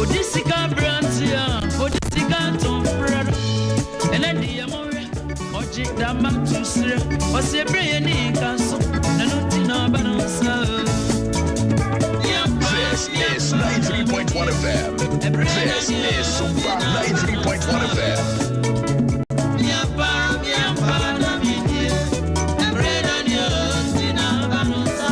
Odi sika aberante a odi sika tɔn frɛ no. Ɛnɛ deɛ monhwɛ, ɔgye dama to serɛ. Ɔse ebere yɛ ne nka so, na no nti na aba no nsa. This is 93.1 FM. This is Super 93.1 FM. Miampa, miampa na midie. Ebere na ne nti na aba no nsa.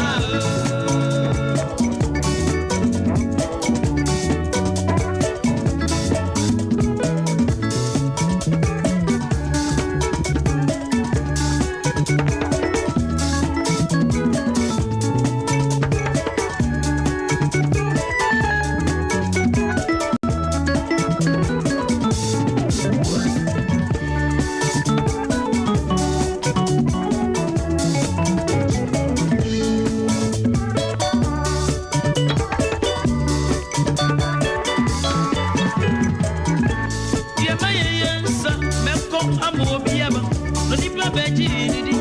Deɛ ma yɛ yɛ nsa mɛkɔ ama obi aba na onipa bɛgye didi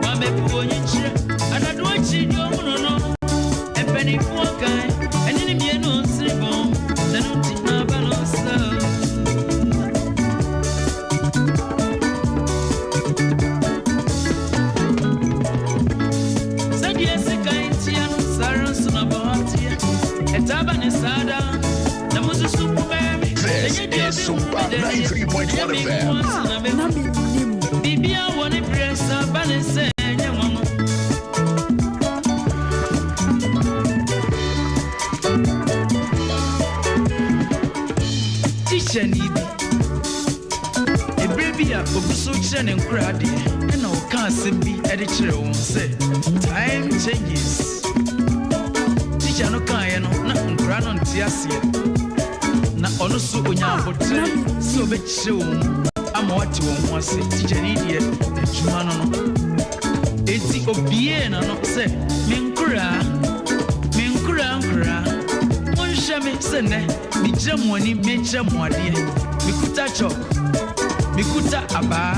wamɛbu onyi kyerɛ adadoɔ akyi deɛ ɔhunu no mpanimfoɔ kan ɛne ne mmienu nsere bɔn na no nti na aba no nsa. Sɛdeɛ sika ntia no, saa ara nso na bɔ teɛ ɛtaa ba ne saa daa na mosusu bɛɛ me. This is Super 93.1 FM. Na mennim. Biribia wɔ ne berɛ sa ba ne sɛ ɛnyɛ nwanwa. Tikyani bi, ɛberɛ bi a ogu so kyerɛ ne nkora adeɛ, ɛna ɔka asɛm bi de kyerɛ wɔn sɛ time changes. Tikya no kaeɛ no, na nkora no nte aseɛ, na ɔno so onya abotrɛ sɛ ɔbɛkyerɛ wɔn mu ama wate wɔn ho ase. Tikyani deɛ, adwuma no, enti obiee n'ano sɛ, "Me nkoraa, me nkoraa, nkoraa, monhwɛ me sɛ nnɛ megyina mo anim mekyerɛ mo adeɛ. Mekuta chalk, mekuta abaa,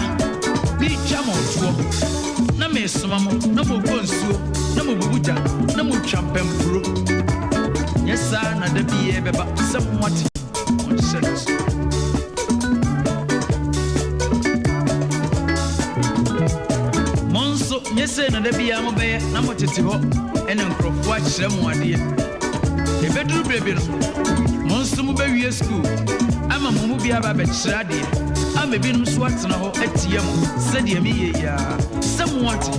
meretwa mo toɔ na mesoma mo na mokɔ nsuo na mobubu gya na motwa mpampuro. Nyɛ saa na da bi bɛba sɛ moate monhyɛ no so." Mo nso, nyɛ sei na da biara mobɛyɛ na motete hɔ ɛne nkurɔfoɔ akyerɛ mo adeɛ. Ɛbɛduru berɛ bi no, mo nso mobɛwie sukuu ama mo mu biara ba bɛkyerɛ adeɛ ama ebinom nso atena hɔ atie mo sɛdeɛ meyɛ yi ara. Sɛ moate,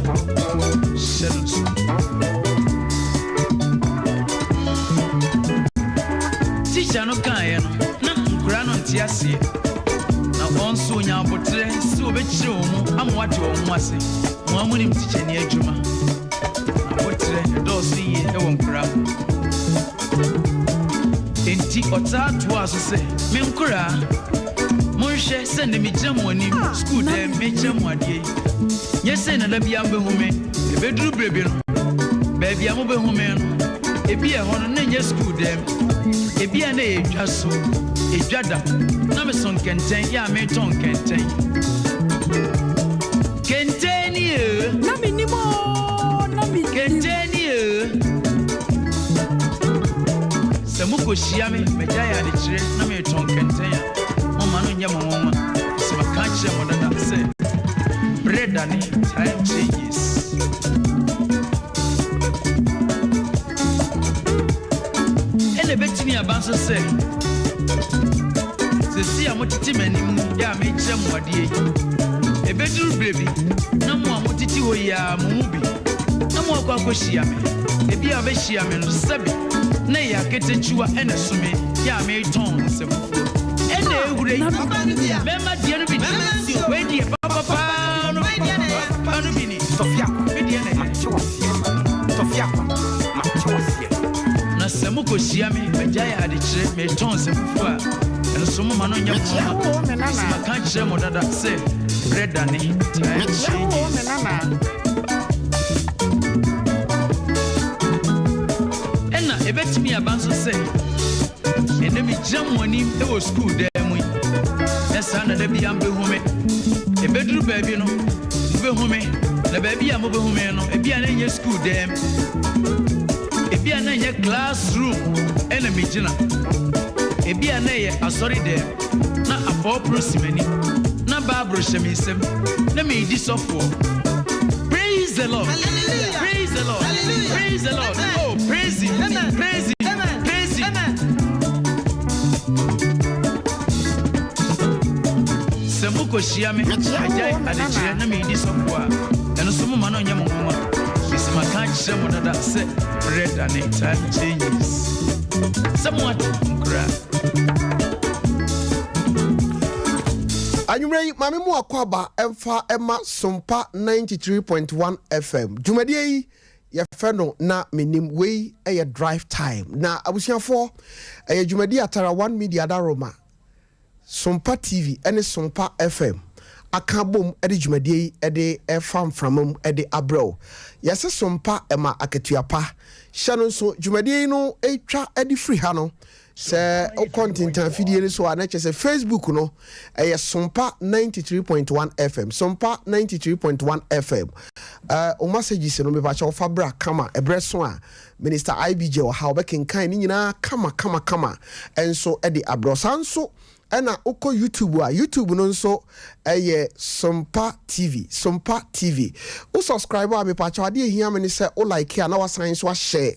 hyɛ no so. Tikya no kaeɛ no, na nkora no nte aseɛ, na wɔn nso onya abotrɛ sɛ wɔbɛkyerɛ wɔn mu ama wɔate wɔn ho ase. Wɔn a monim tikyani adwuma, abotrɛ ɛdɔɔso yie ɛwɔ nkora ho. Enti ɔtaa toaa so sɛ, "Me nkoraa, monhwɛ sɛ nnɛ megyina mo anim sukuu dɛm mekyerɛ mo adeɛ yi. Nyɛ sɛ na da biara mobɛhu me. Ɛbɛduru berɛ bi no, baabi a mobɛhu me no, ebi ɛhɔ no na ɛnyɛ sukuu dɛm, ebi a na ɛyɛ dwa so, edwa da na meso nkɛntɛn yɛ a metɔn nkɛntɛn. Kɛntɛn ni ee." Na mennim o, na mennim. "Kɛntɛn ni ee. Sɛ mokɔhyia me magya yɛ adekyerɛ na meretɔn kɛntɛn a, momma no nyɛ mo nwanwa, sɛ maka kyerɛ mo dada sɛ berɛ dane, time changes." Ɛna ɛbɛtumi aba nso sɛ sɛsi a motete m'anim yɛ a mekyerɛ mo adeɛ yi, ɛbɛduru berɛ bi na mo a motete hɔ yi a, mo mu bi na mo akɔ akɔhyia me. Ebi a bɛhyia me no, sɛbe, na ɛyɛ aketekyiwa ɛna so me yɛ a meretɔn nsɛmfuo ɛna ɛwura yi. Mɛma deɛ no bi ni, wei deɛ papapaa no bi, papa no bi ni, me deɛ na ɛyɛ. Na sɛ mokɔhyia me magya yɛ adekyerɛ meretɔn nsɛmfuo a, ɛno so moma no nyɛ mo nwanwa, sɛ maka kyerɛ mo dada sɛ berɛ dane, time changes. Ɛna ɛbɛtumi aba nso sɛ ɛnɛ megyina mo anim wɔ sukuu dan mu yi na saa na da bia mbɛhu me. Ɛbɛduru baabi no mobɛhu me, na baabi a mobɛhu me no, ebi a na ɛnyɛ sukuu dan mu, ebi a na ɛnyɛ classroom ɛna megyina. Ebia na ɛyɛ asɔre dɛm, na afɔɔpono si m'anim, na Bible hyɛ me nsam, na meredi sɔfoɔ. Praise the Lord. Hallelujah. Praise the Lord. Hallelujah. Praise the Lord. Amen. Oh, praise him. Amen. Praise him. Amen. Praise him. Amen. Sɛ mokɔhyia me Mekyia wo, agyae me nana. adekyerɛ na meredi sɔfoɔ a, ɛno nso moma no nyɛ mo nwanwa. Mesi maka akyerɛ mo dada sɛ berɛ dane, time changes. Sɛ moate nkoraa. Anwummerɛ yi, maame mu akɔ aba ɛmfa ɛma Sompa 93.1 FM. Dwumadie yi yɛfɛ no Na Menim. Wei ɛyɛ Drive Time. Na abusuafoɔ, ɛyɛ dwumadie Atara One Media Daroma, Sompa TV ɛne Sompa FM aka bom ɛde dwumadie yi ɛde ɛfa mframa mu ɛde abrɛw. Yɛsɛ Sompa ɛma akatua pa. Hyɛ no nso, dwumadie yi no ɛtwa ɛde firi ha no, sɛ wokɔ ntentan fidie no so a, na kyerɛ sɛ Facebook no ɛyɛ Sompa 93.1 FM, Sompa 93.1 FM. O messages no, mepakyɛ wofa bra kama. Ɛberɛ so a Minister IBJ wɔ ha, wobɛkenkan ne nyinaa kama kama kama ɛnso ɛde abrɛ. Saa nso ɛna wokɔ YouTube a, YouTube no nso ɛyɛ Sompa TV, Sompa TV. Wo subscribe a, mepakyɛ adeɛ ehia me ne sɛ wo like a, na wasan nso ahyɛ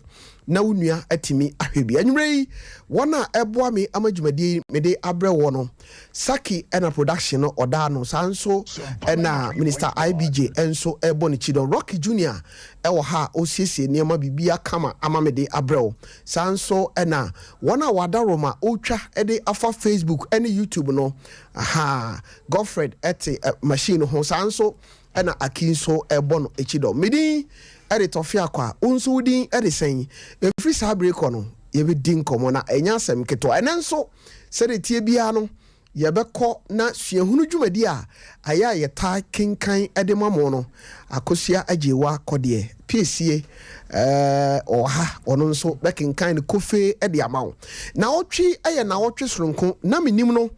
na wo nua atumi ahwɛ bi. Anwummerɛ yi, wɔn a ɛboa me ama dwumadie yi mede abrɛ wɔ no, Saki ɛna production no ɔdaa no, saa nso ɛna Minister IBJ nso ɛbɔ ne kyidɔm. Rocky Junior ɛwɔ ha a ɔsiesie nneɛma biribia kama ama mede abrɛ wo. Saa nso ɛna wɔn a wɔada Roma ɔretwa ɛde afa Facebook ɛne YouTube no aha, Godfred ɛte machine ho, saa nso ɛna Aki nso ɛbɔ no akyi dɔm. Medin ɛde Tɔfe Akɔ a, wo nso wo din ɛde sɛn? Ɛfiri saa bere kɔ no, yɛbɛdi nkɔmmɔ na ɛnyɛ asɛm ketewa. Ɛnɛ nso, sɛdeɛ tie biara no, yɛbɛkɔ na suahunu dwumadi a ayɛ a yɛtaa kenkan de ma mo no, Akosua Agyewa Kɔdeɛ Piesie ɔwɔ ha, ɔno nso bɛkenkan no kofee de ama wo. Na ɔtwe yɛ nawɔtwe soronko na menim no,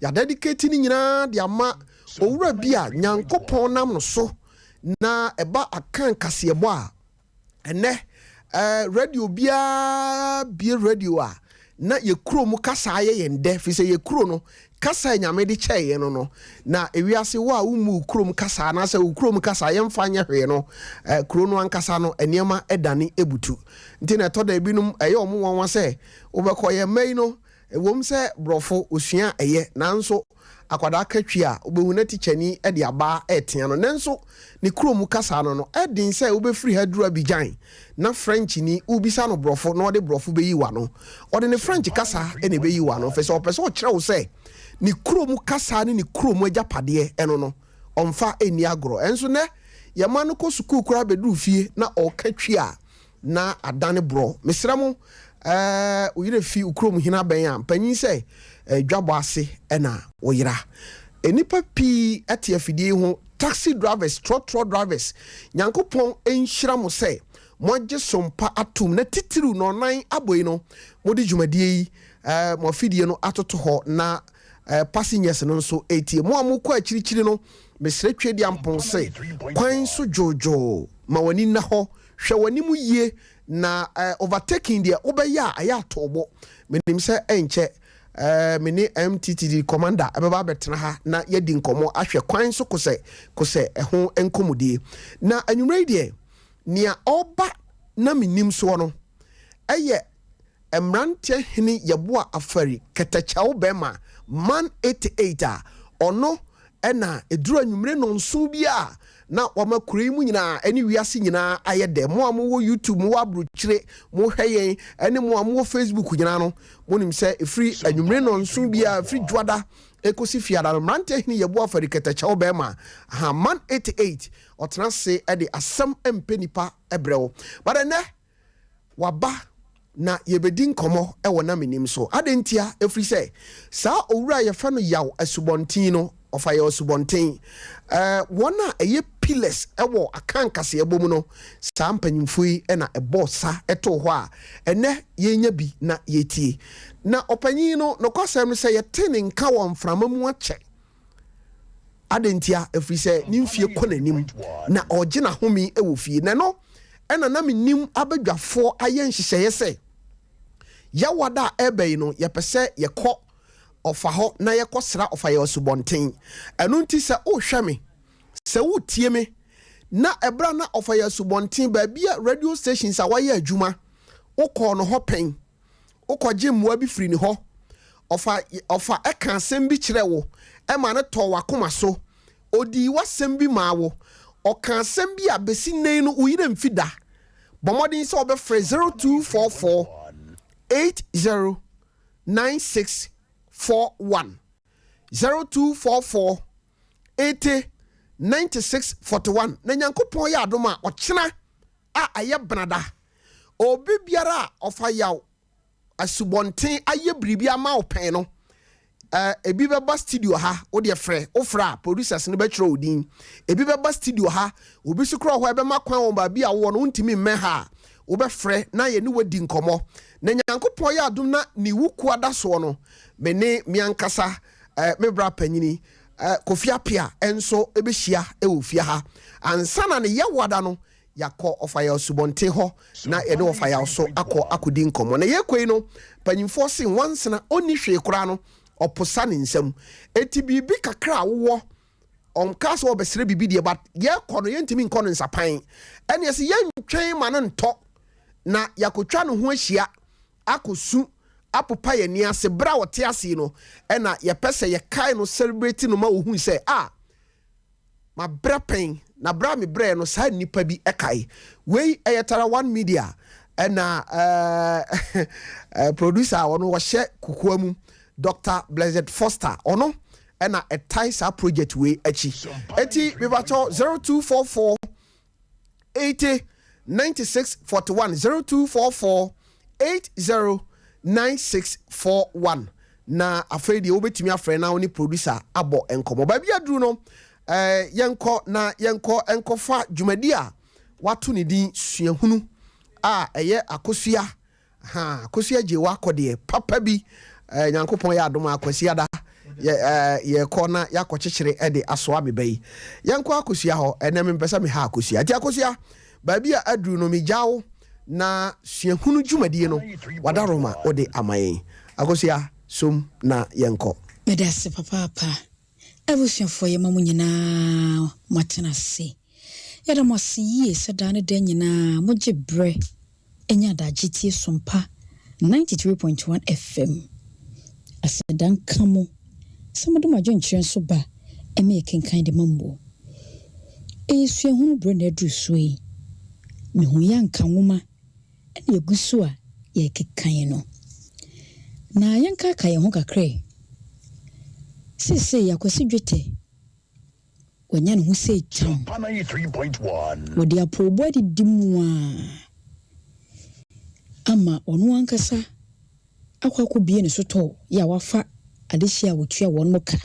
yɛadedicate no nyinaa de ama owura bi a Nyankopɔn nam no so na ɛba aka nkaseɛbɔ a ɛnɛ radio biara bie radio a na yɛ kuro mu kasa ayɛ yɛn dɛ, firi sɛ yɛ kuro no kasa a Nyame de kyɛɛ yɛn no. Na ewiase wo a womu kurom kasa anaasɛ wo kurom kasa yɛmfa nyɛ hwee no, kuro no ankasa no nneɛma ɛdane ebutu. Nti na ɛtɔ da ebinom ɛyɛ ɔmo nwanwa sɛ wobɛkɔ yɛn mma yi no, ɛwom sɛ borɔfo osua ɛyɛ, nanso akwadaa ka Twi a, wobɛhu na tikyani de abaa ɛɛtea no. Nanso ne kurom kasa no, ɛden sɛ wobɛfiri ha duru Abidjan na French ni wobisa no borɔfo na ɔde borɔfo bɛyi wa no, ɔde ne French kasa ɛna ɛbɛyi wa no, fɛ sɛ ɔpɛ sɛ ɔkyerɛ wo sɛ ne kurom kasa ne ne kurom agyapadeɛ ɛno no ɔmfa ɛnni agorɔ. Ɛnso nɛ yɛma no kɔ sukuu koraa, bɛduru fie na ɔka Twi a, na adane borɔ. Mesrɛ mo, woyerɛ fi wo kurom hena bɛn a mpanyin sɛ dwabɔ ase ɛna woyera. Nnipa pii ɛte afidie yi ho, taxi drivers, trɔtrɔ drivers, Nyankopɔn nhyira mo sɛ moagye Sompa atom, na titiriw na ɔnan abɔ yi no, mode dwumadie yi mo afidie no atoto hɔ na passengers no nso ɛtie mo a mokɔ akyirikyiri no. Mesrɛ Twe de ampɔn sɛ kwan so dwoodwoo ma w'ani nna hɔ, hwɛ w'anim yie na overtaking deɛ wobɛyɛ a, ɛyɛ atɔɔbɔ. Menim sɛ ɛnkyɛ me ne MTTD commander ɛbɛba abɛtena ha na yɛdi nkɔmmɔ ahwɛ kwan so kosɛ kosɛ ɛho nkɔmmɔdie. Na anwummerɛ yi deɛ, nea ɔba na menim soɔ no ɛyɛ mmeranteɛ hene Yɛboa Afari Kɛtɛkyɛw bɛrima Man 88 a ɔno ɛna ɛduru anwummere 7 bi a na wama kuro yi mu nyinaa ɛne wiase nyinaa ayɛ dɛ. Mo a mowɔ YouTube, mowɔ aburokyire, mohwɛ yɛn, ɛne mo a mowɔ Facebook nyinaa no, monim sɛ ɛfiri anwummere 7 bi a ɛfiri Dwoada ɛkɔsi Fiada no, mmeranteɛ hene Yɛboa Afari Kɛtɛkyɛw bɛrima aha Man 88 ɔtena ase ɛde asɛm mpɛ nipa ɛbrɛ wo. But ɛnɛ waba na yɛbɛdi nkɔmmɔ ɛwɔ na menim so ade ntia, ɛfiri sɛ saa owura a yɛfrɛ no Yaw Asubɔnten no, ɔfa Yaw Asubɔnten, wɔn a ɛyɛ pillars ɛwɔ aka nkaseɛbɔ mu no, saa mpanyimfoɔ yi ɛna ɛbɔ sa ɛtoo hɔ a ɛnɛ yɛnya bi na yɛtie. Na ɔpanyin no, nokwasɛm no sɛ yɛte ne nka wɔ mframa mu akyɛ. Ade ntia, ɛfiri sɛ ne mfie kɔ n'anim na ɔgye n'ahome wɔ fie. Na ɛno ɛna na menim abadwafoɔ ayɛ nhyehyɛeɛ sɛ Yawada a ɛreba yi no, yɛpɛ sɛ yɛkɔ ɔfa hɔ na yɛkɔsra ɔfa yɛ asubɔnten. Ɛno nti sɛ wohwɛ me, sɛ wotie me, na ɛberɛ a na ɔfa yɛ asubɔnten baabi a radio stations a wayɛ adwuma, wokɔɔ no hɔ pɛn, wokɔgye mmoa bi firi ne hɔ, ɔfa ɔfa ɛka asɛm bi kyerɛ wo, ɛma no tɔɔ w'akoma so, odii w'asɛm bi maa wo, ɔka asɛm bi a bɛsi nnɛ yi no wo yerɛ mfi da, bɔ mmɔden sɛ wobɛfrɛ 0244 80 9641, 0244 80 9641. Na Nyankopɔn yɛ adom a, ɔkyena a ɛyɛ Benada, obi biara a ɔfa yaw asubɔnten ayɛ biribi ama wo pɛn no, ebi bɛba studio ha. Wo deɛ frɛ, wofrɛ a producers no bɛtwerɛ wo din. Ebi bɛba studio ha, obi so korɔ hɔ ɛbɛma kwan wɔ baabi a wowɔ no, wontumi mmɛn ha a, wobɛfrɛ na yɛne wadi nkɔmmɔ. Na Nyankopɔn yɛ adom na ne wuku ada soɔ no, me ne me ankasa me bra panyini Kofi Apia nso bɛhyia wɔ fie ha ansa na ne yɛwada no yɛakɔ ɔfa yɛ asubɔnten hɔ na yɛne ɔfa yɛ so akɔ akɔdi nkɔmmɔ. Na yɛkɔ yi no, mpanyimfoɔ se nwansena ɔnni hwee koraa no, ɔposa ne nsam. Eti biribi kakra a wowɔ, ɔnka sɛ ɔbɛsrɛ biribi deɛ, but yɛkɔ no yɛntumi nkɔ no nsapan. Ɛne ɛsɛ yɛntwɛn ma no ntɔ na yɛakɔtwa ne ho ahyia akɔsu apopa yɛn ani ase. Berɛ a ɔte ase yi no, ɛna yɛpɛ sɛ yɛkae no, celebrate no ma ohun sɛ a mabrɛ pɛn na berɛ a mebrɛ no saa nnipa bi ɛkae. Wei ɛyɛ Tara One Media, ɛna producer a ɔno wɔhyɛ kukuo mu, Dr Blessed Foster, ɔno ɛna ɛtae saa project wei akyi. Eti mebatɔ 0244 80 96 41, 0244 80 96 41. Na afei deɛ wobɛtumi afrɛ na wo ne producer abɔ nkɔmmɔ. Baabi aduru no, yɛnkɔ na yɛnkɔ nkɔfa dwumadi a wato ne din Suahunu a ɛyɛ Akosua ha, Akosua gye wakɔ deɛ papa bi. Nyankopɔn yɛ adom a, Akwasi ada yɛkɔ na yɛakɔkyekyere ɛde asoa me ba yi. Yɛnkɔ Akosua hɔ. Ɛnɛ mempɛ sɛ meha Akosua, nti Akosua, baabi a aduru no, megya wo na suahunu dwumadie no wadaroma wode ama yɛn. Akosua som na yɛnkɔ. Meda ase papaapa. Abusuafoɔ, yɛma mo nyinaa moatena ase. Yɛda mo ase yie sɛ daa ne da nyinaa mogye berɛ ɛnya adagye tie Sompa 93.1 FM. Aseda nka mo sɛ mode mo adwenkyerɛ nso ba ɛma yɛkenkan de ma mmuo. Ɛyɛ suahunu berɛ na aduru so yi. Mehu yɛ anka nwoma ɛna yɛgu so a yɛkekan no. Na yɛnkaaka yɛn ho kakra yi. Seesei Akwasi Dwetɛ wanya ne ho sɛ kyam. Sompa 93.1. Wɔde apɔwbɔ adidi mu a ama ɔno ankasa akɔ akɔbie ne sotɔɔ yɛ a wafa adehyɛ a wɔtua wɔn mo ka.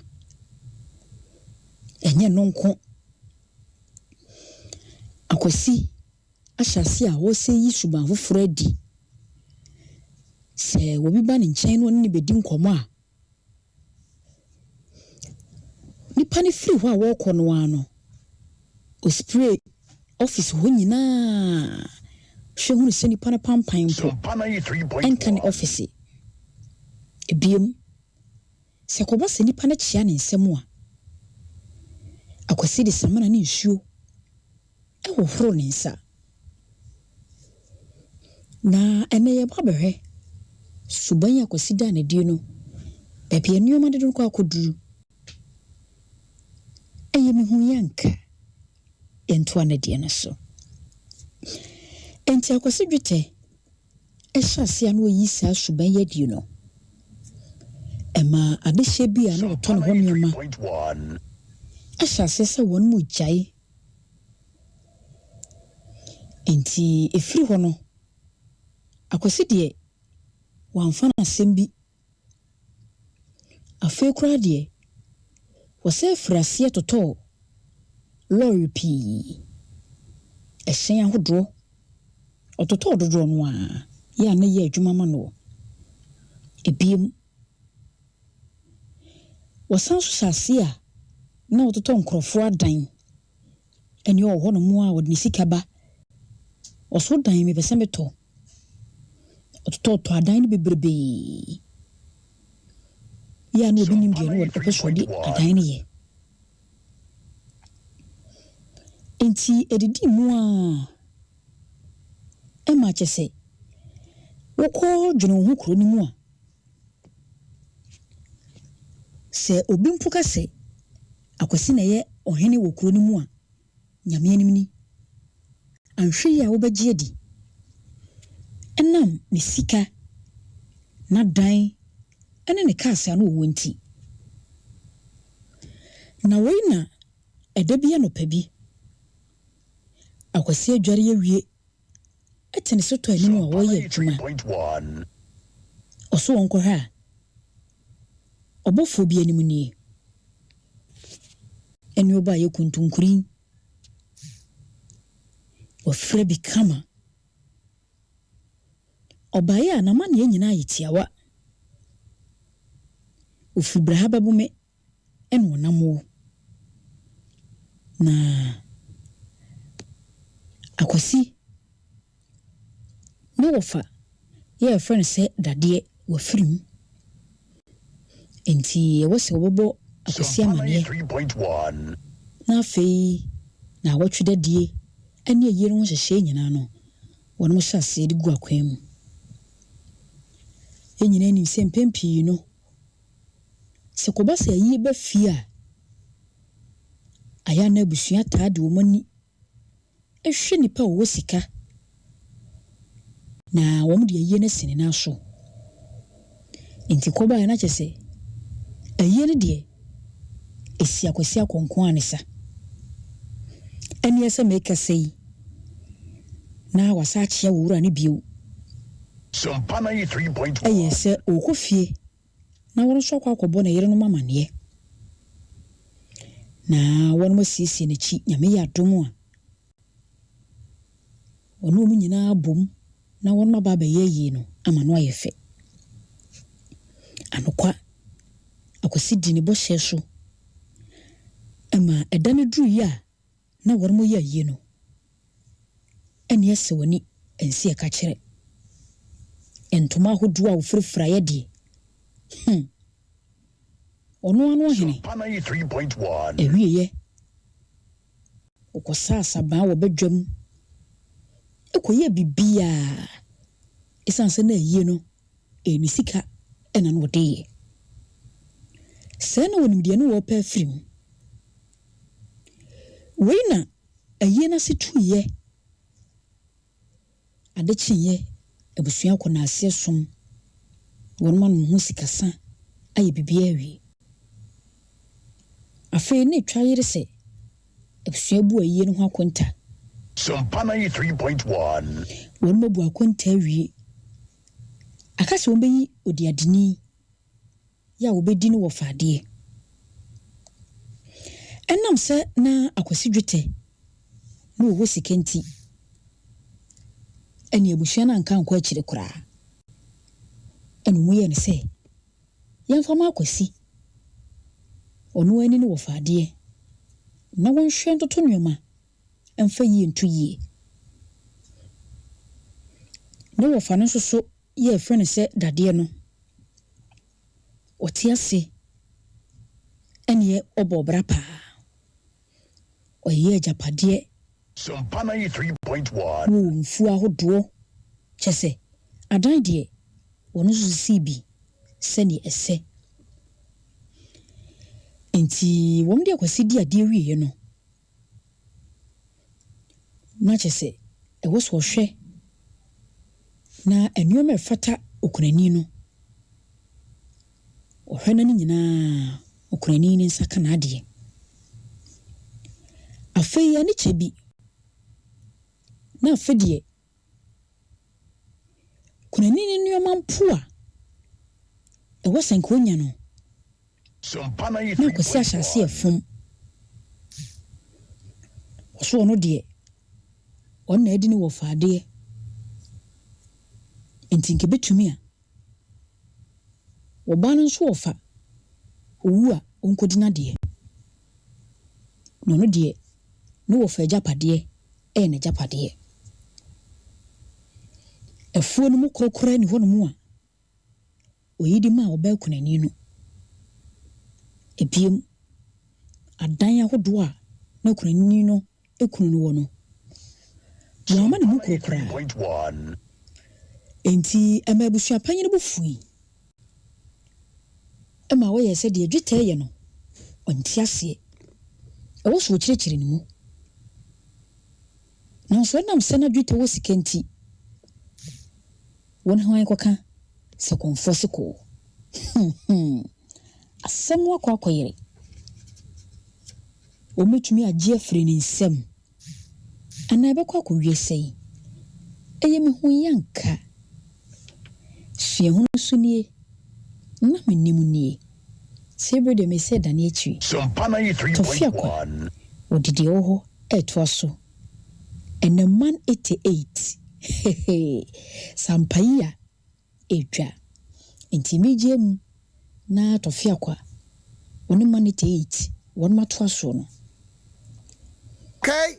Ɛnyɛ no nko, Akwasi ahyɛ ase a wɔsɛ yi suban foforɔ adi. Sɛ obi ba ne nkyɛn na ɔne no bɛdi nkɔmmɔ a, nipa no firi hɔ a wɔrekɔ no ara no, ɔspray office hɔ nyinaa hwɛ hunu sɛ nipa no pampan mpo Sompa ɛnka ne 93.1. office. Ebiem, sɛ kɔba sɛ nipa no kyea ne nsam a, Akwasi de samina ne nsuo ɛhohoro ne nsa. Na ɛnɛ yɛba abɛhwɛ suban a Akwasi da n'adi no, baabi a nneɛma de no kɔ akɔduru. Ɛyɛ mehu yɛ anka yɛntoa no deɛ no so. Enti Akwasi Dwetɛ ɛhyɛ ase a na ɔyi saa suban yi adi no, ɛma adehyɛ bi a na wɔtɔ ne hɔ nneɛma 93.1. ahyɛ aseɛ sɛ wɔn mu gyae. Nti ɛfiri hɔ no, Akwasi deɛ wamfa n'asɛm bi. Afei koraa deɛ, wɔsɛ firi aseɛ totɔɔ lɔɔre pii, ɛhyɛn ahodoɔ. Ɔtotɔɔ dodoɔ no a yɛ a na yɛ adwuma ma no. Ebiem, wɔsan so hyɛ ase a na wɔtotɔ nkurɔfoɔ adan. Ɛne ɔwɔ hɔnom a wɔde ne sika ba. Ɔso dan mepɛ sɛ metɔ. Ɔtotɔɔtɔ adan no bebrebee. Yɛ a na obi nim deɛ na ɔpɛ sɛ ɔde adan no yɛ. Enti ɛdidii mu ara ma kyerɛ sɛ wokɔ dwene wo ho kuro no mu a, sɛ obi mpo ka sɛ Akwasi na ɛyɛ ɔhene wɔ kuro no mu a, Nyame anim ni, anhwɛ yie a wobɛgye adi. Ɛnam ne sika, n'adan ne ne cars a na ɔwɔ nti. Na wei na ɛda bi anɔpa bi, Akwasi adware awie te ne sotɔɔ anim a ɔreyɛ adwuma. Ɔso ɔnkɔhwɛ a, ɔbɔfoɔ bi anim nie. Ɛne ɔbaeɛ kuntunkurin. Wafira bi kama. Ɔbaeɛ a n'amanneɛ nyinaa yɛ tiawa. Ɔfiri Braha bɛbome ɛna ɔnam wo. Na Akwasi ne wɔfa yɛ yɛfrɛ no sɛ dadeɛ wafiri mu. Nti ɛwɔ sɛ wɔbɛbɔ Akwasi amaneɛ na afei naawɔtwe dadie ne ayie no ho nhyehyɛɛ nyinaa no wɔnom hyɛ aseɛ de gu akwan mu. Yɛn nyinaa nim sɛ mpɛn pii no Sɛ ɛkɔba sɛ ayie ba fie a, ayɛ a na abusua taa de wɔn ani hwɛ nnipa a wɔwɔ sika, na wɔde ayie no asi ne nan so. Nti kɔbaeɛ na kyerɛ sɛ ayie no deɛ, ɛsi Akwasi Akɔnko a ne sa. Ɛnneɛ sɛ merekasa yi, na wasan akyea wɔ wura no bio. Ɛyɛ sɛ ɔrekɔ fie na wɔn nso akɔ akɔbɔ ne yerenom amaneɛ. Na wɔnom asiesie n'akyi, Nyame yɛ adom a, ɔne wɔn nyinaa abom na wɔnom aba abɛyɛ ayie no ama no ayɛ fɛ. Anokwa, Akwasi dii ne bɔhyɛ so ma ɛda no duruiɛ a na wɔnom yɛ ayie no, ɛne ɛsɛ w'ani nsi ɛka kyerɛ. Ntoma ahodoɔ a wɔfirafiraeɛ deɛ, hmm, ɔno ano ɔhene. Awieeɛ, wɔkɔsaa asabaa wɔ badwam kɔyɛɛ biribiara ɛsiane sɛ na ayie no ɛyɛ ne sika na na ɔde yɛ. Sɛɛ na wɔnim deɛ na wɔrepɛ afiri mu. Wei na ayie no ase tuiɛ. Ade kyeeɛ, abusua kɔ naaseɛ som, wɔnom anom ho sikasa ayɛ biribiara awie. Afei na ɛtwa yere sɛ abusua bu ayie no ho akonta. Sompa 93.1. Wɔnom abu akonta awie. Aka sɛ wɔbɛyi odiadeni. yɛ a wɔbɛdi no wɔ faadeɛ. Ɛnam sɛ na Akwasi dwetɛ na ɔwɔ sika nti, ɛnneɛ abusua no anka ankɔ akyire koraa. Ɛna wɔyɛɛ no sɛ, yɛmfa ma Akwasi, ɔno ani no wɔ faadeɛ, na wɔnhwɛ ntoto nneɛma mfa yie nto yie. Ne wɔfa no nso so yɛfrɛ no sɛ dadeɛ no, ɔte ase ɛneɛ ɔbɔ ɔbra paa. Ɔyeyɛ agyapadeɛ Sompa 93.1. wɔ mfuo ahodoɔ, kyerɛ sɛ adan deɛ ɔno nso sisii bi sɛdeɛ ɛsɛ. Nti wɔn de Akwasi di adeɛ wieɛ no, Na kyerɛ sɛ, ɛwɔ sɛ ɔhwɛ na nneɛma a ɛfata okunani no, ɔhwɛ na ne nyinaa okunani no nsa ka n'adeɛ. Afei ani kyɛ bi, na afei deɛ Kunani no nneɛma mpo a ɛwɔ sɛ nka onya no, na Akwasi ahyɛ aseɛ fom. Ɔso ɔno deɛ, ɔno na adi ne wɔfa adeɛ, nti nka ɛbɛtumi a, ɔbaa no nso wɔfa, ɔwu a ɔnkɔdi n'adeɛ. Na ɔno deɛ, ne wɔfa agyapadeɛ yɛ n'agyapadeɛ. Afuo no mu koro koraa nni hɔnom a oyi de maa ɔbaa kunani no. Ebiem, adan ahodoɔ a na kunani no kunu no wɔ no, wamma ne mu koro koraa. Enti ɛmaa abusuapanyin no bo fui ma ɔyɛɛ sɛ deɛ dwetɛ yɛ no, ɔnte aseɛ. Ɛwɔ sɛ ɔkyerɛkyerɛ ne mu. Nanso ɛnam sɛ na dwetɛ wɔ sika nti, wɔn hwan kɔka sɛ kɔmfoɔ se kɔɔ. Hmm, asɛm no akɔ akɔyere. Wɔbɛtumi agye afiri ne nsam anaa ɛbɛkɔ akɔwie sɛn? Ɛyɛ me hu yi anka. Suahunu nso nie, na mennim nie. Sei bere deɛ mese dane akyiri. Tɔfe akwa, wɔde deɛ ɛwɔ hɔ retoa so. Ɛnɛ man 88, hehe, sampa yi a ɛretwa. Nti megye mu na Tɔfe akwa, wɔne man 88, wɔn atoa soɔ no. Okay,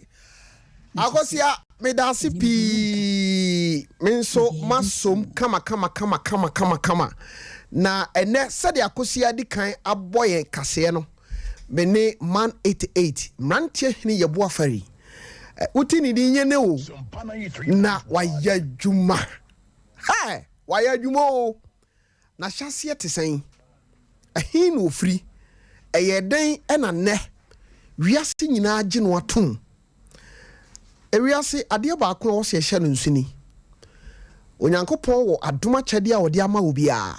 Akosia, meda ase pii. Me nso masom kama kama kama kama kama kama. Na ɛnɛ sɛdeɛ Akosia di kan abɔ yɛn kaseɛ no, me ne Man 88 mmeranteɛ hene Yeboah Fari. Wote ne din nyɛ ne o, na wayɛ adwuma. Hɛ, wayɛ adwuma o. N'ahyɛaseɛ te sɛn? Ɛhe na ɔfiri? Ɛyɛɛ dɛn na nnɛ wiase nyinaa gye no atom? Ewiase, adeɛ baako a ɛwɔ sɛ yɛhyɛ no nso ni, Onyankopɔn wɔ adom akyɛdeɛ a ɔde ama obiara.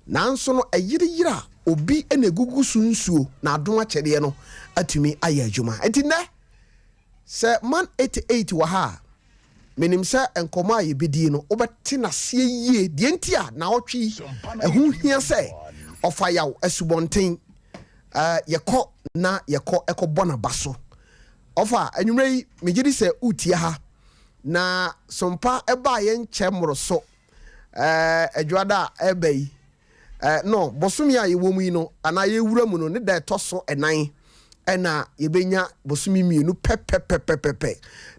Nanso no, ɛyereyere a obi na ɛgugu so nsuo na adom akyɛdeɛ no atumi ayɛ adwuma. Enti nnɛ, Sɛ man 88 wɔ ha a, menim sɛ nkɔmmɔ a yɛbɛdi no, wobɛte no aseɛ yie, deɛ nti a naawɔtwe yi ɛho hia sɛ ɔfa yaw asubɔnten, yɛkɔ na yɛkɔ kɔbɔ n'aba so. Ɔfa, anwummerɛ yi, megye di sɛ woretie ha, na sompa ɛbaeɛ nkyɛ mmoroso, Adwoada a ɛreba yi, Eh, no, bosome a yɛwɔ mu yi no, anaa yɛrewura mu no, ne da ɛtɔ so ɛnan ɛna yɛbɛnya bosome mmienu pɛpɛpɛpɛpɛ.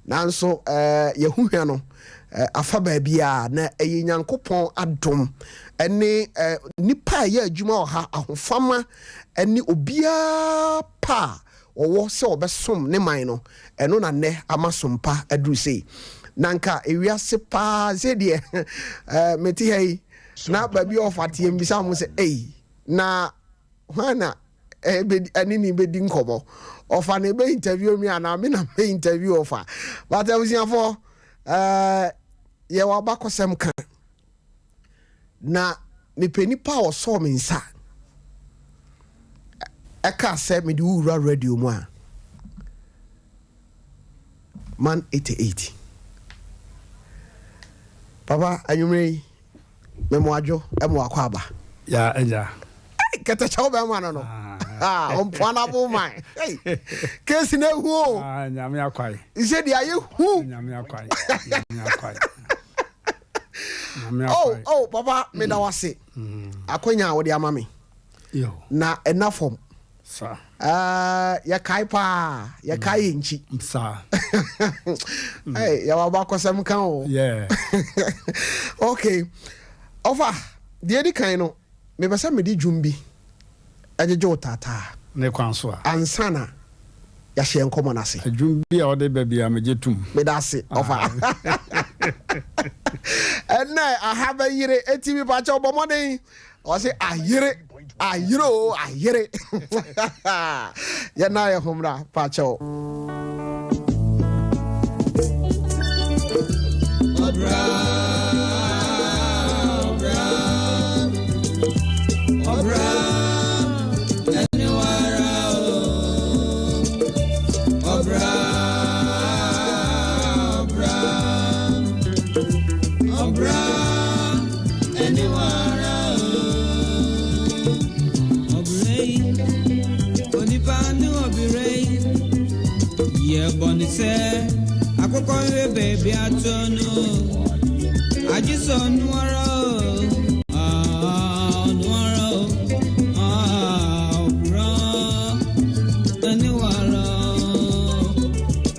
Nanso, eh, yɛho hwa no, eh, afa baabiara, na ɛyɛ Nyankopɔn adom ɛne eh, nipa a ɛyɛ adwuma wɔ ha, ahofama ɛne obiara pa a ɔwɔ sɛ ɔbɛsom ne man no, ɛno na nnɛ ama som pa aduru sei. Na nka ewiase paa sɛ deɛ eh, mete ha yi, na baabi a ɔfa teɛ mbisa ho sɛ ei na hwan na ɛne ne bɛdi nkɔmmɔ ɔfa na ɛbɛ interview mi anaa me na mɛ interview ɔfa but abusuafoɔ ɛɛ yɛwɔ abakɔsɛm ka na mepɛ nipa a ɔsɔɔ me nsa ɛka sɛ mede wo wura radio mu a Man 88. Papa, anwummerɛ yi, me mo adwo, mo akɔ aba. Ya, agya. Hey, kɛtɛkyɛ wo bɛrima no no. Ah, ɔmpoa bo man. Hey, kesi na ehu o. Ah, nyame akwae. Nse deɛ ayɛ hu. Nyame akwae. Nyame akwae. Nyame oh, akwae. Oh, oh, papa, me da wase. Mm. Akwanya a wode ama me. Yo. Na ɛna fam. Sa. Ɛɛ yɛkae paa, yɛkae yɛn nkyi. Sa. Ɛy yɛwɔ abakɔsɛm ka o. Yeah. Okay. Ɔfa, deɛ edi kan no, mepɛ sɛ mede dwom bi ɛgyegye wo taataa. Ne kwan so a. Ansa na yɛahyɛ yɛn nkɔmmɔ no ase. Dwom bi a wɔde ba biara megye tom. Meda ase, ɔfa. Ɛnnɛ aha bɛyere, eti mepakyɛw bɔ mmɔden. Ɔse ayere ayere o ayere yɛn na yɛ ho mmra pakyɛw.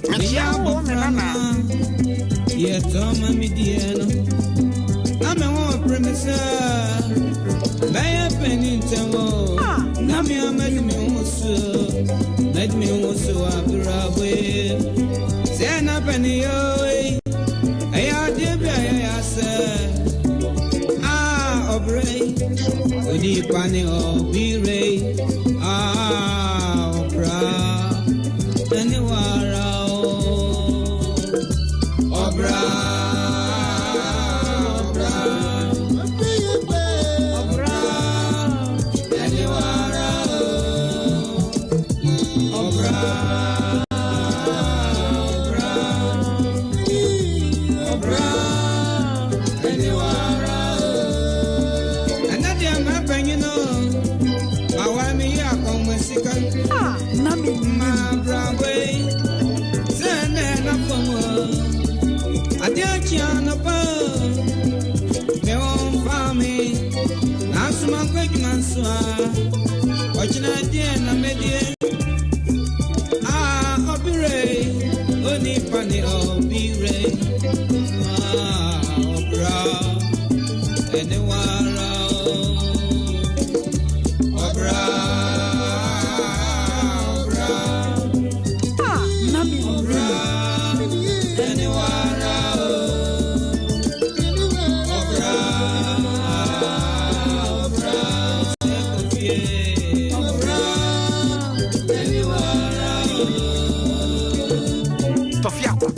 Mekyia wo me nana. Ah, na mennim. Ah, na mennim. Ah, na mennim. Tɔfiakwa,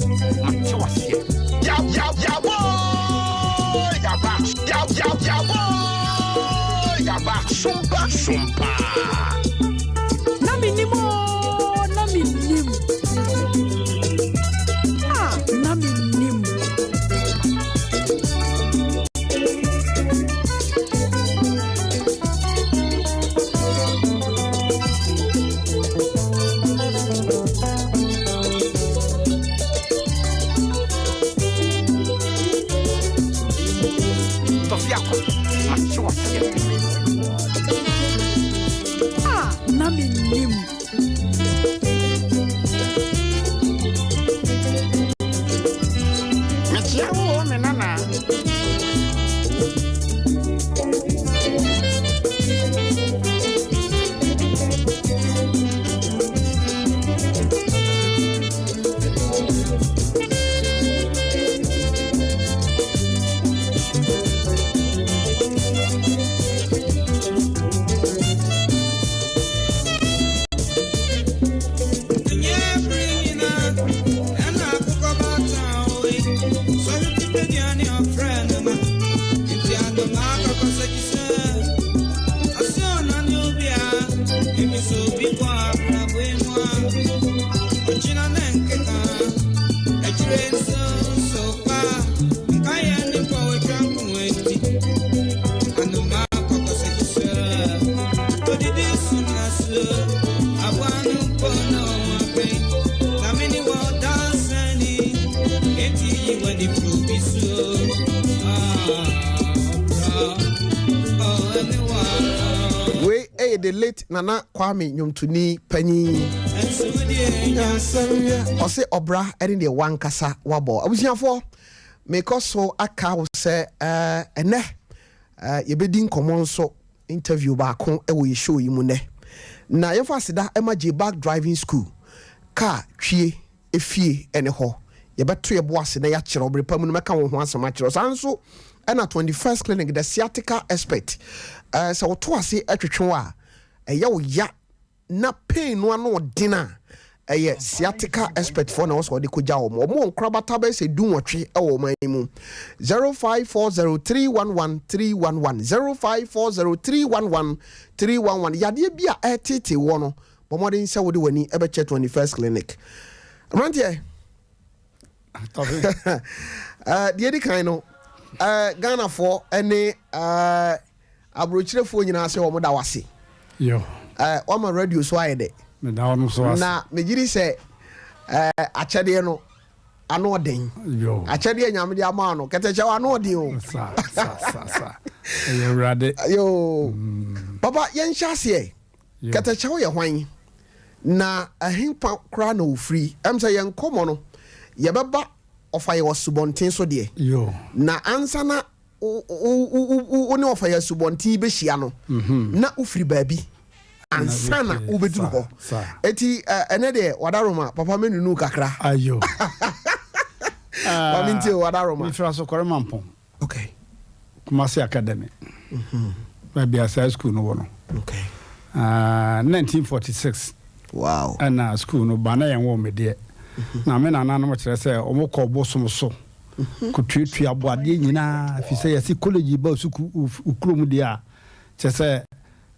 mate waseɛ. Yaw, yaw, yawo! Yaba, yaw, yaw, yawo! Yaba, sumpa, sumpa. Na mennim oo, na mennim. Ah, na mennim. Tɔfiakwa, mate waseɛ. Ah, na mennim. Mekyia wo o, me nana. Wei ɛyɛ the late Nana Kwame nnwomtoni panyin. Ɔse ɔbra ɛne deɛ wankasa wabɔ. Abusuafoɔ, mekɔ so aka wo sɛ ɛnɛ yɛbɛdi nkɔmmɔ nso, interview baako ɛwɔ yɛ show yi mu nɛ. Na yɛmfa aseda ɛma J-Bag Driving School. Car twie efie ɛne hɔ. Yɛbɛto yɛbo ase na yɛakyerɛ ɔbere pa mu no, mɛka wo ho asɛm akyerɛ. Saa nso ɛna 21st Clinic, the sciatica expert. Sɛ woto ase ɛtwetwe wo a, ɛyɛ wo ya na pain no ano ɔden a, ɛyɛ sciatica expert foɔ na wɔsɛ wɔde kɔgya wɔn. Wɔn wɔ nkorabata bɛyɛ sɛ 18 ɛwɔ ɔman yi mu. 0540311311, 0540311311. Yadeɛ bi a ɛretete wɔ no, bɔ mmɔden sɛ wode w'ani ɛbɛkyɛ 21st Clinic. Mmeranteɛ, deɛ di kan no, Ghanafoɔ ne aburokyerefoɔ nyinaa sɛ wɔn da wase. Wama radio so ayɛ dɛ. Meda wɔn so ase. Na megye di sɛ akyɛdeɛ no ano ɔden. Akyɛdeɛ Nyame de ama no kɛtɛkyɛw ano ɔden o. Sa sa sa sa. Ɛyɛ Awurade. Yo. Papa, yɛnhyɛ aseɛ. Kɛtɛkyɛw yɛ hwan? Na ɛhe pa koraa na ofiri? Sɛ yɛn nkɔmmɔ no, yɛbɛba ɔfa yɛ wɔ subɔnten so deɛ. Na ansa na wo ne ɔfa yɛ asubɔnten bɛhyia no, na wofiri baabi ansa na wobɛduru hɔ. Eti ɛnɛ deɛ, wadaroma papa, mɛnunu kakra. Ayo. Mame ntie, wadaroma. Mefiri Asokɔre Mampɔn. Kumasi Academy. Baabi a saa school no wɔ no. 1946. Ɛna school no ba na yɛn wɔ me deɛ. Na me nananom kyerɛ sɛ wɔn kɔ bosom so kotuatua aboadeɛ nyinaa, fi sɛ yɛsi college ba sukuu kurom deɛ a, kyerɛ sɛ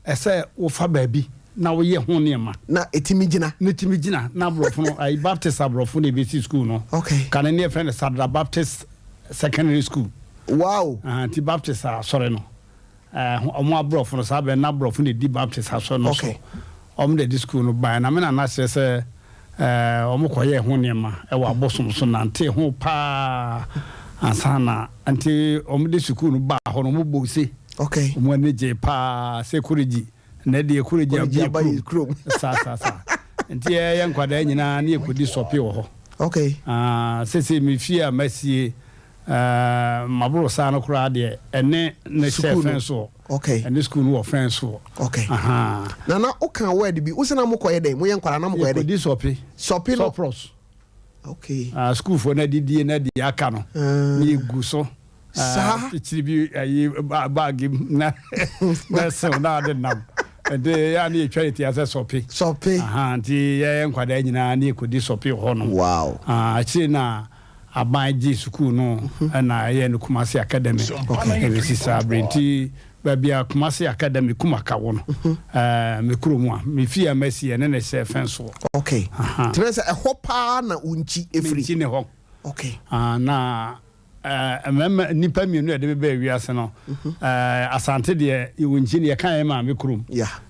ɛsɛ wofa baabi na woyɛ ho nneɛma. Na ɛtumi gyina. Ne tumi gyina na aborɔfo no ayi, Baptist aborɔfo na ebesi school no. Kane ne yɛfrɛ no Sadra Baptist Secondary School. Nti Baptist asɔre no, ɔmo aborɔfo no saa bɛn na aborɔfo na edi Baptist asɔre no so. Ɔmo de di school no ban na me nana kyerɛ sɛ ɔmo kɔyɛ ho nneɛma ɛwɔ abosom so, nante ho paa ansa na nti ɔmo de sukuu no baa hɔ no, ɔmo bɔ ose. Ɔmo ani gye paa sɛ college na deɛ college College abie aba yɛ kurom. Saa saa saa, nti yɛyɛ nkwadaa nyinaa ne yɛkɔdi sɔpe wɔ hɔ. Ah, sese me fie a masie maboro saa no koraa deɛ, ɛne ne hyɛ Sukuu no. fɛn soɔ. Okay. Ɛne sukuu no wɔ fɛn soɔ. Aha. Nana, woka word bi, wo sɛ na mokɔyɛ dɛn? Moyɛ nkwadaa na mokɔyɛ dɛn? Yɛkɔdi sɔpe. Sɔpe no. Sɔprɔs. Okay. Sukuufoɔ no adidie no adi aka no ne yɛgu so. Saa? Kyiri bi ayi baagi mu na ɛsew na ade nam, nti yɛ a ne yɛtwa ne tia sɛ sɔpe. Sɔpe. Aha, nti yɛyɛ nkwadaa nyinaa ne yɛkɔdi sɔpe wɔ hɔ nom. Ah, akyire na aban gye sukuu no, ɛna ɛyɛ no Kumase Academy. Ɛbɛsi saa berɛ, nti baabi a Kumase Academy Kumaka wɔ no, me kurom a mefie a masi, ɛne ne hyɛ fɛn soɔ. Okay. Aha. Tena sɛ ɛhɔ paa na wo nkyi ɛfiri. Menkyi ne hɔ. Okay. Ah, na mmarima nnipa mmienu a yɛde bɛbɛɛ wiase no, Asante deɛ, yɛwɔ nkyi no, yɛka yɛn maame kurom.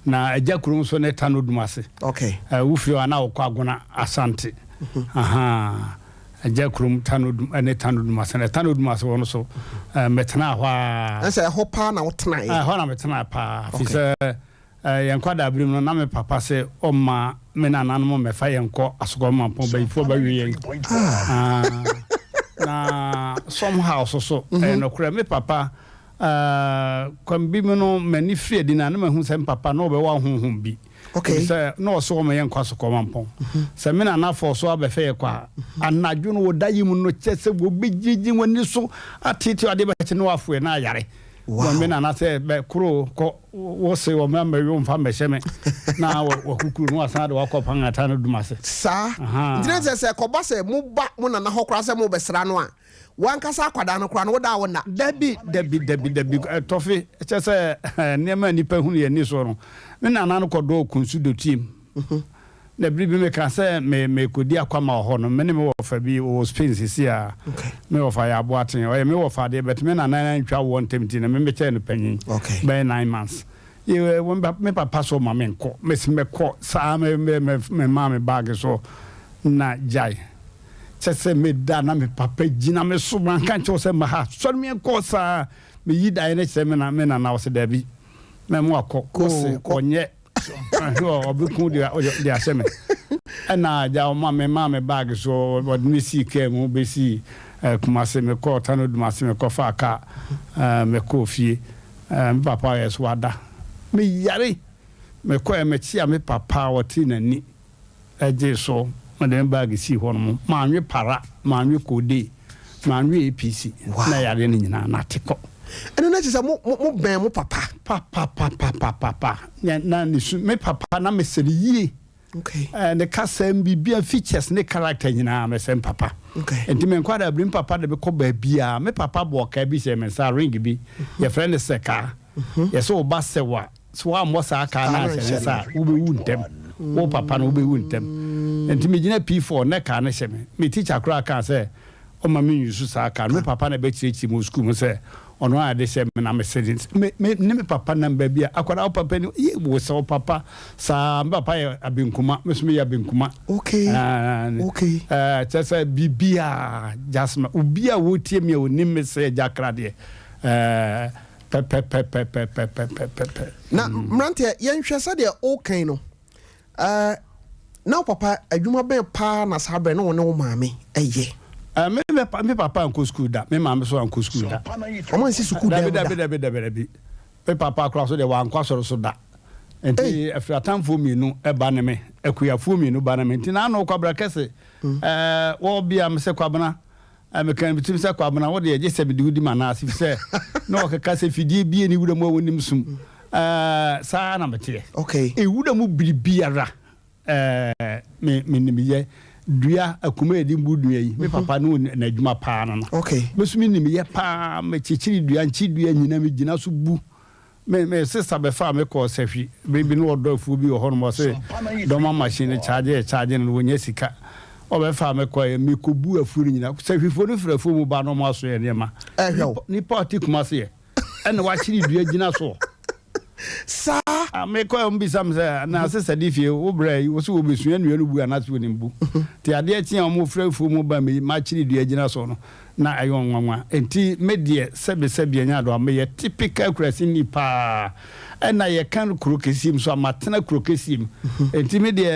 Na agya kurom so ne Tano Dumase. Wofiri hɔ a na wokɔ Agona Asante. Aha. Agya kurom Tano Dum ne Tano Dumase, na Tano Dumase wɔ no so, mɛtenaa hɔ a. Ɛsɛ ɛhɔ paa na wotenaeɛ? Ɛhɔ na metenaa paa fi sɛ yɛn nkwadaa binom no, na me papa sɛ ɔma me nananom mmɛfa yɛn kɔ Asokɔ Mampɔn, bayifoɔ bɛwe yɛn. Ah, na somehow so ɛyɛ nokorɛ, me papa kwan bi mu no, m'ani firi adi na ne mahu sɛ me papa na ɔbɛwɔ ahonhom bi. Okay. Sɛ na ɔsɛ ɔma yɛn nkɔ Asokɔ Mampɔn sɛ me nana fɔ so abɛfɛ yɛ kɔ a, anadwo no wɔda yi mu no, kyɛ sɛ wɔbɛgyigyi w'ani so atete adeɛ bɛkyɛ ne wafoɛ na ayare. Wɔn me nana sɛ bɛ koro kɔ wɔ se wɔn mɛ yɔ nfa mɛhyɛ me na wakukuru no wasan de wakɔ pangata no dum ase. Saa. Nti na sɛ kɔba sɛ moba mo nana hɔ koraa sɛ mobɛsra no a, wankasa akwadaa no koraa no, woda wo nna? Dabi, dabi, dabi, dabi, tɔfe kyɛ sɛ nneɛma a nipa hunu yɛ ni so no, me nana no kɔdɔɔ kunsu dɔtiem na bere bi meka sɛ me mekɔdi akwama wɔ hɔ no, me ne me wɔfa bi wɔ Spain sisi a. Me wɔfa yɛ aboaten, ɔyɛ me wɔfa deɛ, but me nana ntwa woɔ ntɛm, nti na me mekyɛɛ no panyin bɛyɛ 9 months. Me papa so ma menkɔ, mesi mɛkɔ saa, me me me me maa me baage so na gyae kyɛ sɛ meda na me papa gyina me so, manka nkyɛw sɛ ma ha sɔre menkɔ saa, meyi daeɛ no kyerɛ me na me nana ɔsɛ daabi, mɛmo akɔ ɔsɛ ɔnyɛ ɔbɛku de ahyɛ me, ɛna agya ɔma me maa me baage so, ɔde me sii kaa mu bɛsii Kumase, mekɔɔ Tano Dumase, mekɔfaa kaa, mekɔɔ fie. Me papa yɛ so wada, meyare, mekɔɛ mekyea me papa, ɔte n'ani ɛgye so, mede me baage sii hɔ nom, manwe para, manwe kode, manwe APC na yareɛ no nyinaa nate kɔ. Ɛno na kyerɛ sɛ mo bɛn mo papa. Papapapapapa, na ne su me papa na mesɛ no yie. Ne kasɛm biribia, features ne character nyinaa mesɛ me papa. Nti me nkwadaa abiri, me papa de bɛkɔ baabiaa, me papa bɔ ɔkaa bi hyɛ me nsa, ring bi yɛfrɛ no sɛ kaa, yɛsɛ wo ba sɛ wa sɛ woammɔ saa kaa no ahyɛ ne nsa a, wobɛwu ntɛm, wo papa no wobɛwu ntɛm. Nti megyina P4 ne kaa no hyɛ me teacher koraa kaa sɛ ɔma me nyusu saa kaa no, me papa na bɛkyerɛkyerɛ mu wɔ sukuu mu sɛ ɔno a de hyɛ me na mesɛ me me ne me papa nam baabi a akwadaa wo papa ni ye wo sɛ wo papa saa, me papa yɛ abenkuma, me so meyɛ abenkuma. Kyerɛ sɛ biribiaa jasma obi a wɔtie me a ɔnim me sɛ agya kra deɛ pɛpɛpɛpɛpɛpɛpɛpɛ. Na mmeranteɛ, yɛnhwɛ sɛdeɛ wokan no, na wo papa adwuma bɛn paa na saa berɛ na wɔne wo maame ɛyɛ? Me me papa ankɔ sukuu da, me maame so ankɔ sukuu da. Wɔn ansi sukuu dan mu da. Dabi dabi dabi dabi. Me papa koraa so deɛ wankɔ asɔre so da. Nti afiri atamfoɔ mmienu ba ne me, akuafoɔ mmienu ba ne me. Nti n'ano Kwabena kɛse, ɛɛ wɔbea me sɛ Kwabena, meka me tirim sɛ Kwabena wo deɛ gye sɛ mede wo di m'anan ase fi sɛ na ɔkeka sɛ fidie bie ne wura mu a wɔnim sum. Ɛɛ saa na meteɛ. Okay. Ewura mu biribiara. Ɛɛ, me, menim yɛ. Dua, akuma a yɛde bu dua yi, me papa ne n'adwuma paa no no. Okay. Me nso menim yɛ paa, mekyekyere dua, nkye dua nyina megyina so bu. Me, me sista bɛfaa me kɔɔ Sahwi, bere bi na ɔdɔ afuo bi wɔ hɔnom, ɔse dɔma machine no kyaagye yɛkyaagye no no wɔnya sika. Ɔbɛfaa me kɔeɛ, mekɔbuu afuo no nyina. Sahwifoɔ no firi afuo mu ba na wɔn asoɛ nneɛma. Ɛhwɛ wo. Nipa a ɔte Kumase yɛ, ɛna wakyere dua gyina soɔ. Saa. Ah, mekɔ a wɔbisa me sɛ, na ase sɛde fie wo brɛ yi, wo so wɔbɛsua nnua no bu anaasɛ wɔnim bu? Nti adeɛ kye a wɔfrɛ afuo mu ba me makyere dua gyina so no, na ɛyɛ wɔn nwanwa. Nti me deɛ, sɛbesɛbe ɛnyɛ adoa, meyɛ typical Kuraseni paa. Ɛna yɛka kuro kɛseɛ mu nso a, matena kuro kɛseɛ mu. Nti me deɛ,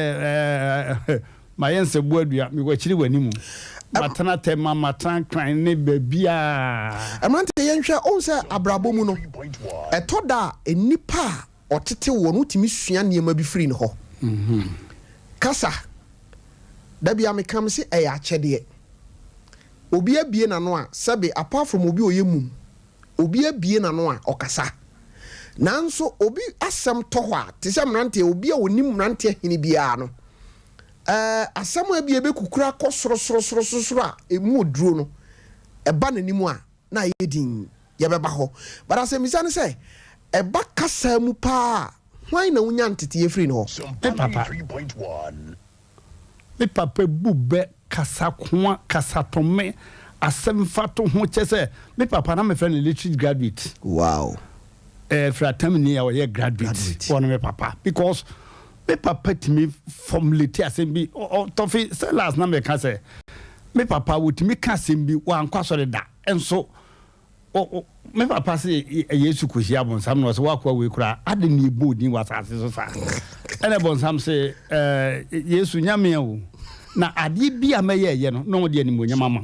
eh, Mayɛ nsɛboa dua, mewɔ akyiri wɔ anim. Matena Tema, matena Nkran ne baabiara. Mmeranteɛ yɛnhwɛ, wohu sɛ abrabɔ mu no, ɛtɔ da a nnipa a ɔtete woɔ no wotumi sua nneɛma bi firi ne hɔ. Kasa, da biara meka mese ɛyɛ akyɛdeɛ. Obi abue n'ano a, sɛbe apart from obi a ɔyɛ mum, obi abue n'ano a ɔkasa. Nanso obi asɛm tɔ hɔ a, te sɛ mmeranteɛ, obi a ɔnim mmeranteɛ hene biara no, ɛɛ asɛm a ebia ɛbɛkukura akɔ sorosorosorosoro a ɛmu oduro no, ɛba n'anim a, na ayɛ dinn. Yɛbɛba hɔ. But asɛmmisa ne sɛ, ɛba kasa mu paa a, hwan na wonya nteteeɛ firi ne hɔ? Me papa. Me papa bu bɛ kasakoa, kasatome, asɛm mfatoho, kyerɛ sɛ me papa na mefrɛ no literate graduate. Wow. Ɛɛ fratamni a ɔyɛ graduate. Graduate. Ɔno me papa because me papa tumi formulate asɛm bi ɔtɔfe sɛ last na meka sɛ me papa wɔtumi ka asɛm bi wankɔ asɔre da nso Me papa se Yesu kɔhyia bonsam na ɔsɛ woakoa wei koraa ade ne ɛbɔ odin wɔ asase so saa. Ɛna bonsam se Yesu nyamea o na adeɛ bi a mɛyɛ ɛyɛ no na ɔde animuonyam ama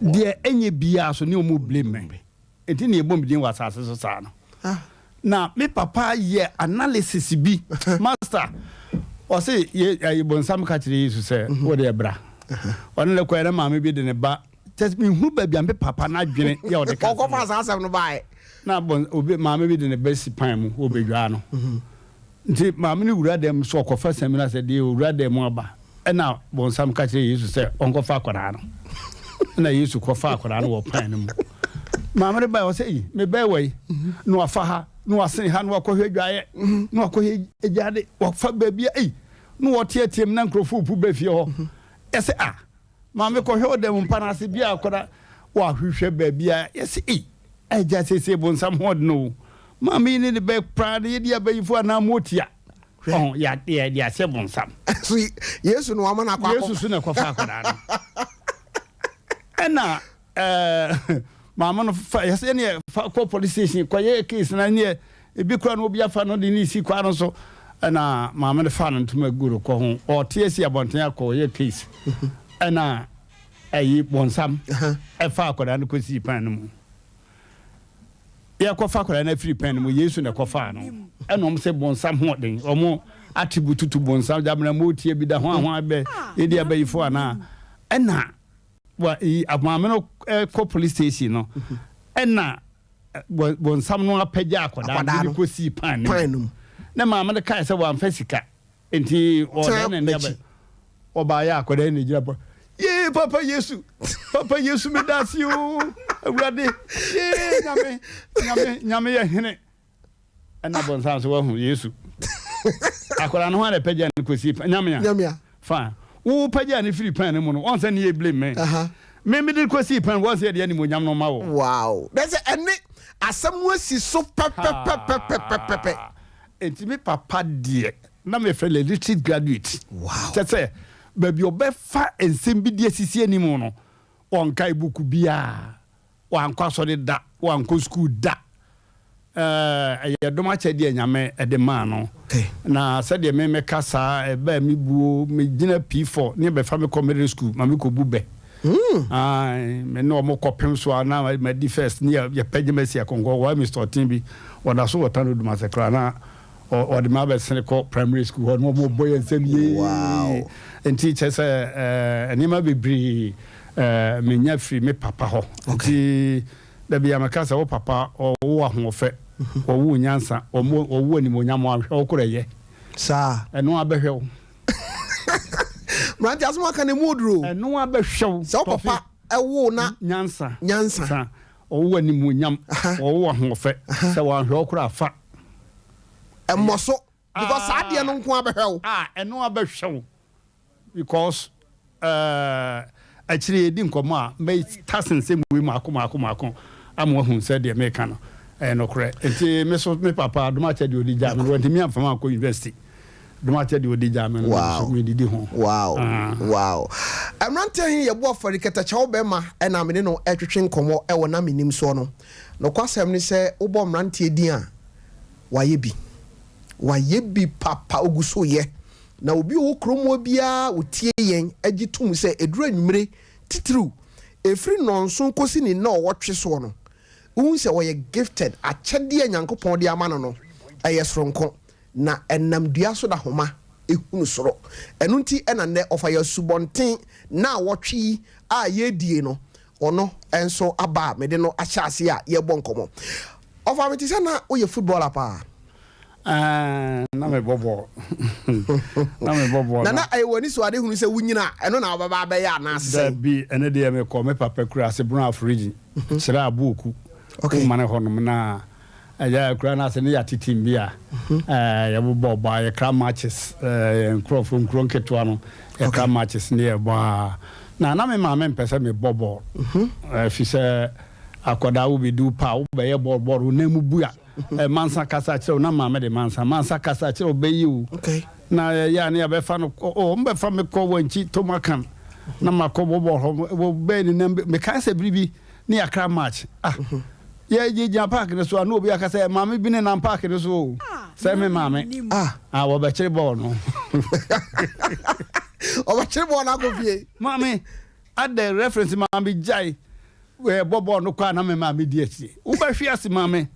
deɛ ɛnyɛ biara so ne ɔmo blame me nti ne ɛbɔ me din wɔ asase so saa no. Na me papa yɛ analysis bi master ɔse ye bonsam ka kyerɛ Yesu sɛ wo deɛ bra ɔne ne kɔɛ na maame bi de ne ba Kyɛ sɛ menhunu baabi a me papa n'adwene yɛ ɔde ka Ɔkɔfaa saa asɛm no baeɛ. Na bɔn obi maame bi de ne ba si pan mu ɔbɛdwaa no. Nti maame no wura dan mu sɛ ɔkɔfa samina sɛ deɛ ɔwura dan mu aba. Ɛna bɔnsam ka kyerɛ Yesu sɛ ɔnkɔfa akwadaa no. Ɛna Yesu kɔfa akwadaa no wɔ pan no mu. Maame no baeɛ ɔsɛ yi me bɛɛ wɔ yi na wafa ha na wasene ha na wakɔhwɛ adwaeɛ na wakɔhwɛ agyaade wafa baabi a ei na wɔteateam na nkurɔfoɔ pu ba fie hɔ. Ɛsɛ ah Maame kɔhwɛ wo dɛm mpa no ase bi a kɔda wahwehwɛ baabi a yɛse ei agya seesei bonsam ho ɔdene o maame yi ne ne bɛ koraa no yɛdi abayifo anaa motia ɔho yɛde ahyɛ bonsam. So Yesu na wama no akɔ akɔ. Yesu so na ɛkɔfa akwadaa no ɛna ɛɛ maame no fa yɛsɛ ɛneɛ fa kɔ police station kɔyɛ case na ɛneɛ ebi kora no obi afa no de ne si kwan no so ɛna maame no fa no ntoma gu no kɔ ho ɔte asi abɔnten akɔ ɔyɛ case ɛna ɛyi bɔnsam ɛfa akwadaa no kɔsii pan no mu yɛkɔfa akwadaa no afiri pan no mu Yesu na ɛkɔfaa no ɛna ɔmo sɛ bɔnsam ho ɔden ɔmo attribute to bɔnsam gyamena mo tie bi da ho aho abɛ yɛdi abayifo anaa ɛna wa yi maame no kɔ police station no ɛna bɔnsam no apagya akwadaa no de kɔsii pan no mu na maame no kae sɛ wamfa sika nti ɔdan na nneɛma ɔbaayɛ akwadaa no gyina pɔ yee papa yesu papa yesu meda ase o awurade yee nyame nyame nyame yɛ hene Ɛna bɔnsam so wahu Yesu. Akwadaa no ho ara pagya no kɔsi nyamea. Nyamea. Fa. Wo pagya no firi pan no mu no, wɔn sɛ ne yɛ blame me. Me me de kɔsi pan wɔn sɛ yɛde animuonyam no ma wo. Wow. Dɛ sɛ ɛne asɛm no asi so pɛpɛpɛpɛpɛpɛ. Enti me papa deɛ na mefrɛ no literate graduate. Wow. Kyɛ sɛ baabi ɔbɛfa nsɛm bi de asisi anim no, ɔnkae buku biara. Wankɔ asɔre da, wankɔ sukuu da. Ɛyɛ dom akyɛdeɛ a Nyame de maa no. Na sɛdeɛ me meka saa, ɛbaa me buo, me gyina P4 ne bɛfa me kɔ middle school ma me kɔ bu bɛ. Ae, me ne wɔn kɔpem so a na madi first ne yɛpɛ gyama si akɔnkɔ. Wɔyɛ Mr. Ɔten bi, ɔda so wɔ Tano Dumase koraa na ɔde me abɛsene kɔ primary school hɔ na wɔn bɔ yɛn nsam yee. Wow. Nti kyerɛ sɛ eh, nneɛma bebree eh, menya firi me papa hɔ. Nti da bi a meka sɛ wo papa ɔwo ahoɔfɛ, ɔwo nyansa, ɔwo animuonyam, ahwɛ wo korɔ ɛyɛ. Saa. Ɛno abɛhwɛ wo. Mmerante asɛm aka no emu oduro. Ɛno abɛhwɛ wo. Sɛ wo papa ɛwo na. Nyansa. Nyansa. Sa. Ɔwo animuonyam. Ɔwo ahoɔfɛ. Sɛ wanhwɛ wo koraa fa. Ɛmmɔ so. Because saa adeɛ no nko abɛhwɛ wo. Ah, ɛno abɛhwɛ wo. Because eh, akyire yɛdi nkɔmmɔ a, mɛtase nsɛm wei mmaako mmaako mmaako ama wahu sɛ deɛ meka no ɛyɛ nokorɛ. Nti me so me papa adom akyɛ deɛ ɔde gyaa me no, wantumi amfa me ankɔ university. Adom akyɛ deɛ ɔde gyaa me no, Wow. so medidi ho. Wow. Ah. Wow. Mmeranteɛ he yɛbɔ afɔre kɛtɛkyɛw bɛma ɛna me ne no ɛtwetwe nkɔmmɔ ɛwɔ na menim soɔ no. Nokwasɛm ne sɛ wobɔ mmeranteɛ din a, wayɛ bi. Wayɛ bi papa, ogu so yɛ. Na obi a ɔwɔ kurom hɔ biara a ɔtie yɛn gye tom sɛ ɛduru anwummere, titiriw ɛfiri nnɔnson kɔsi ne nnɔɔwɔtwe soɔ no, wohu sɛ ɔyɛ gifted, akyɛdeɛ a Nyankopɔn de ama no no, ɛyɛ soronko, na ɛnam dua so da homa hunu soro. Ɛno nti na nnɛ ɔfa yɛn asubɔnten nnawɔtwe yi a yɛredie no, ɔno nso aba a mede no ahyɛ aseɛ a yɛrebɔ nkɔmmɔ. Ɔfa, mete sɛ na woyɛ footballer paa. Ɛɛ, na mebɔ bɔɔl. Na mebɔ bɔɔl. Na na ɛyɛ w'ani so ade hunu sɛ wonyini a, ɛno na wobɛba abɛyɛ anaasɛ sɛn? Dabi, ɛno deɛ mekɔ me papa kura ase Brong Ahafo Region, kyerɛ Aboku, Womane hɔnom na ɛyɛ akura no ase ne yɛate team bi a ɛɛ yɛbobɔ bɔ a yɛkra matches ɛɛ nkurɔfoɔ nkuro nketewa no yɛkra matches ne yɛbɔ a na na me maame mpɛ sɛ mebɔ bɔɔl ɛfi sɛ akwadaa wo bɛdi wo pa a wobɛyɛ bɔɔl bɔɔl wo nan mu bu a Eh, mansa kasa kyerɛ wo na maame de mansa mansa kasa kyerɛ wo bɛyi wo okay. Na ɛyɛ a ne yɛbɛfa no kɔ oh, ɔmbɛfa me kɔ wankyi tomakan na makɔ bɔbɔ hɔ wɔ bɛɛ ne nam mekae sɛ bere bi ne yɛakra match ah mhm. yɛgyina park no so a na obi aka sɛ maame bi ne nam park no so o ah, sɛ me maame ah, ah wɔbɛkyere bɔɔl no. Ɔbɛkyere bɔɔl no akɔ fie. Maame adɛ reference maame gyae bɔ bɔɔl no kɔ a na me maame di akyire. Wobɛhwe ase maame.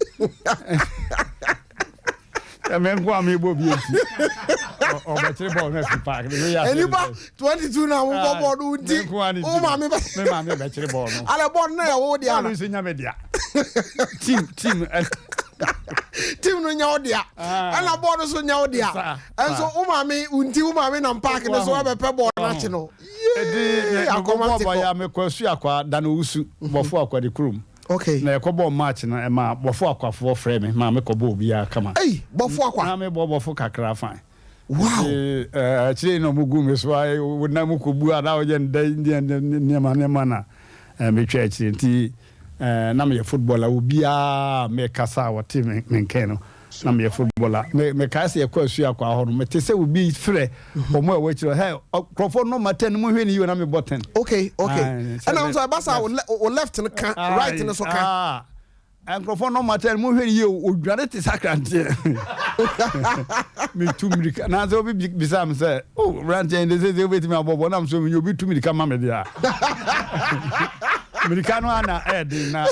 Ɛmɛ nko a mebɔ bi nti. Ɔbɛkyere bɔɔl no afiri park. Nnipa 22 na wobɔ bɔɔl no nti. Wo maame bɛ. Me maame bɛkyere bɔɔl no. Alɛ bɔɔl no na yɛ wo dea. Bɔɔl no nso nya me dea. Team team. Team no nya wo dea. Ɛna bɔɔl no nso nya wo dea. Ɛnso wo maame nti wo maame nam park no so abɛpɛ bɔɔl no akye no. Edi mekɔbɔ bɔ ya mekɔ asu akwa da no wusu bɔfo akwa de kurom. Okay. Na yɛkɔbɔ match no ɛma bɔfo akwafoɔ frɛ me ma mekɔbɔ obiara kama. Ei, bɔfo akwa. Na mebɔ bɔfo kakra fine. Wow. Nti akyire yi na ɔmo gu me so a wo nan mu kɔbu a na woyɛ ndɛ nneɛma nneɛma na metwa akyire nti na meyɛ footballer obiara mekasa a wɔte me nkɛn no. Na meyɛ footballer. Me mekae sɛ yɛkɔ asu akwaa hɔ no, mete sɛ obi frɛ wɔn a ɛwɔ akyiri hɔ, hey, nkurɔfoɔ nɔma ten no monhwɛ ne yie na mebɔ ten. Okay, okay. Ɛna nso ɛba saa wo left no ka, right no so ka. Nkurɔfoɔ nɔma ten no monhwɛ ne yie o, odwane te sɛ akranteɛ. Metu mmirika, na sɛ obi bisa me sɛ, oh, mmeranteɛ yi de sɛ sɛ wobɛtumi abɔ bɔ, nam so menya obi tu mmirika ma me deɛ a. Mmirika no ana ɛyɛ den na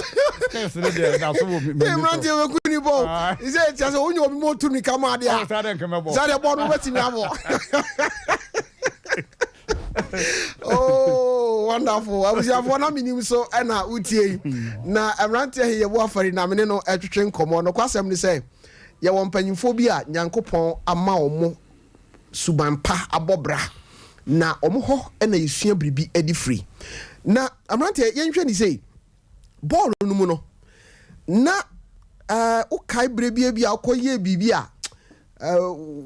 skills no deɛ da so wɔ me so. Mmeranteɛ bɛku ni bɔ o. Sɛ ɛkyɛ sɛ wonya obi ma ɔtu mmirika ma adeɛ a. Saa deɛ nka mɛbɔ. Saa deɛ bɔɔl no wobɛtumi abɔ. Oh, wonderful. Abusuafoɔ na menim so ɛna wotie yi. Na mmeranteɛ he yɛbu afɔre na mene no ɛtwetwe nkɔmmɔ. Nokwasɛm ne sɛ yɛwɔ mpanyimfoɔ bi a Nyankopɔn ama wɔn suban pa abɔ bra, na wɔn hɔ na yɛsua biribi de firi. Na aberanteɛ, yɛnhwɛ ne sei, bɔɔl no mu no, na uh, wokae berɛ bi bi a wokɔyɛɛ biribi a uh,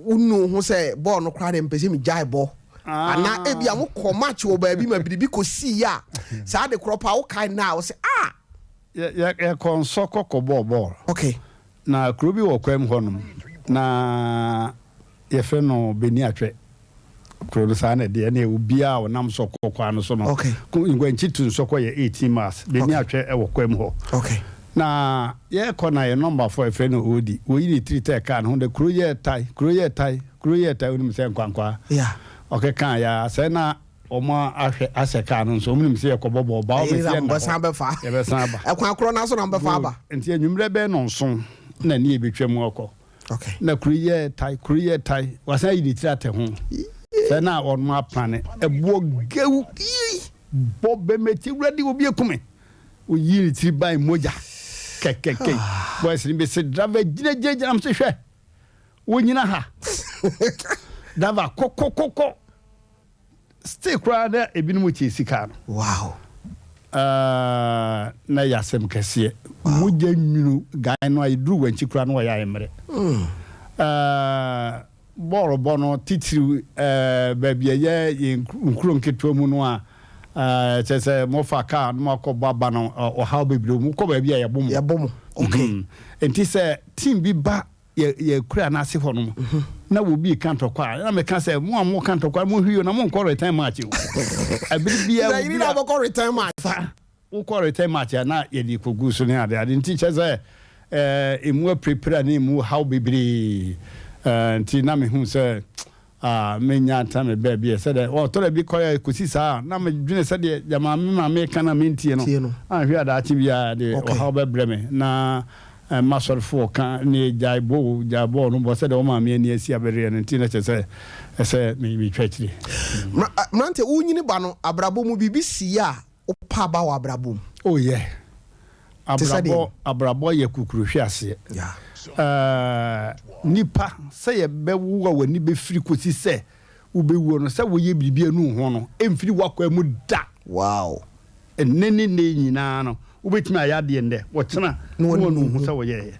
wonu ho sɛ bɔɔl no koraa deɛ mpɛ sɛ megyae bɔ ah. anaa ebi a mokɔ match wɔ baabi ma biribi kɔsii a saa de korɔ paa wokae na a wo sɛ ah yɛkɔ nsɔ kɔkɔ bɔɔ bɔɔl. Okay. Na kuro bi wɔ kwam hɔnom na Yɛfrɛ no Beniatwɛ. Kuro no saa na ɛdeɛ ɛne obiara a ɔnam Sɔkɔ kwan no so no. Okay. Nkwankyi to Nsɔkɔ yɛ 18 miles. Beniatwɛ ɛwɔ kwam hɔ. Okay. Na yɛkɔ na yɛ nɔmba fɔ yɛfrɛ no Odi. Wɔyi ne tiri tɛ kaa ne ho dɛ kuro yɛ tae, kuro yɛ tae, kuro yɛ tae wonim sɛ nkwankwaa. Yeah. Ɔkeka ya sɛ na. Wɔn ahwɛ ahyɛ kaa no nso, wɔn nim sɛ yɛkɔbɔ bɔɔl, ba wɔn Ɛyɛ sɛ na yɛnna mobɛsan hɔ, bɛfa. yɛbɛsan aba. Ɛkwan korɔ no ara so na mobɛfa Good. aba. Nti anwummerɛ bɛyɛ nnɔnson na ne yɛbɛtwa mu akɔ. Okay. Na kuro yi yɛ tae, kuro yi yɛ tae, wasan ayi ne tiri atɛ ho. Sɛ na ɔno aprane, ɛboɔ gew, bɔ bɛmɛti, awurade obi aku me. Oyii ne tiri ban mogya kɛkɛkɛ. Boys no bi se driver gyina gyina gyina, mese hwɛ, wonyina ha. Driver kɔ kɔ kɔ kɔ. Still koraa na ebinom kyɛ sika no. Wow. Uh, na ɛyɛ asɛm kɛseɛ. Mogya nwunu guy no a ɛduru wankyi koraa na ɔyɛ ayɛ mmerɛ. Uh, bɔɔl bɔ no titiriw uh, baabi ɛyɛ yɛn nkuro nketewa mu no a uh, kyerɛ sɛ mofa kaa na moakɔbɔ aba no ɔhaw bebree mu kɔ baabi a yɛbo mo. Yɛbo mo. Okay. Mm -hmm. Nti sɛ team bi ba yɛ yɛ kura n'ase hɔ nom na obi reka ntɔkwa a na meka sɛ mo a mo ka ntɔkwa mo hwi o na mo nkɔ return match o ɛbere biara na yiri na bɛkɔ return match sa wokɔ return match a na yɛde kɔgu so ne ade ade nti kyɛ sɛ ɛɛ emu apirapira ne emu haw bebree ɛɛ nti na mehu sɛ a menya atena me baabi ɛ sɛdeɛ ɔtɔ da bi kɔyɛ kɔsi saa a na medwene sɛdeɛ gyama me maame ka na mentie no anhwɛ a daakye biara de ɔhaw bɛbrɛ me na m'asɔrefoɔ ka ne gyae bɔ o gyae bɔɔl no bɔ sɛdeɛ wo maame ani asi abereɛ no nti na kyerɛ sɛ ɛsɛ metwa akyire. Mmerante, wonyini ba no, abrabɔ mu biribi si yɛ a wopɛ aba wɔ abrabɔ mu? Oh yeah. Te sɛ deɛn? Abrabɔ abrabɔ yɛ kukuruhweaseɛ. Yeah. Eh, nipa sɛ yɛbɛwo a w'ani bɛfiri kɔsi sɛ wobɛwuo no, sɛ woyɛ biribi anu wo ho no, ɛmfiri w'akwaa mu da. Wow. Ɛnnɛ ne nnɛ yi nyinaa no, wobɛtumi ayɛ adeɛ nnɛ, ɔkyena Na na w'anu wanu wo ho ho. sɛ woyɛeɛ.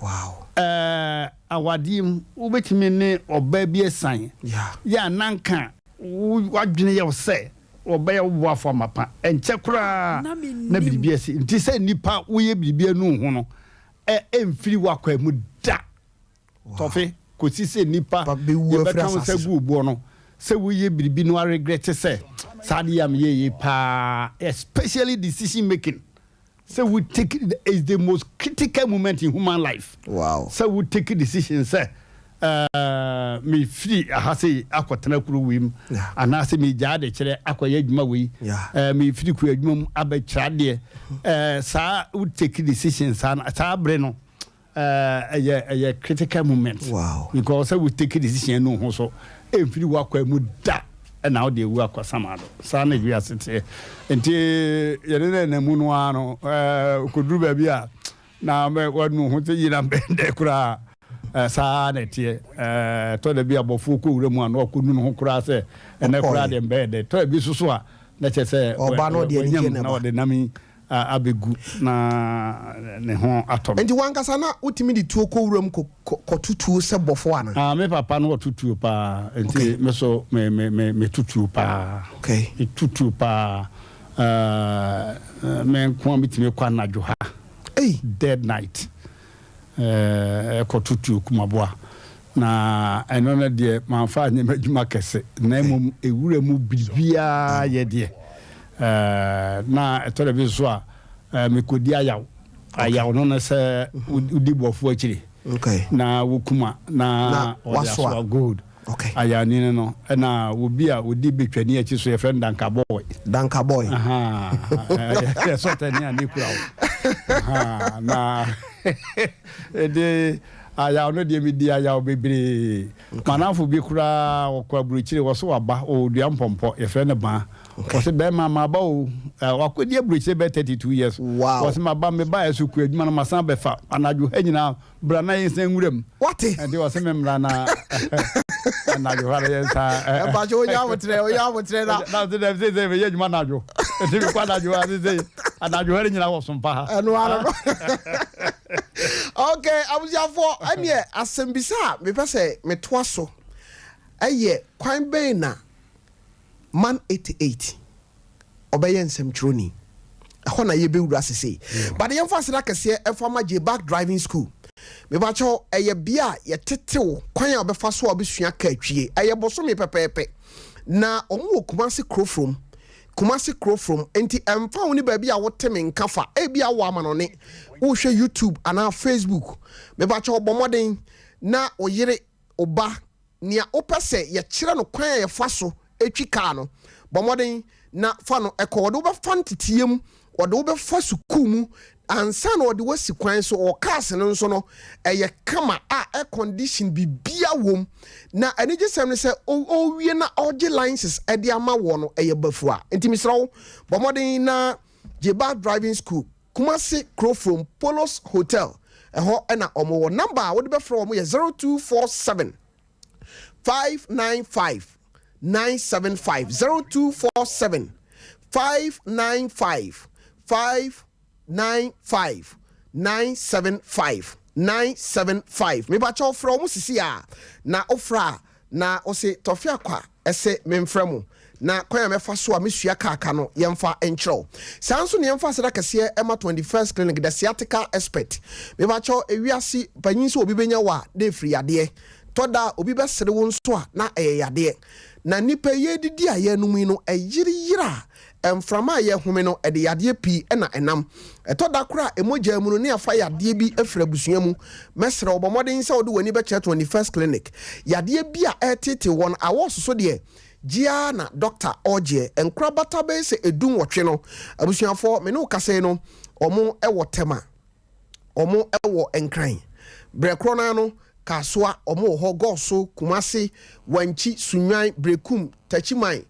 Wow. Eh, awadeɛ mu, wobɛtumi ne ɔbaa bi asiane, Yeah. yɛ a na anka wo w'adwene yɛ wo sɛ Wɔbɛyɛ wo boafo amapa. Ɛnkyɛ koraa na biribi asi. Nti sɛ nnipa woyɛ biribi anu wo ho no, ɛ ɛmfiri w'akwaa mu da. Tɔfe, kɔsi sɛ nnipa yɛbɛka wo nsa gu wo boɔ no, sɛ woyɛ biribi na woaregrɛte sɛ, saa adeɛ yi a meyɛeɛ yi paa, especially decision making. Sɛ wo take is the most critical moment in human life. Wow. Sɛ wo take decision sɛ ɛɛ me firi aha sei akɔtena kuro wei mu anaasɛ me gyaa de kyerɛ akɔyɛ adwuma wei ɛɛ me firi kuro adwuma mu abɛkyerɛ adeɛ ɛɛ saa wo take decision saa saa bere no. Ɛyɛ ɛyɛ critical moment. Wow. Because sɛ wo take decision no ho so ɛmfiri w'akwan mu da ɛna wode awu akɔ samado. Saa na wiase teɛ. Nti yɛne no ɛna mu no ara no kɔduru baabi a na wanu ho sɛ yina bɛndɛ koraa. Saa na ɛteɛ. Ɛtɔ da bi abɔfoɔ kɔ wura mu a na wakɔnu ne ho koraa sɛ ɛnɛ koraa deɛ mbɛyɛ dɛ. Ɛtɔ da bi nso so a na kyerɛ sɛ wanyam na ɔde nam yi abegu na ne ho atɔ no. Enti w'ankasa na wotumi de tuo kɔ wuram kɔto tuo sɛ bɔfo anaa? Ah, me papa no ɔto tuo paa, enti me so me me me meto tuo paa. Okay. Meto tuo paa. Uh, me nko a metumi kɔ anadwo ha. Ei. Dead night. Ɛkɔto tuo kum aboa. Na ɛno no deɛ mamfa anyɛ m'adwuma kɛse, na mmom ewura mu biribiara yɛ deɛ. Na ɛtɔ da bi nso a mekɔdi ayaw. Ayaw no ne sɛ wodi bɔfoɔ akyiri na wokum a na ɔde asoa gold. Ayawni no no, ɛna obi a odi betwani akyi so yɛfrɛ no Danka Boy. Danka Boy. Yɛ sɔtɛni a ne kura wo. Na ɛde ayaw no deɛ medi ayaw bebree. Manafo bi koraa ɔkɔ aburokyire wɔ so waba ɔdua mpɔmpɔ yɛfrɛ no baa. Wɔse bɛrima maba o wakɔdi aburokyire bɛyɛ 32 years. Wow. Wɔse maba meba ɛso kua adwuma no masan bɛfa anadwo ha nyinaa Bra na yɛnsan nwura mu. Wate? Ɛnti ɔse me mmra na anadwo hɔ ara yɛnsan. Mpakyɛ wonya abotrɛ, wonya abotrɛ na. Na ɔse dɛm seesei meyɛ adwuma anadwo. Ɛnti mekɔ anadwo ha seesei anadwo ha no nyinaa wɔ sompa ha. Ɛno ara no. Okay, abusuafoɔ, ɛneɛ asɛmbisa a mepɛ sɛ metoa so ɛyɛ kwan bɛn na Man 88 ɔbɛyɛ nsɛmtwerɛni. Ɛhɔ na yɛbɛwura sesei. But yɛmfa aseda kɛseɛ ɛmfa ma J-Back Driving School. Mepakyɛw, ɛyɛ bea a yɛtete wo kwan a wobɛfa so a wobɛsua kaa twie. Ɛyɛ bosome pɛpɛɛpɛ. Na wɔn wɔ Kumasi Kurofrom. Kumasi Kurofrom. Enti ɛmfa ho ne baabi a wote me nka fa. Ebia wowɔ amanɔne, wohwɛ YouTube anaa Facebook. Mepakyɛw, bɔ mmɔden na wo yere, wo ba, nea wopɛ sɛ yɛkyerɛ no kwan a yɛfa so twi kaa no. Bɔ mmɔden na fa no kɔ. Wɔde wo bɛfa nteteɛ mu, wɔde wo bɛfa sukuu mu ansa na wɔde wo asi kwan so. Wɔ cars no nso no, ɛyɛ kama a air condition biribiara wom. Na anigyesɛm ne sɛ ɔrewie na ɔregye license de ama woɔ no, ɛyɛ bafua. Nti mesrɛ wo, bɔ mmɔden na gye ba driving school, Kumasi Kurofrom Polos Hotel, ɛhɔ na wɔwɔ. Number a wode bɛfrɛ wɔn yɛ 0247 595 975 0247 595 595 975 975. Mepakyɛw frɛ wɔn sisi a na wofrɛ a na wose Tɔfe Akwa ɛse memfrɛ mo na kwan a mɛfa so a mesua kaa ka no yɛmfa nkyerɛ wo. Saa nso na yɛmfa aseda kɛseɛ ɛma 21st Clinic the sciatica expert. Mepakyɛw ewiase panyin sɛ obi bɛnya wo a na ɛfiri yadeɛ. Tɔ da a obi bɛsere wo nso a, na ɛyɛ yadeɛ. Na nnipa yi yɛredidi a yɛrenom yi no, ɛyere yera a, mframa a yɛrehome no, ɛde yadeɛ pii na ɛnam. Ɛtɔ da koraa a, mogya mu no, ne afa yadeɛ bi afiri abusua mu. Mɛsrɛ wo, bɔ mmɔden sɛ wode w'ani bɛkyerɛ 21st Clinic. Yadeɛ bi a ɛreteetee wɔn, awɔɔso so deɛ, gye ara na dɔkta ɔregyeɛ. Nkorabata bɛyɛ sɛ dunwɔtwe no, abusuafoɔ, me ne wo kasa yi no, wɔn wɔ Tema. Wɔn wɔ Nkran. Berɛ korɔ no ara no, Kasoa, wɔn wɔ hɔ, Gɔso, Kumase, Wankyi, Sunnwan, Berekum, Takyiman,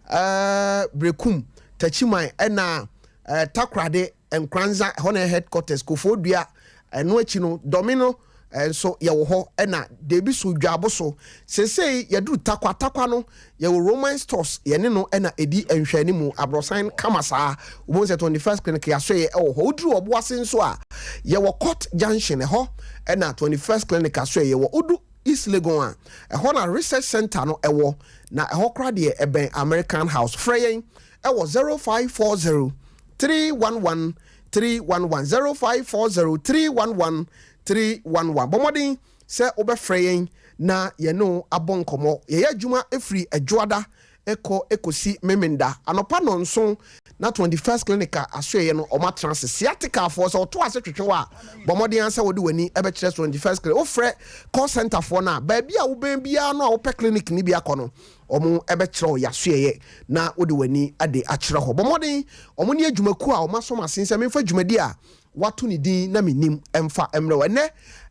eh, Berekum, Takyiman, ɛna eh, Takorade, Nkoranza, ɛhɔ na ɛyɛ headquarters, Kofoɔ Dua, ɛno akyi no, Dɔme no eh, nso yɛwɔ hɔ, ɛna Debi so, Dwaabo so. Seesei yɛduru Tarkwa, Tarkwa no yɛwɔ Roman stores, yɛne no na ɛdi nhwɛanimu, aborɔsan kama saa, wobɛhu sɛ 21st Clinic yɛasoɛeɛ wɔ hɔ. Woduru Ɔboase nso a, yɛwɔ Court Junction, ɛhɔ na 21st Clinic asoɛeɛ wɔ. Wodu East Legon a, ɛhɔ na Research Centre no wɔ, na ɛhɔ koraa deɛ ɛbɛn American House. Frɛ yɛn wɔ 0540 311 311, 0540 311 311. Bɔ mmɔden sɛ wobɛfrɛ yɛn na yɛne wo abɔ nkɔmmɔ. Yɛyɛ adwuma firi Ɛdwoada kɔ kɔsi Memenda anɔpa nnɔnson na 21st Clinic a asoɛeɛ no wɔatena ase. Sciatica-foɔ, sɛ wɔto ase twetwe wo a, bɔ mmɔden ara sɛ wode w'ani bɛkyerɛ 21st Clinic. Wofrɛ call centre foɔ no a, baabi a wobɛn biara no a wopɛ clinic no bi akɔ no, wɔbɛkyerɛ wo yɛasoɛeɛ na wode w'ani de akyerɛ hɔ. Bɔ mmɔden, wɔn ne adwumakuo a wɔasɔ m'asen sɛ memfa dwumadie a Wɔato ne din na mennim mfa mmerɛ wo. Ɛnnɛ,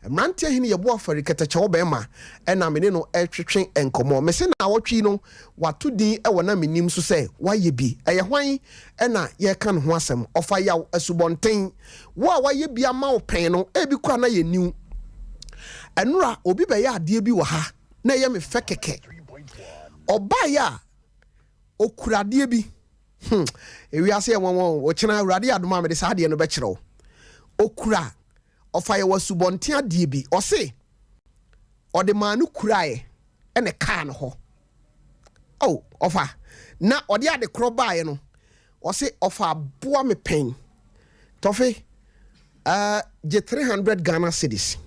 mmeranteɛ hene Yeboah Fari Kɛtɛkyɛw bɛrima na me ne no retwetwe nkɔmmɔ. Mese naawɔtwe yi no, wato din wɔ na mennim nso sɛ wayɛ bi. Ɛyɛ hwan na yɛreka ne ho asɛm? Ɔfa Yaw Asubɔnten. Wo a wayɛ bi ama wo pɛn no, ebi koraa na yɛnni wo. Ɛnora, obi bɛyɛ adeɛ bi wɔ ha na ɛyɛ me fɛ kɛkɛ. Ɔbaeɛ a, ɔkura adeɛ bi. Hmm, ewiase yɛ nwanwa o. Ɔkyena Awurade yɛ adom a mede saa adeɛ no bɛkyerɛ wo. Okura, ɔfa yɛ wɔ asubɔnten adeɛ bi. Ɔse, ɔde maa no kuraeɛ ɛna ɛkaa no hɔ. Oh, ɔfa. Na ɔde ade korɔ baeɛ no, ɔse ɔfa aboa me pɛn. Tɔfe, uh, gye 300 Ghana cedis.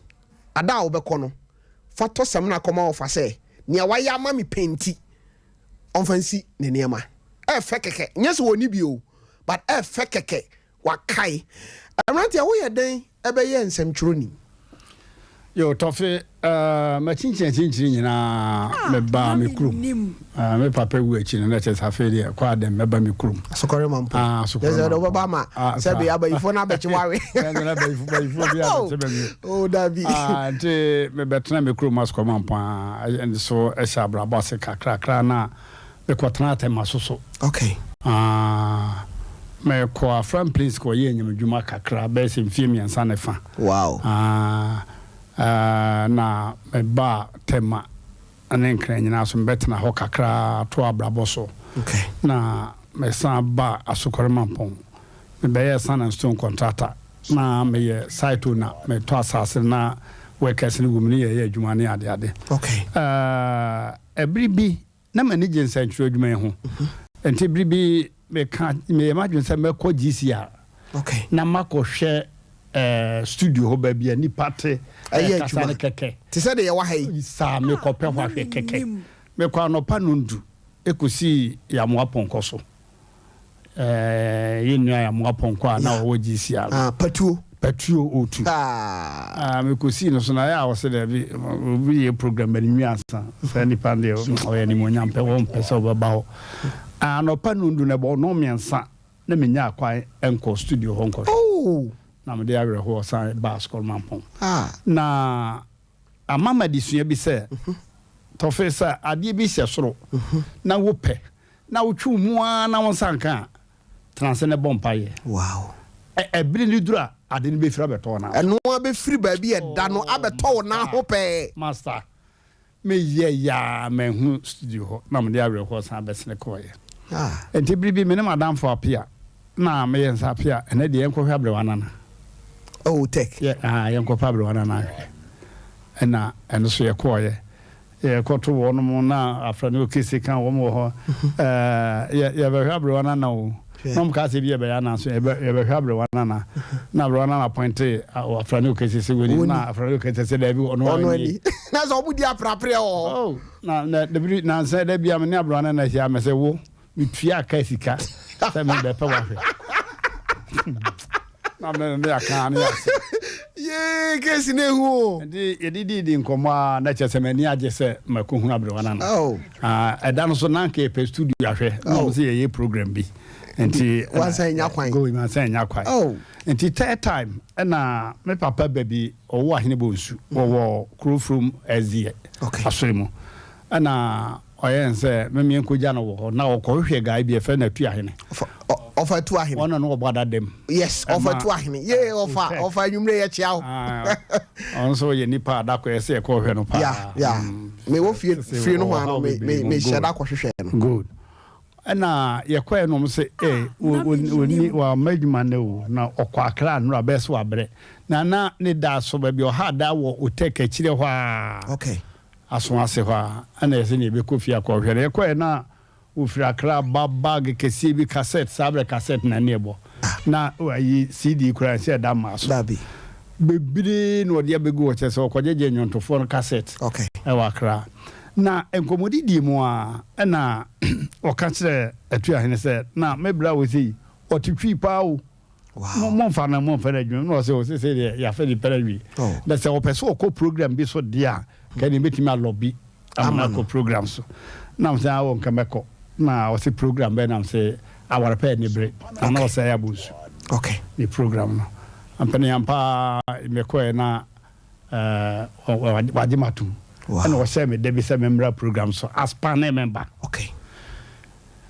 Ada a wobɛkɔ no, fa tɔ samina kɔma ɔfa sɛ, nea wayɛ ama me pɛn nti. ɔmfa nsi ne nneɛma. Ɛfɛ kɛkɛ, nyɛ sɛ wɔnni bi o, but ɛfɛ kɛkɛ, wakae. Mmeranteɛ, woyɛ dɛn bɛyɛɛ nsɛmtwerɛni? Yo, Tɔfe, eh, makyinkyin akyinkyini nyinaa, Ah, mebaa na me kurom. mennim. Eh, me papa wu akyi no, na kyerɛ sɛ afei deɛ, kɔ adɛn, mɛba me kurom. Asokɔre ma mpo. Ah, Kyerɛ Asokɔre sɛ ma wode wobɛba mpo. ama Ah, sɛbe saa. abayifoɔ no abɛkye wo awe. Ɛnde na abayifo, bayifoɔ bi Oh, abɛkye me. oh, dabi. Ah, nti mebɛtena me kurom Asokɔre ma mpo a, nso hyɛ abrabɔ ase kakrakra na mekɔtena Atɛmaso so. Okay. Ah, mekɔɔ Afram Plains kɔyɛɛ nyamedwuma kakra bɛyɛ sɛ mfeɛ mmiɛnsa ne fa. Wow. Ah, ah, na mebaa Tema ne Nkran nyinaa so mebɛtena hɔ kakra toa abrabɔ so. Okay. Na mesan baa Asokore Mampong. Mebɛyɛɛ sand and stone contractor. Na meyɛ site owner, metɔ asase na workers no wɔ mu ne yɛyɛ adwuma ne adeade. Okay. Ah, ɛbere bi na m'ani gye nsɛntwerɛ adwuma yi ho. Nti bere bi meka meyɛ m'adwene sɛ mɛkɔ GCR Okay. na makɔhwɛ eh, studio hɔ baabi a nnipa te Ɛyɛ ɛkasa adwuma. no kɛkɛ. Te sɛ deɛ yɛwɔ ha yi. Saa mekɔpɛ hɔ na ahwɛ kɛkɛ. mennim. Mekɔ anɔpa nondu kɔsii Yamoa Pɔnkɔ so. Eh, yɛn nua Yamoa Pɔnkɔ a na Yeah. ɔwɔ GCR no. Ah, patuo. Patuo otu. Ah, mekɔsii no so na ɛyɛ a ɔse daabi, obi yɛ program bɛne nwi ansa. Saa nipa no deɛ ɔyɛ animuonyam pɛ, wɔmpɛ sɛ ɔbɛba hɔ. Anɔpa nondu no ɛbɔ nnɔnmiɛnsa na menyaa kwan nkɔ studio hɔ nkɔhwɛ. Oh! Na mede awerɛhoɔ san baa Sukɔr Mampɔn. Ah. Na ama me adesua bi sɛ, Tɔfe, sɛ adeɛ bi hyɛ soro na wopɛ na wotwe wo mu ara na wo nsa nka a, Tena ase na bɔ mpaeɛ. Wow. Ɛ, ɛbere no duru a, ade no bɛfiri abɛtɔ wo nan ho. Ɛno ara bɛfiri baabi a ɛda no abɛtɔ wo nan ho pɛɛ. Master, meyɛeɛ ara manhu studio hɔ, na mede awerɛhoɔ san bɛsene kɔeɛ. Ah. Enti bere bi, me ne m'adamfo Apia, na meyɛ nsa Apia, ɛnnɛ deɛ yɛnkɔhwɛ aberewa nana. Oh, tech. Yɛ, ah, yɛnkɔpɛ aberewa nana ahwɛ. Ɛna ɛno nso yɛkɔeɛ. Yɛkɔto wɔnom na afra ne okese ka wɔn wɔ hɔ. Ɛɛ, yɛ, yɛbɛhwɛ aberewa nana o. Na wɔn kaa sɛ ebi yɛbɛyɛ ana nso, yɛbɛ, yɛbɛhwɛ aberewa nana. Na aberewa nana pɔinte afra ne okese sɛ wani, na afra ne okese sɛ daabi, ɔno Ɔno ara nie. ani. Na sɛ wɔn di apreapreɛ wɔ hɔ. Oh, na, na, dabiri, nansa da bi a me ne aberewa nana hyia, mese wo, Metua ka sika sɛ mebɛpɛ wahwɛ. Na me ne aka ne ase. Yee kesi na ehu o. Nti yɛdidi di nkɔmmɔ a na kyerɛ sɛ m'ani agye sɛ makɔhunu aberewa no ano. Ah, ɛda no so na anka yɛpɛ studio ahwɛ na wɔn sɛ yɛyɛ program bi. Nti wansan nya kwan. Go wansan nya kwan. Oh. Nti third time ɛna me papa ba bi ɔwɔ Ahene Bonsu wɔwɔ Kurofurom Ɛzeɛ asɔre mu. Ɛna ɔyɛɛ no sɛ me menkɔgya no wɔ hɔ. Na ɔkɔhwehwɛɛ guy bi, yɛfrɛ no Atuahene. Ɔfa Atuahene. Ɔno na ɔbɔ adada mu. Yes, ɔfa Atuahene. Yee, ɔfa, ɔfa anwummerɛ yɛkyea wo. Ɔno nso yɛ nipa a da kɔ ɛsɛ yɛkɔhwɛ no paa. Yeah, yeah. Mewɔ fie, fie no hɔ ano, me, me, mehyɛ da kɔhwehwɛ no. Good. Ɛna yɛkɔɛ no ɔmo se eh, ɔni, wamma adwuma nnɛ o, na ɔkɔ Accra nnora bɛyɛ sɛ wabrɛ. Na na ne da so baabi a ɔha da wɔ Otek akyire hɔ a. Okay. Aso ase hɔ a, ɛna yɛse ne yɛbɛkɔ fie akɔhwɛ no. Yɛkɔɛ na ɔfiri Accra ba bag kɛseɛ bi, cassette, saa berɛ cassette na ne ɛbɔ. Na ayi CD koraa ɛnsɛ ɛda mmaa so. Dabi. Bebree na ɔde abɛgu hɔ, kyerɛ sɛ ɔkɔgyegye nnwontofoɔ no cassette Okay. ɛwɔ Accra. Na nkɔmmɔdidie mu ara, ɛna ɔka kyerɛɛ Atuahene sɛ, na me bra wɔ sei, ɔte Twi paa o. Wow. Momfa no momfa no adwuma mu. Na ɔsɛ o sese deɛ yɛafa nipa no awie. Oh. Na sɛ ɔpɛ sɛ ɔkɔ program bi so deɛ a, ka ne bɛtumi alɔbi ama no akɔ program so. Na sɛ awɔ nka mɛkɔ. Na ɔsɛ program bɛn na sɛ awarepɛ ne bere. Na na ɔsɛ abɔ nsu. Okay. Ne program no. Ampene ampa mɛkɔɛ na uh, wagye matom. Wow. Ɛna ɔhyɛ me da bi sɛ memmra program so as panel member. Okay.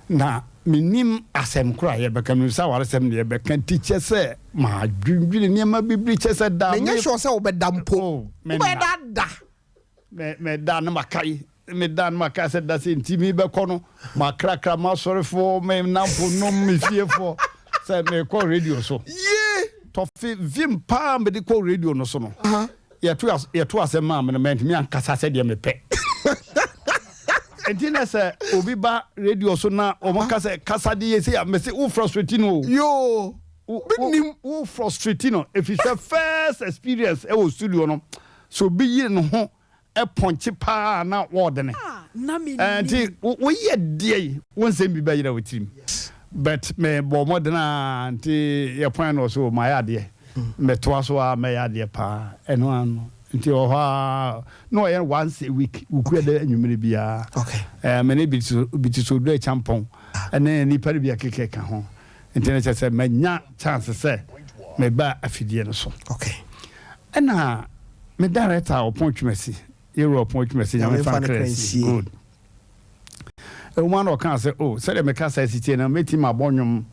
Na mennim asɛm koro a yɛbɛka, menim sɛ awaresɛm na yɛbɛka nti kyɛ sɛ madwendwene nneɛma bebree kyɛ sɛ da Menyɛ me sure sɛ wobɛda mpo. Oh, menna. Wobɛda da. Me meda no makae, meda no makae sɛ da sɛ nti mebɛkɔ no makrakra m'asɔrefoɔ, me nnamfo nom, me fiefoɔ sɛ mekɔ radio so. Yie! Tɔfe vim paa mede kɔ radio no so no. Yɛto as yɛto asɛm maa me no mantumi ankasa sɛdeɛ mepɛ. Nti na sɛ obi ba radio so na wɔn ka sɛ kasa de yɛ sei a mese wo frustrate no o. Yoo, Wo menim. wo frustrate no ɛfiri sɛ first experience ɛwɔ studio no sɛ obi yere ne ho pɔnkye paa na wɔɔdene. Nti woyɛ deɛ wo nsɛm bi bɛyera wo tirim. But me bɔ mmɔden a nti yɛ pɔn na ɔso mayɛ adeɛ. Mɛtoa so a mɛyɛ adeɛ paa. Ɛno ano no. Nti wɔ hɔ a na ɔyɛ once a week wukua dɛ anwummere biara. Okay. Me ne Bitiso Oduro Acheampong ɛne nnipa no bi akekɛ ka ho. Nti no kyerɛ sɛ manya chance sɛ meba afidie no so. Okay. Ɛna me director Ɔpɔn Twumasi, Yɛwura Ɔpɔn Twumasi, Nyame fa nkra nsie. Good. Ɛwom ara na ɔkaa sɛ, oh, sɛdeɛ me kasa si teɛ no, mɛtumi mabɔ nnwom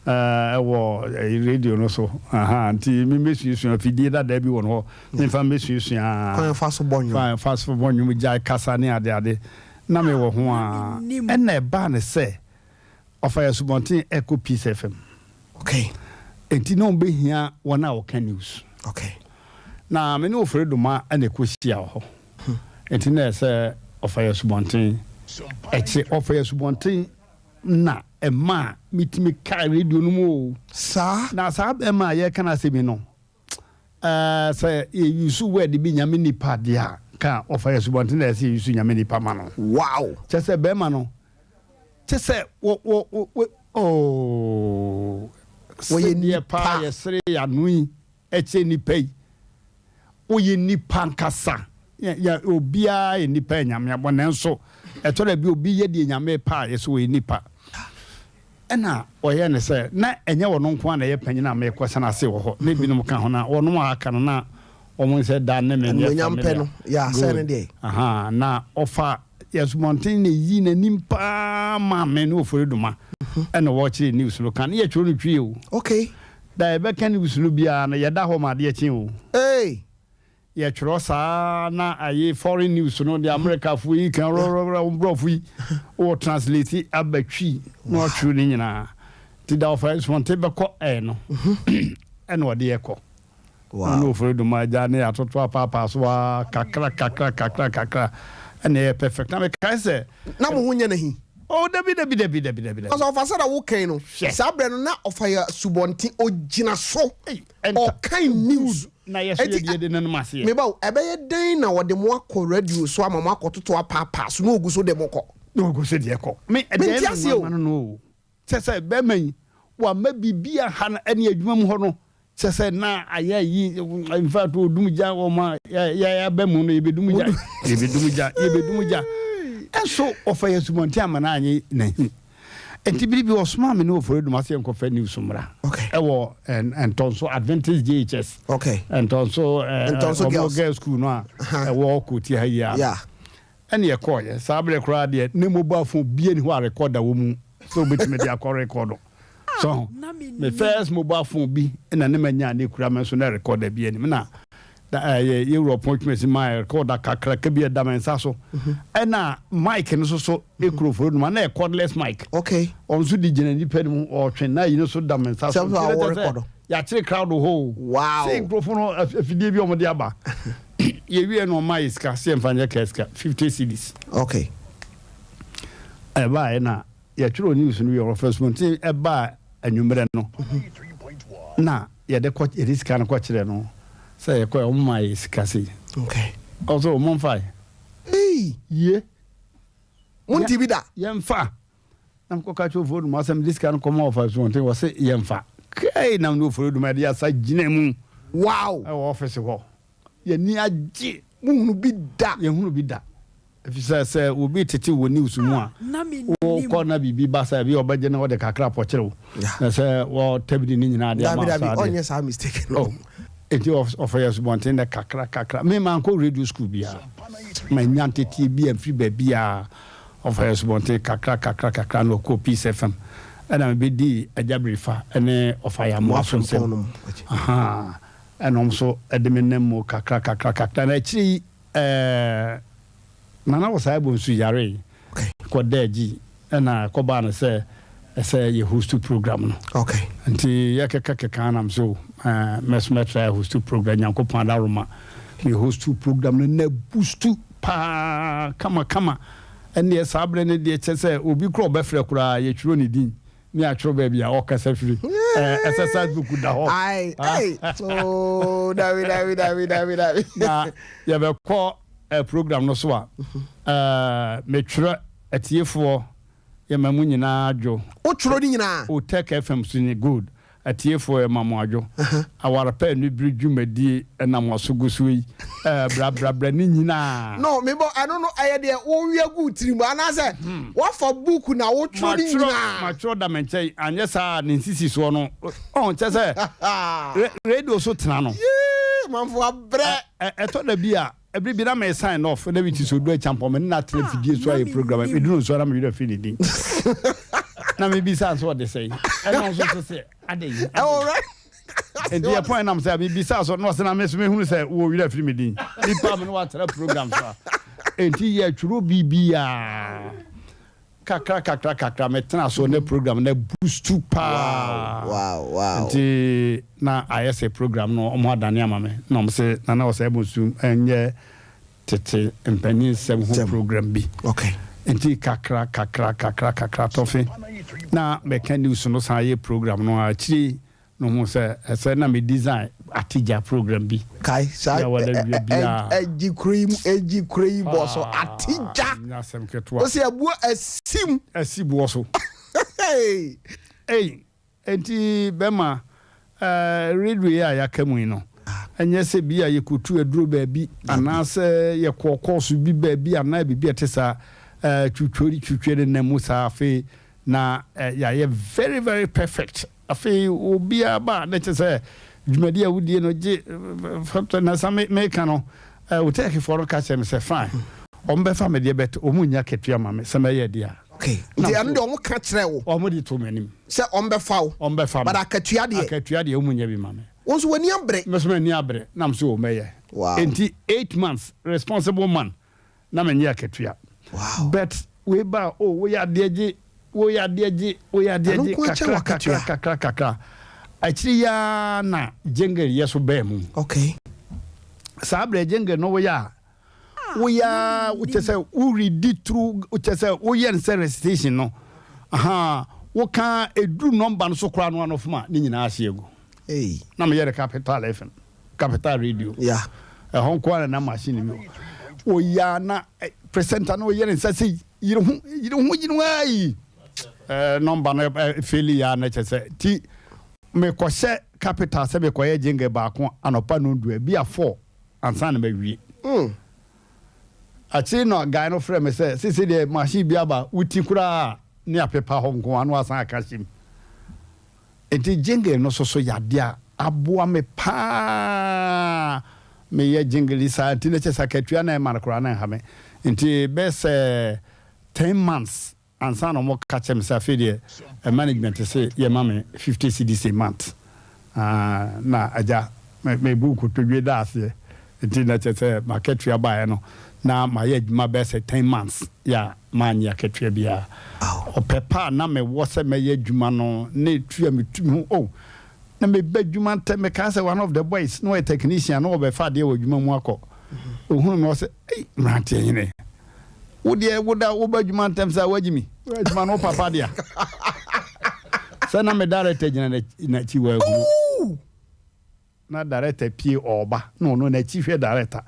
wɔ radio no so. Aha, nti memmɛsuasua afidie dadaa bi wɔ no hɔ, memfa mmɛsuasua. Kwan fa so bɔ nnwom. Kwan fa so bɔ nnwom, gyae kasa ne adeade. Na mewɔ ho a, ɛna ɛbaa ne sɛ, Ɔfa yɛ asubɔnten ɛkɔ Peace FM. Okay. Enti na wɔbɛhia wɔn a wɔka news. Okay. Na me ne Ofori Doma na ɛkɔ hyia wɔ hɔ. Enti na ɛsɛ ɔfa yɛ asubɔnten ɛkye ɔfa yɛ asubɔnten na ɛma metumi kaa radio no mu o. Saa. Na saa bɛrima a yɛka no asɛm yi no Ɛɛ sɛ yɛ use word bi nyame nipa deɛ a nka ɔfa yɛ asubɔnten na ɛsɛ yɛ use nyame nipa ma no. Wow! Kyɛ sɛ bɛrima no kyɛ sɛ wɔ wɔ wɔ oh Wɔyɛ sedeɛ paa nipa. yɛ sere yɛ ano yi. kyerɛ nnipa yi. Woyɛ nnipa ankasa. Yɛ, yɛ, obiara yɛ nnipa a Nyame abɔ, nanso ɛtɔ da bi obi yɛ deɛ Nyame pɛ a, yɛsɛ ɔyɛ nnipa. Ɛna ɔyɛɛ no sɛ, na ɛnyɛ ɔno nko ara na ɛyɛ panyin a merekɔsan ase wɔ hɔ, na ebinom ka ho, na wɔnom a aka no na wɔn sɛ da ne me nyɛ Animuonyam pɛ no, familiar. yeah, sɛ ne Good. deɛ. Aha, na ɔfa yɛn asubɔnten na eyi n'anim paa maa me ne Oforidoma ɛna wɔkyerɛ news no ka ne yɛtwerɛ no twi o. Okay. Da yɛbɛka news no biara no yɛda hɔ ma adeɛ kye o. Hey. Yɛtwerɛ saa na ayi foreign news no deɛ Amerikafoɔ yi ka rɔrɔrɔ wɔn borɔfo yi wɔ translate aba twi na wɔatwerɛ ne nyinaa nti da ɔfa asubɔnten bɛkɔ ɛɛ no ɛna ɔde yɛ kɔ. Wow. Ɔne ofori doma agya ne atoto apaapaa so aa kakra kakra kakra kakra ɛna ɛyɛ perfect na mekae sɛ. Na mo ho nyɛ no ahi? Oh dabi dabi dabi dabi dabi dabi. Ɔsɛ ɔfa sɛdeɛ wokan no Hwɛ. saa berɛ no na ɔfa yɛ asubɔnten ɔgyina so Ei, ɛnta ɔkan news. Good na yɛ so Enti yɛde yɛde nenom aseɛ. meba o ɛbɛyɛ dɛn na wɔde mo akɔ radio so ama mo akɔtoto apaapaa so na ɔgu so de mo kɔ? Na ɔgu so deɛ kɔ. Me ɛdeɛ Mente me aseɛ o. nwanwa no no o. Kyɛ sɛ bɛrima yi wamma biribi anha no ɛne adwuma mu hɔ no kyɛ sɛ na ayɛ yi in fact odum gya wɔn a yɛ aba mu no yɛbɛdum gya yɛbɛdum gya yɛbɛdum gya ɛnso ɔfa yɛ asubɔnten ama no anye n'ahi nti bere bi ɔsomaa me ne ɔfɔre dum ase yɛnkɔfa news mmra ɛwɔ ntɔnso Adventist JHS ntɔnso ɔmo girls school no a ɛwɔ kɔti ha yi a Ɛne yɛkɔeɛ. Saa berɛ koraa deɛ, na mobile phone biara nni hɔ a recorder wɔ mu sɛ wobɛtumi de akɔ rekɔdo. So ho? Me first mobile phone bi na ne manya a na ɛkura me nso na recorder biara nnim. Na da, ɛyɛ yɛwura ɔpɔn twumasi maa recorder kakraka bi ɛda me nsa so. Ɛna mic no nso so ɛkura oforo no mu, na ɛyɛ cordless mic. Okay. Ɔno nso de gyina nipa no mu ɔretwe na ayi no nso da me nsa so. Sɛ Nti na wɔ kyerɛ sɛ rekɔdo. yɛakyere crowd wɔ hɔ o. Wow. Sɛ nkurɔfoɔ no afidie bi a wɔde aba. Yɛwiee no ɔmaa yɛ sika sɛ yɛmfa nyɛ kaa sika, 50 cedis. Okay. Ɛbaeɛ na yɛtwerɛɛ news no wie, Ɔfɛ Asubɔnten ɛbaa anwummerɛ no na yɛde kɔ yɛde sika no kɔkyerɛ no sɛ yɛkɔɛ wɔn maa yɛ sika sei. Okay. Ɔsɛ wɔn mfa. Hey. Yie. Monte bi da. Yɛmfa. Na mekɔka kyerɛ Oforidum asɛm mede sika no kɔma ɔfa asubɔnten wɔ se yɛmfa. Kai na mene Oforidum ɛde asa gyina mu. Wow. Ɛwɔ ɔfisi hɔ. Yɛni agye. Mohunu bi da. Yɛhunu bi da. Efisɛ sɛ obi tete wɔ news mu a, wokɔ na biribi ba sɛ ebi ɔbɛgye na ɔde kakra pɔkyere wo. Na sɛ wɔtabiri ne nyinaa de ama Dabi wo dabi saa deɛ. ɔnyɛ saa mistake no. Oh. Enti ɔfa yɛ asubɔnten dɛ kakra kakra. Me mankɔ radio school biara. Mannya nteteɛ bi amfiri baabiara. Ɔfa yɛ asubɔnten kakra kakra kakra na ɔkɔɔ Peace FM. Ɛna mebɛdii Agya Birifa ne Ɔfa yɛ Amoa so nsɛm. Ahaa. Ɛna wɔn nso de me nam mu kakra kakra kakra. Na akyire yi ɛɛ Nana Osei Bonsu yaree kɔdaa agyi ɛna ɛkɔbaa no sɛ ɛsɛ yɛ hostu program no. Okay. Nti yɛkeka keka nam so ɛɛ mɛso mɛtra hostu program Nyankopɔn adaworoma me hostu program no na bustu paa kama kama ɛneɛ saa berɛ no deɛ kyɛ sɛ obi kora ɔbɛfrɛ koraa yɛtwerɛ ne din ne atwerɛ baabi a ɔkasa firi ɛɛ exercise book da hɔ. Ayi ayi ooo dabi dabi dabi dabi dabi. Na yɛbɛkɔ eh, program no so a eh, metwerɛ atiefoɔ yɛma mu nyinaa dwo. Wotwerɛ ne nyinaa? Otec FM so ni good. Atiefoɔ yɛma mo adwo. Aware pa anibere dwumadie na mo aso gu soɔ yi eh, bra bra bra ne nyinaa. No mebɔ ɛno no ɛyɛ deɛ wowia gu wo tirim anaasɛ woafa book na wotwerɛ ne nyinaa? Matwerɛ da me nkyɛn anyɛ saa a ne nsisisoɔ no ɔn kyɛ sɛ radio so tena no. Yee manfo abrɛ. Ɛtɔ da bi a Bere bi na me sign off na bi te sɛ Odu Acheampong me ne no atena afidie so ayɛ program a meduru nso a na me werɛ afiri ne din na me bisa nso ɔde sɛn ɛna ɔnso so sɛ adɛn adɛn nti yɛ point nam sɛ me bisa so na ɔsɛ na me so mehunu sɛ wɔ werɛ afiri me din nipa me ne watena program so a nti yɛtwerɛ biribiaa Kakra kakra kakra me tena so na program no abustu paa nti na ayɛ sɛ program no ɔmo adane ama me na ɔmo se Nana Osei Bonsu nyɛ tete mpanin nsɛm ho program bi nti kakra kakra kakra kakra tɔfe na mɛka news no san yɛ program no akyire yi No hu sɛ ɛsɛ na me design atigya program bi. Kae saa ɛgye kuro yi mu ɛgye kuro yi bɔ so atigya. Nyɛ asɛm ketewa. Ɔsi ɛbuo ɛsim. Ɛsi boɔ so. Ei enti bɛma. Radio yi a yɛaka mu yi no, ɛnyɛ sɛ bi a yɛkɔtu aduro baabi anaasɛ yɛkɔɔ kɔɔso bi baabi anaa biribi a ɛte saa, twitwori twitwiri ne nam mu saa afei na yɛayɛ very very perfect. Afei obiara ba a na kyerɛ sɛ dwumadi a wodie no gye na sa meka no wotɛkifoɔ no ka kyerɛ me sɛ fine, wɔn bɛfa me deɛ but wɔn nnya akatua ma me sɛ mɛyɛ deɛ a. Okay. Nti ɛno deɛ wɔn ka kyerɛ wo. Wɔn de to m'anim. Sɛ wɔn bɛfa wo. Wɔn bɛfa me. But akatua deɛ. Akatua deɛ wɔn nnya bi ma me. Wo nso w'ani abere. Me nso m'ani abere na me nso wɔn bɛyɛ. Wow. Nti 8 months responsible man na menyɛ akatua. But wei ba o, woyɛ adeɛ gye, woyɛ adeɛ gye, woyɛ adeɛ Ɛno gye nko akyɛ kakra w'akatua. Kakra kakra kakra. Akyiri yi ara na jingle yɛ so bɛɛ mu. Saa berɛ jingle no woyɛ a, woyɛ a wokyɛ sɛ woredi through, wokyɛ sɛ woyɛ no sɛ recitation no aha, woka ɛduru number no so koraa no ano fom a, ne nyinaa ahye agu. Hey. Na meyɛ no Capital FM, Capital Radio. Ɛhɔ nko ara na machine bi wɔ. Woyɛ a na presenter no woyɛ ne nsa sɛ yere ho, yere ho, yere ho ayi number no feli ya na kyɛ sɛ ti mekɔhyɛ Capital sɛ mekɔyɛ jingle baako anɔpa nondu ebi a 4 ansa na mawie. Akyiri na guy no frɛ me sɛ sese deɛ machine bi aba, woti koraa ne apepa hɔ nko ano asan aka hyɛ mu. Nti jingle no soso yɛ adeɛ a aboa me paa. Meyɛ jingle yi saa nti na kyɛ sɛ akatua na ɛma no koraa na ɛha me. Nti bɛyɛ sɛ 10 months ansa na ɔmo ka kyerɛ me sɛ afei deɛ management sɛ yɛma me 50 cedis a month. Ah, na agya mebu nkotodwe da aseɛ. Nti na kyerɛ sɛ makatua baeɛ no na mayɛ adwuma bɛyɛ sɛ 10 months yɛ a maanyɛ akatua biara. Ɔpɛ pa a na mewɔ sɛ mɛyɛ adwuma no ne tua metu me ho oh, na meba adwuma ntɛm. Mekaa sɛ one of the boys na ɔyɛ technician na ɔbɛfa adeɛ wɔ adwuma mu akɔ, ohunu me, ɔsɛ, "Ei, mmeranteɛ hene, wo deɛ woda woba adwuma ntɛm sɛ woagyi mi adwuma no wo papa dea." Sɛ na me director gyina n'akyi wɔ ahunu na director pie ɔɔba na ɔno n'akyi hwɛ director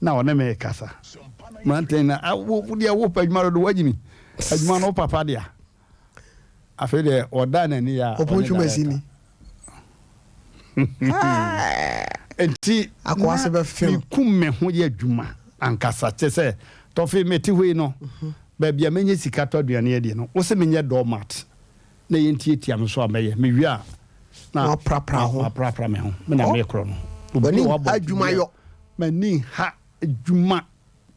na ɔne me kasa, "Mmeranteɛ na wo deɛ wopɛ adwuma dodo, woagyi mi adwuma no wo papa dea." Afei deɛ ɔda n'ani yɛ a ɔpɔn ɔne twuma si director ni. Nti Akoa se bɛfem. Mekum me ho yɛ adwuma ankasa kyɛ sɛ tɔfe mete hɔ yi no, baabi a mɛnyɛ sika tɔ aduane adie no, wo sɛ menyɛ doormat na yɛntiatia me so a mɛyɛ. Mewie a na Na waprapra ho. Maprapra me ho, me na mekorɔ no. Obi W'ani a wabɔ adwuma yɔ. M'ani ha adwuma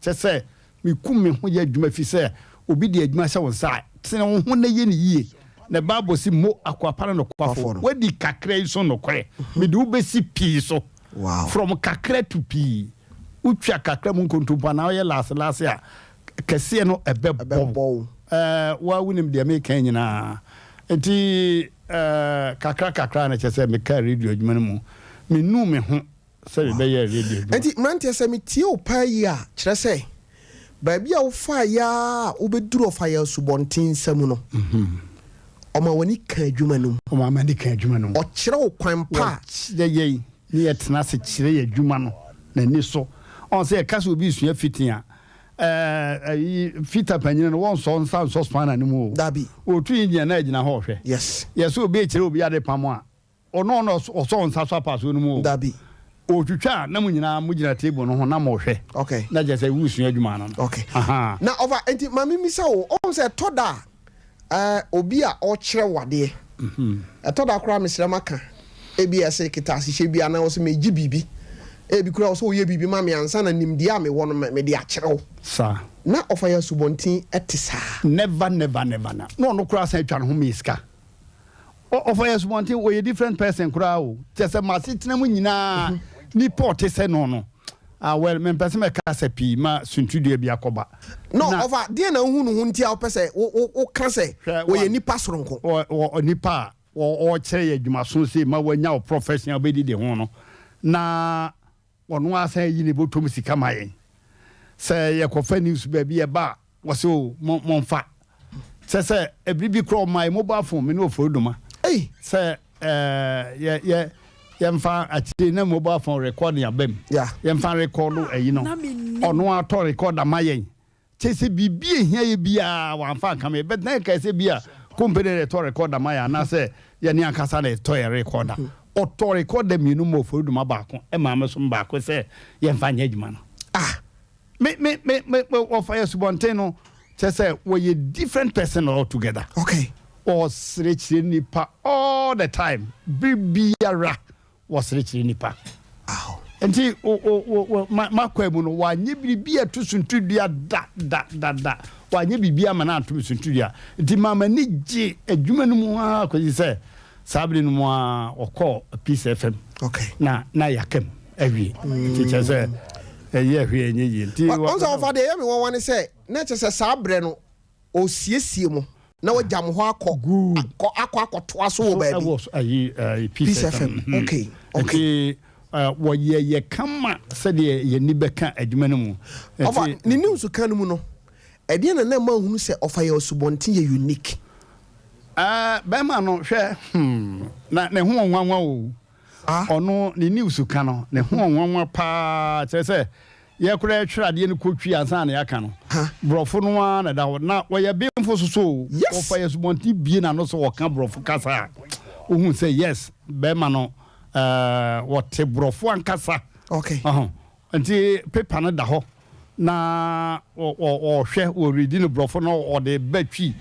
kyɛ sɛ mekum me ho yɛ adwuma fi sɛ obi de adwuma hyɛ wo nsa a, tene wo ho na yɛ ne yie. Na Bible si mo akoapa no nokwafo Kwafo no. Wadi kakra yi so nokorɛ, mede wo bɛsi pii so. From kakra to pii. Wotwa kakra mu nkontompo anaa woyɛ laaselaase a, kɛseɛ no ɛbɛbɔ Ɛbɛbɔ wo. Woa wonim deɛ meka nyinaa. Nti kakra kakra na kyerɛ sɛ mekaa radio adwuma no mu, menuu me ho sɛ mebɛyɛ radio adwuma. Nti mmeranteɛ, sɛ metie wo paa yi a, kyerɛ sɛ baabi a wofaa yɛ a wobɛduru ɔfa yɛ asubɔnten nsa mu no, ɔma w'ani ka adwuma no mu. Ɔma m'ani ka adwuma no mu. Ɔkyerɛ wo kwan pa a Wɔkyerɛ yɛn ne yɛtena ase kyerɛ yɛ adwuma no n'ani so. Ɔn sɛ yɛka sɛ obi sua fitting a, ɛyi fitter panyin no wɔnsɔ nsa nsɔ spanner no mu o. Dabi. Wɔtu engine na agyina hɔ ɔhwɛ. Yɛsɛ obi ekyerɛ obi ade pam a, ɔno ɔno ɔsɔ nsa so apaso no mu o. Dabi. Otwitwa a na mo nyinaa mo gyina table no ho na mo hwɛ. Na kyerɛ sɛ wusua adwuma no. Aha. Na ɔfa nti maame misa wo, ɔn sɛ ɛtɔ da a obi a ɔkyerɛ wo adeɛ, ɛtɔ da koraa mesrɛ maka ebi ɛsɛ kita ahyehyɛ bi anaa ɔsɛ megye biribi, ebi koraa ɔsɛ ɔyɛ biribi ma me ansa na nimdeɛ a mewɔ no mede akyerɛ wo. Saa. Na ɔfa yɛ asubɔnten ɛte saa? Never, never, never. Na ɔno koraa san atwa ne ho mee sika. Ɔfa yɛ asubɔnten ɔyɛ different person koraa o. Kyerɛ sɛ m'asetena mu nyinaa nipa ɔte sɛ no, ah well, mempɛ sɛ mɛka sɛ pii ma suntidua bi akɔba. No, ɔfa deɛ na wohu no ho nti a wopɛ sɛ woka sɛ ɔyɛ nipa soronko? Wɔ nipa a ɔkyerɛ yɛ adwumaso sei ma wanya wo profession a wobɛdidi ho no, na ɔno ara san yi ne bɔtɔm sika ma yɛn sɛ yɛkɔfa news baabi yɛba a, wɔsɛ o momfa. Kyɛ sɛ ɛbere bi korɔ ɔma yɛ mobile phone, me ne Ofori Doma sɛ yɛ yɛ yɛmfa akyire na mobile phone recording aba mu, yɛmfa record ayi no, ɔno atɔ record ama yɛn. Kyɛ sɛ biribi ehia yɛ biara wamfa anka me, but na yɛkae sɛ bi a company na ɛtɔ recorder ma yɛn anaasɛ yɛne ankasa na ɛtɔ yɛ recorder. Ɔtɔɔ recorder mmienu ma Oforidoma baako maa me nso baako sɛ yɛmfa nyɛ adwuma no. Ah! Me me me me wɔfa yɛ asubɔnten no kyerɛ sɛ wɔyɛ different person all together. Okay. Ɔsere kyerɛ nipa all the time bere biara. Wɔsere kyerɛ nnipa. Nti m'akwaa mu no, wanyɛ biribi a ɛto suntidua da, da, da, da. Wanyɛ biribi ama no anto me suntidua. Nti maa m'ani gye adwuma no mu ara kɔsi sɛ saa bere no mu ara ɔkɔɔ Peace FM. Okay. Na na yɛaka mu awie. Nti kyerɛ sɛ ɛyɛ hwee ɛnyɛ yie. Nti wɔn sɛ wɔfa deɛ ɛyɛ me nwanwa ne sɛ na kyerɛ sɛ saa berɛ no ɔresiesie mo na wagya mo hɔ akɔ akɔ akɔ akɔtoa so wɔ baabi. Ɛwɔ ayi ɛɛ Peace FM. Mhm. Okay. Nti wɔyɛ yɛ kama sɛdeɛ yɛn ani bɛka adwuma no mu. Ɔfa ne news ka no mu no, ɛdeɛn na na ɛma wohunu sɛ ɔfa yɛ asubɔnten yɛ unique? Ɛɛ bɛrima no hwɛ hmm na ne ho nwanwa o. Ɔno ne news ka no ne ho nwanwa paa kyerɛ sɛ Yɛ koraa yɛtwerɛ adeɛ no kɔ twi ansa na yɛaka no. Borɔfo no ara na ɛda hɔ. Na wɔyɛ benfo nso so o. Wɔfa yɛ asubɔnten bue n'ano sɛ wɔka borɔfo kasa a, wohu sɛ yes, bɛrima no eh, wɔte borɔfo ankasa. Okay. Ɔho. Nti paper no da hɔ na wɔhwɛ, wɔredi no borɔfo na wɔde ba twi.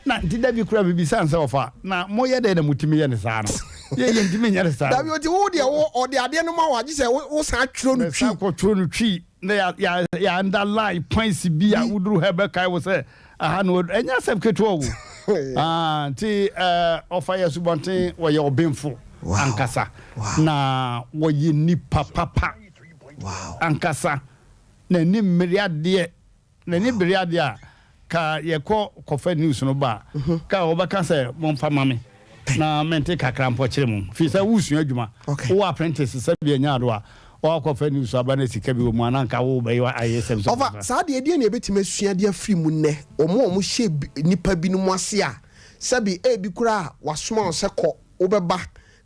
Na nti da bi koraa mebisa no sɛ ɔfa, na moyɛ dɛn na motumi yɛ no saa no? Yɛ yɛntumi nyɛ no saa. Dabi ɔti wo deɛ wo ɔde adeɛ no ma wo agye sɛ wo san twerɛ no twi. Mɛsan kɔ twerɛ no twi na ya ya ya underline points bi a woduru ha bɛkae wo sɛ aha na wadu ɛnyɛ asɛm ketewa o. Ah, nti ɛɛ ɔfa yɛ asubɔnten wɔyɛ ɔbenfo ankasa na wɔyɛ nipa papa ankasa na ni mmere adeɛ. N'ani bere ade a, ka yɛkɔ kɔfa news no ba a, ka wɔbɛka sɛ momfa ma me na mente kakra mpo kyerɛ mu. Firi sɛ wosua adwuma, wowɔ apprentice sɛ bi anya ado a, wɔakɔfa news aba na sika bi wɔ mu a na nka wobɛyɛ ayɛ sɛm sɛ Ɔfa, saa deɛ ɛdeɛn na yɛbɛtumi asua de afiri mu nnɛ? Wɔn a wɔhyɛ nnipa binom ase a, sɛbe ebi koraa a wɔasoma wo sɛ kɔ, wobɛba,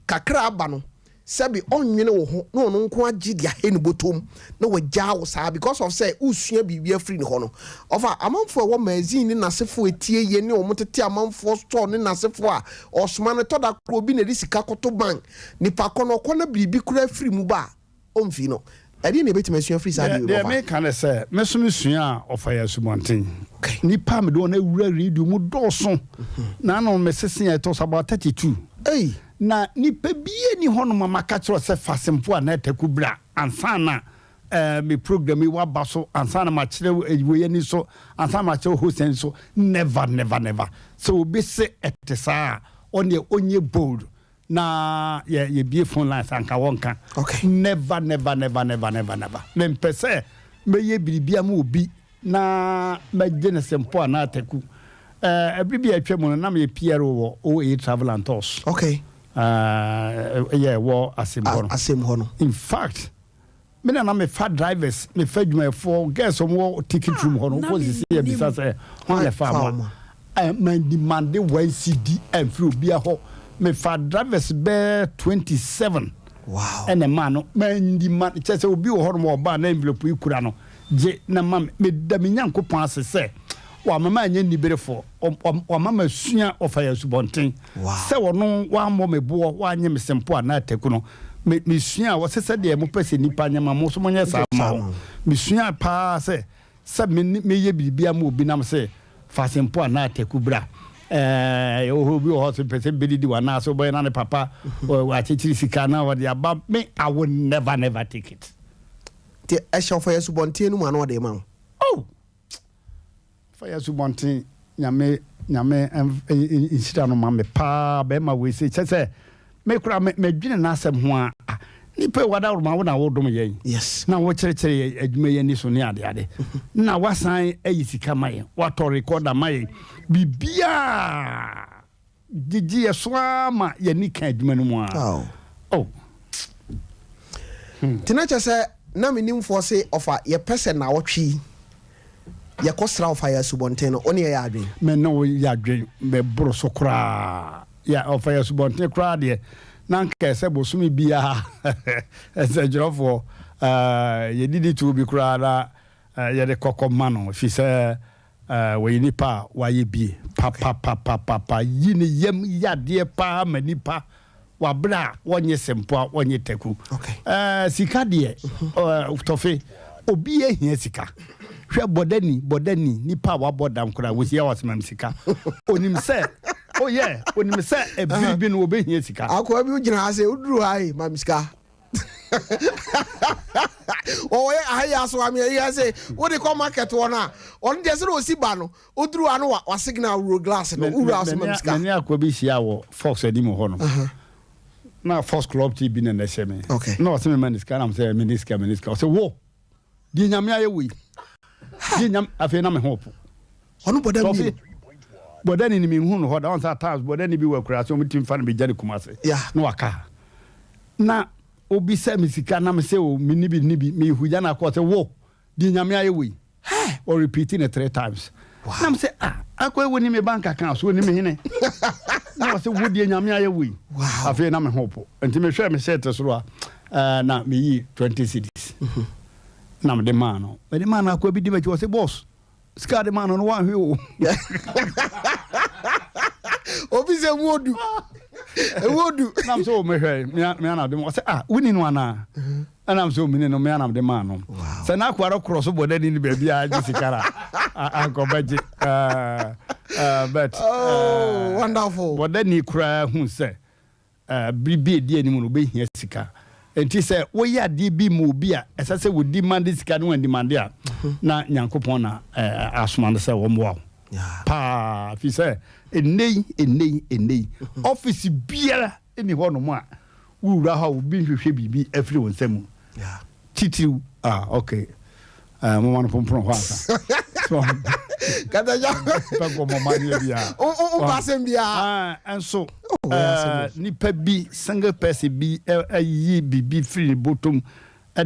kakra aba no, Sɛbi ɔnnwene wo ho na ɔno nko agye de ahɛ ne bɔtɔm na wagyaa wo saa because of sɛ wosua biribi afiri ne hɔ no. Ɔfa amanfoɔ a ɛwɔ magazine ne n'asefoɔ ɛtie yɛ ne wɔn tete amanfoɔ store ne n'asefoɔ a ɔsoma no ɛtɔ da koraa obi na ɛde sika kɔto bank nipa kɔ no ɔkɔ na biribi koraa firi mu ba a ɔmfii no. Ɛdeɛn na yɛbɛtumi asua afiri saa adeɛ wei mu Deɛ ɔfa? meka ne sɛ, me nso mesuaa ɔfa yɛ asubɔnten. Nnipa a mede wɔn awura radio mu dɔɔso. N'ano mesese a ɛtɔ so about 32. Ei! Na nipa biara nni hɔnom a maka kyerɛ wo sɛ fa Sempoa anaa Taku bra ansa na eh, me program yi waba so, ansa na makyerɛ wo eh, wei ani so, ansa na makyerɛ wo host ani so. Never, never, never. Sɛ obi se ɛte saa a, ɔneɛ ɔnyɛ bold na yɛ yɛbie phone lines anka wɔnka. Okay. Never, never, never, never, never, never. Mempɛ sɛ mɛyɛ biribi ama obi na mɛgye no sempo anaa taku. Eh, bere bi a atwa mu no, na meyɛ PRO wɔ OA Travel and Tours. Okay. Eh, yɛ wɔ asɛm hɔ no. Asɛm hɔ no. In fact, me na na mefa drivers, mefa adwumayɛfoɔ, girls wɔn wɔ ticket room hɔ no, wokɔ sisi yɛ bisa sɛ, hwan na ɛfa mo a? Eh, ma demande one cedi amfiri obiara hɔ. Mefa drivers bɛɛ 27. Wow. Ɛna ɛmaa no, ma demande, kyerɛ sɛ obi wɔ hɔ nom ɔbaa na envelope yi kura no, gye na ma me. Meda me Nyankopɔn ase sɛ wama manyɛ nniberefoɔ, wama masua ɔfa yɛ asubɔnten. Sɛ ɔno wammɔ me boɔ, wanyɛ me sempo anaa ataku no, me, mesuaa, ɔse sɛdeɛ mopɛ sɛ nnipa nyɛ ma mo nso monyɛ saa mma wɔn. Mesuaa paa sɛ, sɛ me ne, meyɛ biribi ama obi na mese fa sempo anaa ataku bra, ɛɛ, ɛwɔ hɔ obi wɔ hɔ sɛ pɛ sɛ bɛdidi wɔ anaa sɛ wobɛyɛ na ne papa wakyekyere sika na ɔde aba me, I will never, never take it. Nti ɛhyɛ ɔfa yɛ asubɔnten no mu ana ɔde ma wo? Oh! Ɔfa yɛ asubɔnten, Nyame, Nyame nhyira no ma me paa, bɛɛma wei sei, kyɛ sɛ me koraa me, medwene n'asɛm ho a, ah, nipa yi wadaworoma wo na wodom yɛn, Yes. na wokyerɛkyerɛ yɛn adwuma yi ani so ne ade ade, na wasan ayi sika ma yɛn, watɔ recorder ma yɛn, biribiaa. Gyegye yɛ so ara ma yɛn ani ka adwuma no mu ara. Oh. Oh. Nti na kyerɛ sɛ na me nimfoɔ se ɔfa yɛpɛ sɛ naawɔtwe yi yɛkɔ sra ɔfa yɛ asubɔnten no, wo ne yɛ yɛ adwen? Me ne wo yɛ adwen bɛboro so koraa. Yɛ ɔfa yɛ asubɔnten koraa deɛ na anka ɛsɛ bosome biara nsɛntwerɛfoɔ yɛdidi tuo bi koraa na yɛde kɔkɔ ma no ɛfiri sɛ Wɔyɛ nipa a wayɛ bie papapapapa yi ne yam yadeɛ paa ma nipa. Wɔ berɛ a wɔnyɛ sɛmpoa, wɔnyɛ taku. Sika deɛ, tɔfe, obi ahia sika. Hwɛ bɔdani, bɔdani, nipa a wabɔ dam koraa, wɔhyia wɔ asemam sika. Onim sɛ, oh yeah, onim sɛ ɛbere bi no wɔbɛhia sika. Akoa bi wogyina ha sɛ woduru ha yi ma me sika. Wɔwɔ yɛ aha yi aso ame ayi ha sɛ wode kɔ market wɔ no a, ɔno deɛ sɛ na ɔsi ba no, woduru ha no wa wa signal wuro glass no, wowura aso ma me sika. Mene akoa bi hyia wɔ Fox anim hɔ no. Na Fox Club TV na na ɛhyɛ me. Na ɔsɛ me ma ne sika, na mesɛ me ne sika, me ne sika. Ɔsɛ wo deɛ Nyame ayɛ wo yi. Deɛ Nyame, afei na me ho po. Ɔno bɔda mi no. Bɔda ni ni me hu no hɔ da. Ɔn sɛ at times bɔda ni bi wɔ akura ase, ɔmo ti nfa no bɛgya ne kuma ase. Na waka ha. Na obi sɛ me sika na me sɛ o me ni bi ni bi, me hu gya na akɔ sɛ wo deɛ Nyame ayɛ wo yi. Ɔ repeat ne three times. Na me sɛ ah, akɔ ewo ni me bank account so ni me hene. Na ɔsɛ wo deɛ Nyame ayɛ wo yi. Afei na me ho po. Nti me hwɛ me shirt soro a, na me yi 20 cedis. Na me de maa no. Me de maa no, akɔ bi di m'akyi, ɔsɛ boss, sika de maa no no wanhwɛ o. Obi sɛ mu odu. Emu odu. Na me sɛ o mehwɛ me ana de ma. Ɔsɛ ah, woni no anaa? Ɛnam sɛ omini no, me ara na mede maa no. Sɛ n'akoa no korɔ so bɔ n'ani ne baabi a agye sika na anka ɔbɛgye. But oh, wonderful. Bɔdani koraa hu sɛ bere bi a ɛdi anim no obɛhia sika. Nti sɛ woyɛ adeɛ bi ma obi a ɛsɛ sɛ wɔdi mande sika no wɔandi mande a, na Nyankopɔn na asoma no sɛ wɔmmoa wo paa. Firi sɛ ɛnnɛ yi, ɛnnɛ yi, ɛnnɛ yi, ɔfisi biara nni hɔnom a wowura hɔ a obi nhwehwɛ biribi afiri wo nsa mu titiriw. Ah, okay, moma no pompono hɔ ansa. Katagya. Pɛ nkɔmmɔ deɛ biara. Wompa asɛm biara. Nso nipa bi, single person bi ayi biribi firi ne bɔtɔm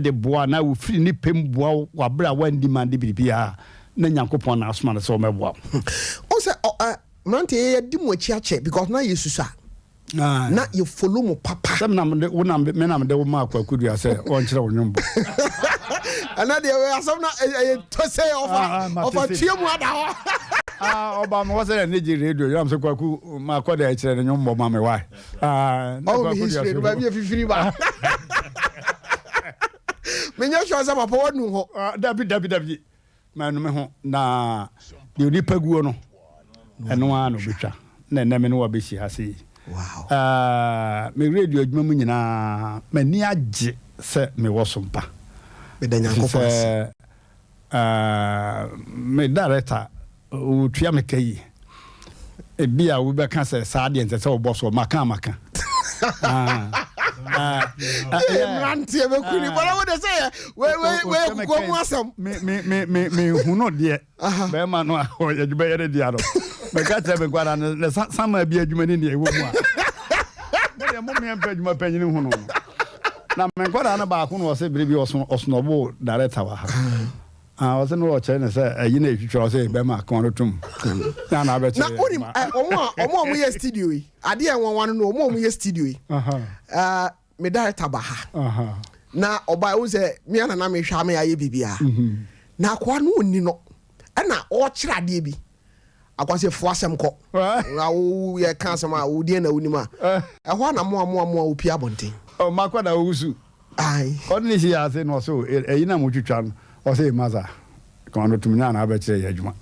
de boa na wofiri ne pɛm boa wo wɔ abere a wandi mande biribiara, na Nyankopɔn na asoma no sɛ wɔmɛboa wo. Wo sɛ mmeranteɛ, yɛdi mo akyi akyɛ because na yɛsusa na yɛ follow mo papa. Sɛ menam de wo nam menam de wo ma akɔ akudua sɛ wɔnkyerɛ wo nwom bɔ. Ɛnɛ deɛ wei asɛm na ɛyɛ tɔ sɛ ɔfa ɔfa tue mu ada hɔ. Ɔba me hɔ sɛ n'ani gye radio yɛm sɛ Kwaku makɔ dɛ kyerɛ ne nwom bɔ ma me wae. Ɔwɔ me history no baabi efifiri ba. Menyɛ sure sɛ papa wanu hɔ. Dabi, dabi, dabi, manu me ho, na deɛ onipa guo no ɛno ara na ɔbɛtwa, na ɛnɛ me ne wabɛhyia ase yi. Me radio adwuma mu nyinaa, m'ani agye sɛ mewɔ so mpa. Meda Nyankopɔn ase. Sɛ me director ɔtua me ka yi, ebi a wobɛka sɛ saa deɛ nsɛ sɛ wobɔ soɔ, maka maka. Mmeranteɛ bɛku ni bɔlɔ wo de sɛ yɛ wei kukuo mu asɛm. Mehu no deɛ bɛrima no a ɔyɛ adwuma yɛ ne dea no, mɛka kyerɛ me nkwara no ne sama bi adwuma ne nea ɛwɔ mu a modeɛ mo meɛ mpɛ adwuma panyini hu no na me nkwadaa no baako na ɔsɛ bere bi ɔsonɔbo director wɔ ha. Ɔsɛ no ɔkyerɛ ne sɛ ɛyi na ɛtwitwa, ɔsɛ bɛrima akɔn no tom na na abɛkyerɛ. Na wonim ɔmo a ɔmo a ɔmo yɛ studio yi, adeɛ nwanwa no, ɔmo a ɔmo yɛ studio yi, me director ba ha na ɔba ehu sɛ me ana na mehwɛ ame ayɛ biribiara na akoa no ɔnni no, ɛna ɔrekyerɛ adeɛ bi, akoa sɛ fo asɛm kɔ na wo yɛ ka asɛm a wo deɛ na wonim a ɛhɔ a na moa moa moa wopie abɔnten. Ɔma na owusu. Ɔde ne si ase na ɔsɛ ɛyi na mo twitwa no, ɔsɛ masa kɔn no tum nya na abɛkyerɛ yɛ adwuma.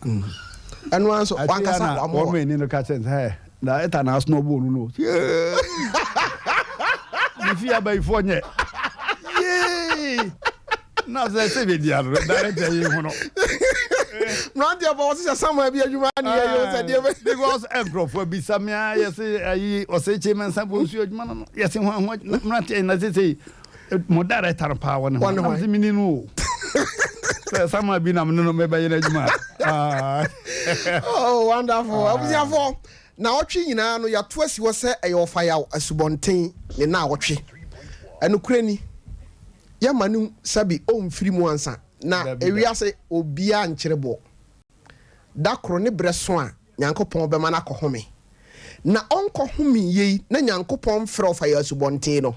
Ɛno ara nso wankasa wamoa. Wɔn ani no ka kyerɛ sɛ na ɛta na asono ɔbɔ no no. Ne fi abayifoɔ nyɛ. Yee! Na sɛ bɛ di ano director yi ho no. Mmeranteɛ fɔ wɔsi sɛ samuel bi adwuma ni yɛ yɛ sɛ deɛ bɛ. Because nkurɔfoɔ bisa me a yɛsɛ ayi ɔsɛ kye mɛnsa bɔ nsuo adwuma no yɛsɛ ho ho mmeranteɛ na sɛ mo director no paa wɔ ne ho na sɛ mini no o sɛ samuel bi nam ne no mɛbɛyɛ no adwuma. Oh, wonderful. Abusuafoɔ, na ɔtwe nyinaa no yɛato asi hɔ sɛ ɛyɛ ɔfa asubɔnten ne na ɔtwe. Ɛnokorɛ ni, yɛma no sɛbi ɔmfiri mu ansa na ewiase obiara nkyerɛ boɔ. Da koro ne berɛ so a Nyankopɔn bɛma no akɔhome. Na ɔnkɔhome yei na Nyankopɔn mfrɛ ɔfa yɛ asubɔnten no.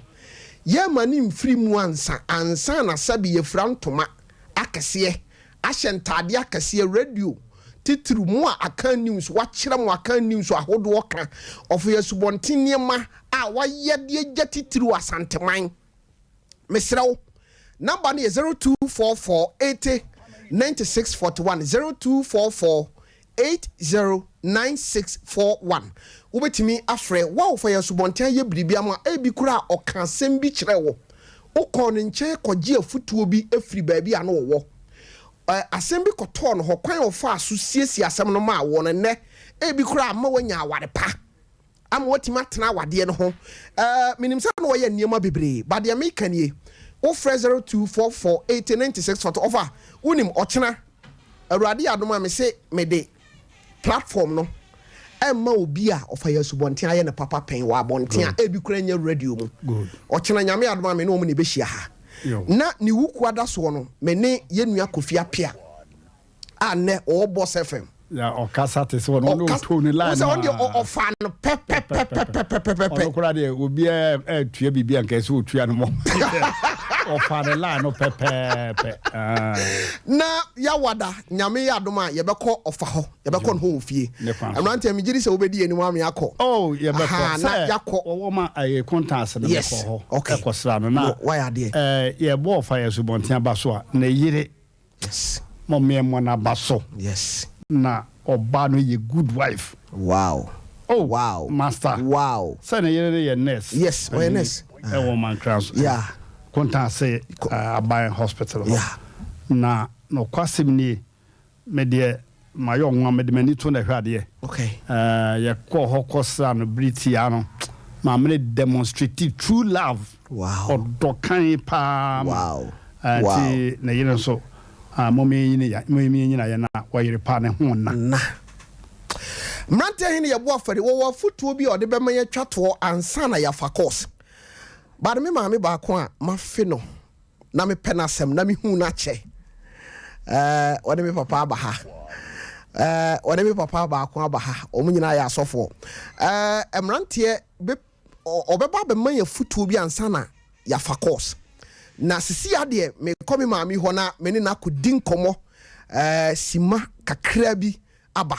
Yɛma no mfiri mu ansa, ansa na sɛbi yɛfira ntoma akɛseɛ, ahyɛ ntaadeɛ akɛseɛ, radio titiriw mo a Akan News wakyerɛ mo Akan News ahodoɔ ka ɔfa yɛ asubɔnten nneɛma a. a wayɛ de agya titiriw Asanteman. Mesrɛ wo, number no yɛ 0244 80 96 41, 0244 80 96 41. Wobɛtumi afrɛ wo a wofa yɛ asubɔnten ayɛ biribi ama ebi koraa a ɔka asɛm bi kyerɛ wo. Wokɔɔ ne nkyɛn kɔgye afutuo bi firi baabi a na ɔwɔ. Ɛ, asɛm bi kɔtɔɔ no hɔ, kwan a ɔfaa so siesie asɛm no maa woɔ no, nnɛ ebi koraa ama woanya aware pa. Ama watumi atena awadeɛ no ho. Eh, menim sɛ na wɔyɛ nneɛma bebree, but deɛ meka nie, wofrɛ 0244 80 96 40, ɔfa, wonim, ɔkyena, Awurade yɛ adom a, mese mede platform no ɛmma obi a ɔfa yɛ asubɔnten ayɛ no papa pɛn wɔ abɔnten a ebi koraa nyɛ radio mu. Ɔkyena Nyame yɛ adom a, me ne wɔn na ɛbɛhyia ha. Na ne wukuada soɔ no, me ne yɛn nua Kofi Appiah, a nnɛ ɔwɔ Boss FM. Ya ɔkasa te sɛ ɔno ɔno ɔtoo ne line no a. Ɔno ɔfa no pɛpɛpɛpɛpɛpɛ. Ɔno koraa deɛ obiara ɛtua biribi a nka ɛsɛ ɔtua no mɔ. Ɔfa ne line no pɛpɛɛpɛ. Na yawada Nyame yɛ adom a yɛbɛkɔ ɔfa hɔ yɛbɛkɔ ne hɔ wɔ fie. Mmeranteɛ megye di sɛ wobɛdi anim ame akɔ. Oh yɛbɛkɔ sɛ wɔwɔ ma ɛyɛ kontaase no mekɔ hɔ ɛkɔsra no na yɛbɔ ɔfa yɛ asubɔnten aba so a ne yere. Yes. Mo mmea mmɔ n'aba so. Yes. Na ɔbaa no yɛ good wife. Wow. Oh. Wow. Master. Wow. Sɛ ne yere no yɛ nurse. Yes, ɔyɛ nurse. Ɛwɔ Mankran so. Yeah. Kontaase aban hospital hɔ. Yeah. Na nokwasɛm nie, Me deɛ, mayɛ ɔnwa, mede m'ani to na ɛhwɛ adeɛ. Okay. Eh, yɛkɔɔ hɔ kɔsraa no bere tiaa no, maame no demonstrate true love. Wow. Ɔdɔ kann paa ma. Wow. Eh, Wow. nti ne yere nso, ah, mommenyina yɛn a wɔyere paa ne ho nna. Nna. Mmeranteɛ he ne yɛbɔ afɔre, wɔwɔ afotuo bi a ɔde bɛma yɛatwa toɔ ansa na yɛafa course. But me maame baako a mafe no na mepɛ n'asɛm na mehu no akyɛ. Ɛɛ wɔde me papa aba ha. Ɛɛ wɔde me papa baako aba ha. Wɔn nyinaa yɛ asɔfoɔ. Ɛɛ mmeranteɛ bɛ ɔbɛba abɛma yɛn afutuo bi ansa na yɛafa course. Na sisi adeɛ mekɔ me maame hɔ na me ne no akɔdi nkɔmmɔ ɛɛ sima kakra bi aba.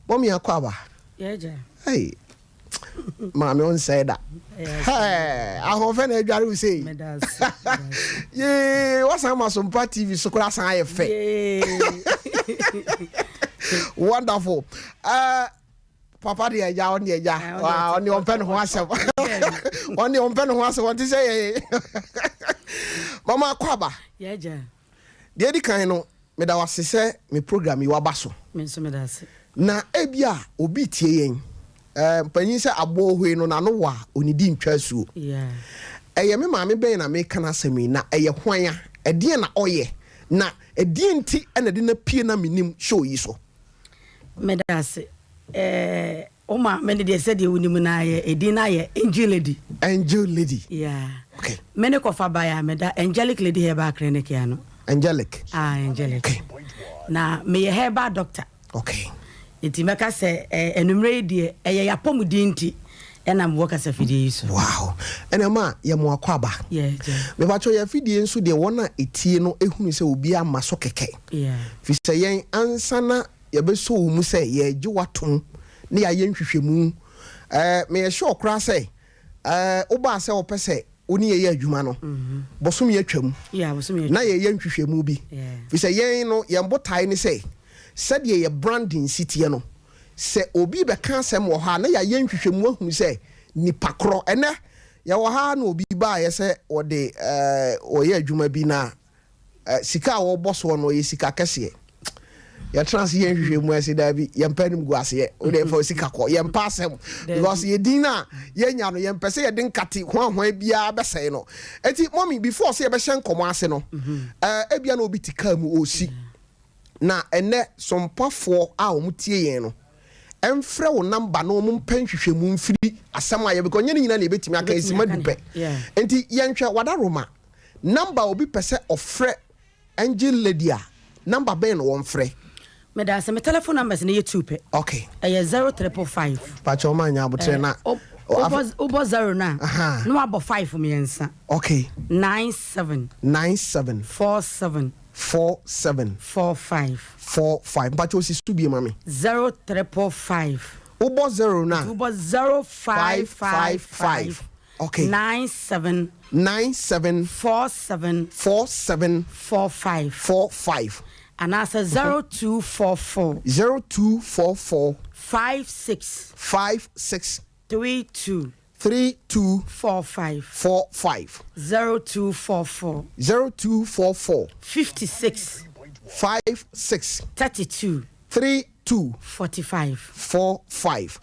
Mɔmi akɔ aba. Hey, maame wo nsɛe da. Hey, ahoɔfɛ na adware wo sei. Yee, wasan ma so mpa TV so koraa san ayɛ fɛ. Wonderful. Papa deɛ agya ɔne agya ɔne ɔmpɛ ne ho asɛm ɔne ɔmpɛ ne ho asɛm ɔnte sɛ yɛ mama akɔ aba. Deɛ edi kan no, meda wo ase sɛ me program yi waba so. Me nso meda ase. Na ebia obi retie yɛn. Eh, mpanyin sɛ aboa ohoe no n'ano wɔ a, onidi ntwa asuo. Yeah. Ɛyɛ me maame bɛn na meka n'asɛm yi, na ɛyɛ hwan a? Ɛdeɛn na ɔyɛ? Na ɛdeɛn nti na ɛde no apue na mennim show yi so? Meda ase. Eh, Wo maame no deɛ sɛdeɛ wonim no ara yɛ edin no ayɛ Angel Lady. Angel Lady. Yeah. Okay. Me ne kɔfa baeɛ a meda Angelic Lady Herbal Clinic ano. Angelic. Ah, Angelic. Okay. Na meyɛ herbal doctor. Okay. Nti mɛka sɛ eh, anwummerɛ yi deɛ ɛyɛ y'apɔmuden nti ɛna mewɔ kasafidie yi so. Wow. Ɛna ma yɛ mo akɔ aba. Yeah, gya. Mepakyɛw yɛ afidie nso deɛ wɔn a etie no ehunu sɛ obi ama so kɛkɛ. Yeah. Fi sɛ yɛn ansa na Yɛbɛsɔ wo mu sɛ yɛregye wo atom na yɛayɛ nhwehwɛmu. Ɛɛ, meyɛ sure koraa sɛ, ɛɛ, wobaa sɛ wopɛ sɛ wo ne yɛn yɛ adwuma no, bosome atwam na yɛreyɛ nhwehwɛmu bi. Firi sɛ yɛn no, yɛn botae ne sɛ, sɛdeɛ yɛn branding si teɛ no, sɛ obi rebɛka asɛm wɔ hɔ a, na yɛayɛ nhwehwɛmu ahunu sɛ nipa korɔ. Ɛnnɛ, yɛwɔ ha ara na obi baeɛ sɛ ɔde, ɛɛ, ɔreyɛ adwuma bi na Sika a wɔbɔ soɔ no, ɛyɛ sika kɛseɛ. Yɛtena ase yɛ nhwehwɛmu ɛsɛ daabi, yɛmpɛ anim gu aseɛ. Wode ɛfa sika kɔ, yɛmpɛ asɛm. Because yɛ din no a yɛnya no, yɛmpɛ sɛ yɛde nkate hwanhwan biara bɛsɛe no. Eti mɔmi, before sɛ yɛbɛhyɛ nkɔmɔ ase no, ebia na obi te kaa mu ɔresi. Na ɛnɛ sompafoɔ a wɔn tie yɛn no, ɛmfrɛ wo number na wɔn mpɛ nhwehwɛmu mfiri asɛm a yɛ, because nyɛ ne nyinaa na yɛbɛtumi aka, ɛsi ma du pɛ. Nti yɛnhwɛ wadaroma. Number a obi pɛ sɛ ɔfrɛ Angel lady a, number bɛn na wɔnfrɛ? Medaase, me telephone numbers no yɛ two pɛ. Okay. Ɛyɛ zero triple five. Pakyɛ ɔma anya abotrɛ na. Wobɔ zero no a, na wabɔ five mmiɛnsa. Okay. 97. 97. 47. 47. 45. 45. Mpakyɛ osi so bie ma me. Zero triple five. Wobɔ 0 no a. Wobɔ 0555 97 97 47 47 45 45. Anaasɛ 0244 0244 56 56 32 32 45. 45. 0244 0244 56 56 32 32 45. 45.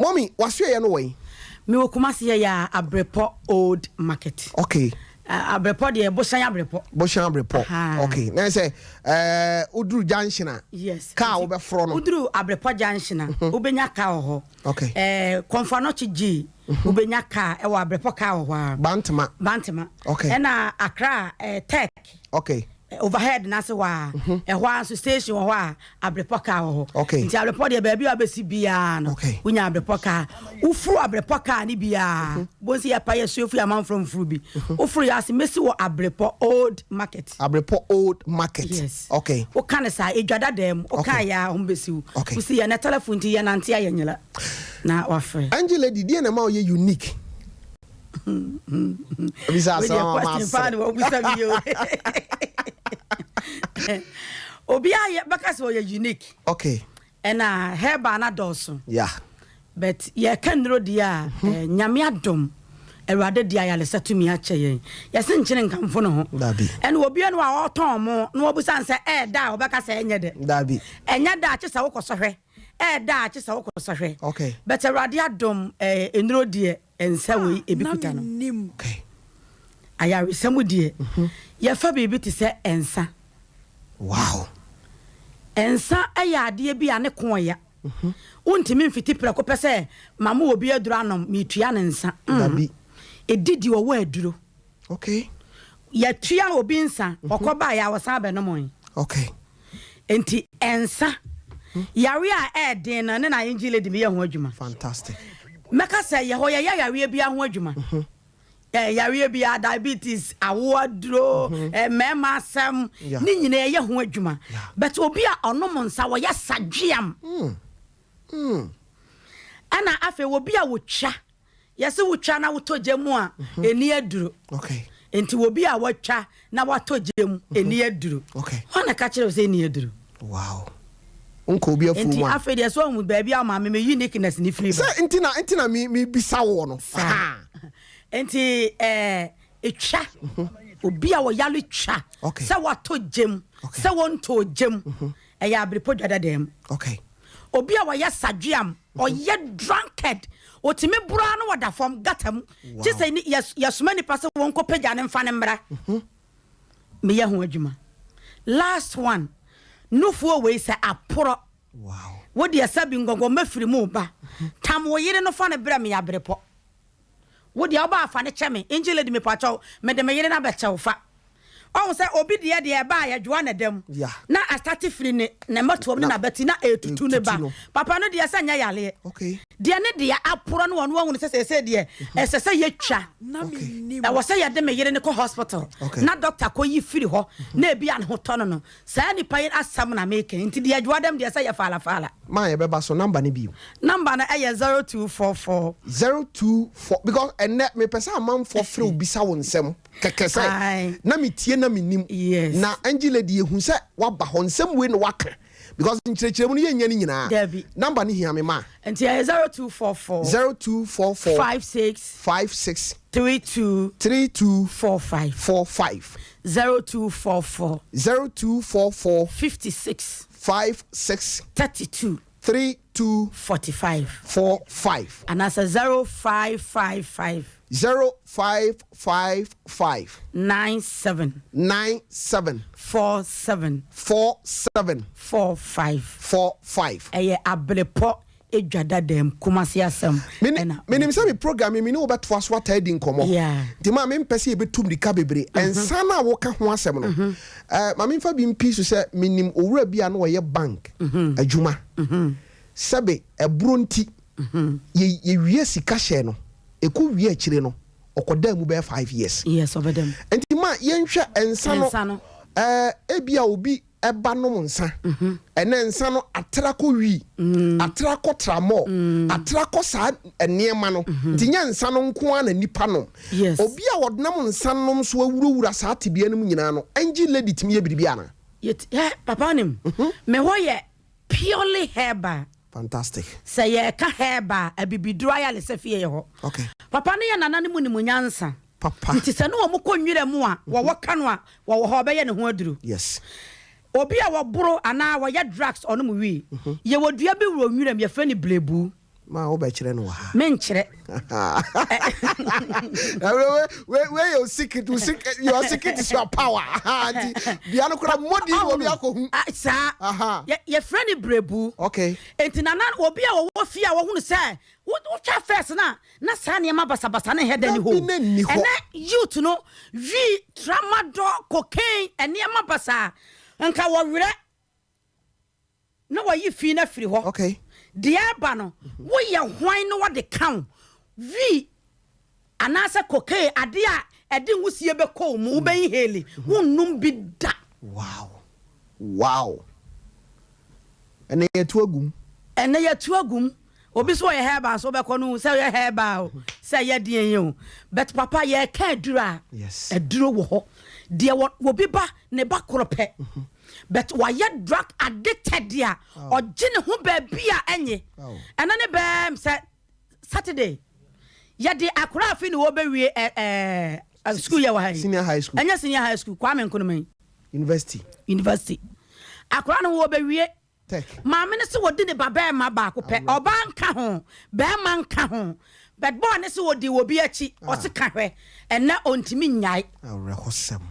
Mɔmi, wasoɛyɛ no wɔ yi? Mewɔ Kumase yɛ yɛ Abrepɔ Old Market. Abrepɔ deɛ, Bohyɛn Abrepɔ. Bohyɛn Abrepɔ. Aha. Okay, na sɛ woduru junction a, kaa wobɛforɔ no. Woduru Abrepɔ junction a, wobɛnya kaa wɔ hɔ. Kɔmfo Anɔkye gye, wobɛnya kaa ɛwɔ Abrepɔ, kaa wɔ hɔ a. Bantama. Bantama. Ɛna Accra Tech overhead n'ase hɔ a, ɛhɔ a nso station wɔ hɔ a, Abrepɔ kaa wɔ hɔ. Nti Abrepɔ deɛ, baabi a wobɛsi biara no, wonya Abrepɔ kaa. Wofuru Abrepɔ kaa ne biara, bonsi yɛ pa yɛ suafu yɛ amanforo mfuru bi, wofuru yɛ ase mesi wɔ Abrepɔ Old Market. Abrepɔ Old Market. Yes. Woka ne saa edwa dada mu, woka yɛ a, ɔmo bɛsi wo. Wosi yɛ ne telephone nti yɛ nante a, yɛ nyela na wafrɛ. Angel Lady, deɛ na ɛma ɔyɛ unique? Bisa Wei asɛm deɛ a question paa na ma. wabusa mi o. Obiara yɛ bɛka sɛ ɔyɛ unique. Ɛna herbal na dɔɔso. But yɛka nnuro deɛ a, Nyame adom, Awurade deɛ, ayaresa tumi akyɛ yɛn. Yɛse nkyene nkamfo no ho. Dabi. Ɛna obiara no a ɔtɔn mo na wabusa no sɛ ɛɛda a, ɔbɛka sɛ ɛnyɛ dɛ. Dabi. Ɛnyɛ da a, kye sɛ wokɔ sɔhwɛ. Ɛɛda a, kye sɛ wokɔ sɔhwɛ. But Awurade adom, nnuro deɛ, nsa wei ebi kuta no. Ayaresa mu deɛ, yɛfa biribi te sɛ nsa. Nsa yɛ adeɛ bi a ne ko ɔya. Wontumi mfiti prɛko pɛ sɛ mama obi aduro anom, metua ne nsa. Dabi. Ɛdidi ɔwɔ aduro. Yɛtua obi nsa, ɔkɔ baeɛ a, wɔsan bɛnom yi. Nti nsa yare a ɛɛden no ne na Angel Lady meyɛ ho adwuma. Mɛka sɛ yɛ hɔ yɛyɛ yareɛ bi ho adwuma. Yareɛ bi a diabetes, awo aduro, mmarima asɛm ne nyinaa yɛyɛ ho adwuma. But obi a ɔnom nsa, wɔyɛ sadweam. Ɛna afei obi a wotwa, yɛsɛ wotwa na wotɔ gya mu a, ɛni aduro. Nti obi a watwa na watɔ gya mu, ɛni aduro. Hɔ na ka kyerɛ wo sɛ ɛni aduro. Wow, nkɔ obi afuo Nti mu a. Afei deɛ, sɛ ɔhu baabi a maame me uniqueness ne firi ba. Sɛ nti na mi bisa wɔ no. Saa nti ɛtwa obi a wɔyare twa sɛ watɔ gyam, sɛ wɔntɔ gyam, ɛyɛ Aberepɔ dwa dada mu. Obi a wɔyɛ sadweam, ɔyɛ drunkard, otumi bora no, wɔda fam gata mu, gye sɛ yɛsoma nipa sɛ wɔnkɔ pagya ne mfa ne mmra. Meyɛ ho adwuma. Last one, nufoɔ wei sɛ aporɔ, wodeɛ sɛ bi ngɔngɔ mɛfiri mu ba tam, wo yere no fa no brɛ me Aberepɔ. Wodeɛ woba afa ne kyɛ me, Angel Lady, mepakyɛw, mede me yere no abɛkyɛw fa. Ɔhu sɛ obi deɛ ɛbaa yɛdwoa na dam na asate firi ne mmɛtoam ne n'abati na ɛtutu ne ba Ɛtutu no. Papa no deɛ, sɛ nyɛ yareɛ deɛ, ne deɛ aporɔ no, ɔno ahunu sɛ sɛsɛ deɛ ɛsɛ sɛ yɛtwa, ɛwɔ sɛ yɛde me yere no kɔ hospital na doctor kɔyi firi hɔ na ebi a ne ho tɔ no. Saa nipa yi asɛm na meka. Nti deɛ adwoa dɛm deɛ, sɛ yɛ faalafaala. Maa yɛbɛba so, number no bio. Number no ɛyɛ 0244 024, because ɛnɛ mepɛ sɛ amanfoɔ frɛ wo bisa wo nsɛm kɛkɛ sɛ na metie na menim. Na Angel Lady, yɛhu sɛ woaba hɔ, nsɛm wei na waka, because nkyerɛkyerɛ mu no yɛnyɛ no nyinaa. Dabi. Number no hia me ma. Nti ɛyɛ 0244 0244 56 56 32 32 45. 45. 0244 0244 56 56 32 32 45. 45. Anaasɛ 0555 0555 97 97 47 47 45. 45. Ɛyɛ Aberepɔ edwa dada mu, Kumase asɛm. Ɛna Menim sɛ me program yi, me ne wobɛtoa so ataa di nkɔmmɔ. Nti ma mempɛ sɛ yɛbɛtu mmirika bebree. Ɛnsa no a woka ho asɛm no, ma memfa bi mpi so sɛ menim owura bi a na ɔyɛ bank adwuma. Sɛbe ɛborɔ nti yɛwie sika hyɛ no, ɛkɔ wie akyire no, ɔkɔdaa mu bɛyɛ 5 years. Yes, ɔbɛdam. Nti ma yɛnhwɛ ɛnsa no. Ɛnsa no. Ebia obi ba nom nsa. Ɛnɛ nsa no atra kɔ wii, atra kɔ tramɔɔ, atra kɔ saa nneɛma no. Nti nyɛ nsa no nko ara na nipa nom. Yes. Obi a ɔnam nsa nom so awurawura saa tebea no mu nyinaa no, Angie Lady tumi yɛ biribi anaa? Yɛt hɛ papa wonim, me hɔ yɛ purely herbal. Fantastic. Sɛ yɛreka herbal a, abibiduro ayaresa fie yɛ hɔ. Okay. Papa ne yɛ nananom nim nyansa. Papa. Nti sɛ ne wɔn kɔ nwira mu a, wɔwɔ ka no a, wɔwɔ hɔ ɔbɛyɛ ne ho aduro. Yes. Obi a wɔboro anaa wɔyɛ drugs ɔnom wii. Yɛwɔ dua bi wɔ nwira mu yɛfrɛ no blebu. Ma wo bɛkyerɛ no wɔ ha. Menkyerɛ. Wei wei yɛ secret, wo secret, your secret is your power. Nti dua no kora mmɔdi na obi akɔhu. Saa. Yɛfrɛ no blebu. Okay. Nti nana obi a wɔwɔ fie a wɔhunu sɛ Wotwa first no a na saa nneɛma basabasa no nhɛ da ni hɔ o. Ɛnɛ youth no wii, tramadol, cocaine, nneɛma basaa. Nka wɔwerɛ na wɔyi fi no afiri hɔ. Okay. Deɛ ɛba no, woyɛ hwan na wɔde ka wo? Wii anaasɛ cocaine, adeɛ a ɛde nwusie bɛkɔ wo mu, wobɛ inhale, wonnum bi da. Wow. Wow. Ɛnɛ yɛtu agum. Ɛnɛ yɛtu agum. Obi so ɔyɛ herbal so wobɛkɔ no hu sɛ ɔyɛ herbal o sɛ ɛyɛ deɛn yi o but papa yɛreka aduro a aduro wɔ hɔ deɛ wɔ obi ba ne ba korɔ pɛ but wayɛ drug addicted a ɔgye ne ho baabi a ɛnye ɛno ne bɛɛm sɛ Saturday yɛde akora afi ne wɔbɛwie ɛɛ school yɛ wɔ ha yi senior high school ɛnyɛ senior high school Kwame Nkrumah yi university university akora no wɔbɛwie Tech. Maame no se wɔdi ne ba bɛɛma baako pɛ, ɔbaa nka ho, bɛɛma nka ho, but bɔɔ no se wɔdi obi akyi, ɔse ka hwɛ, ɛnɛ ɔntumi nnyae. Awerɛhosɛm.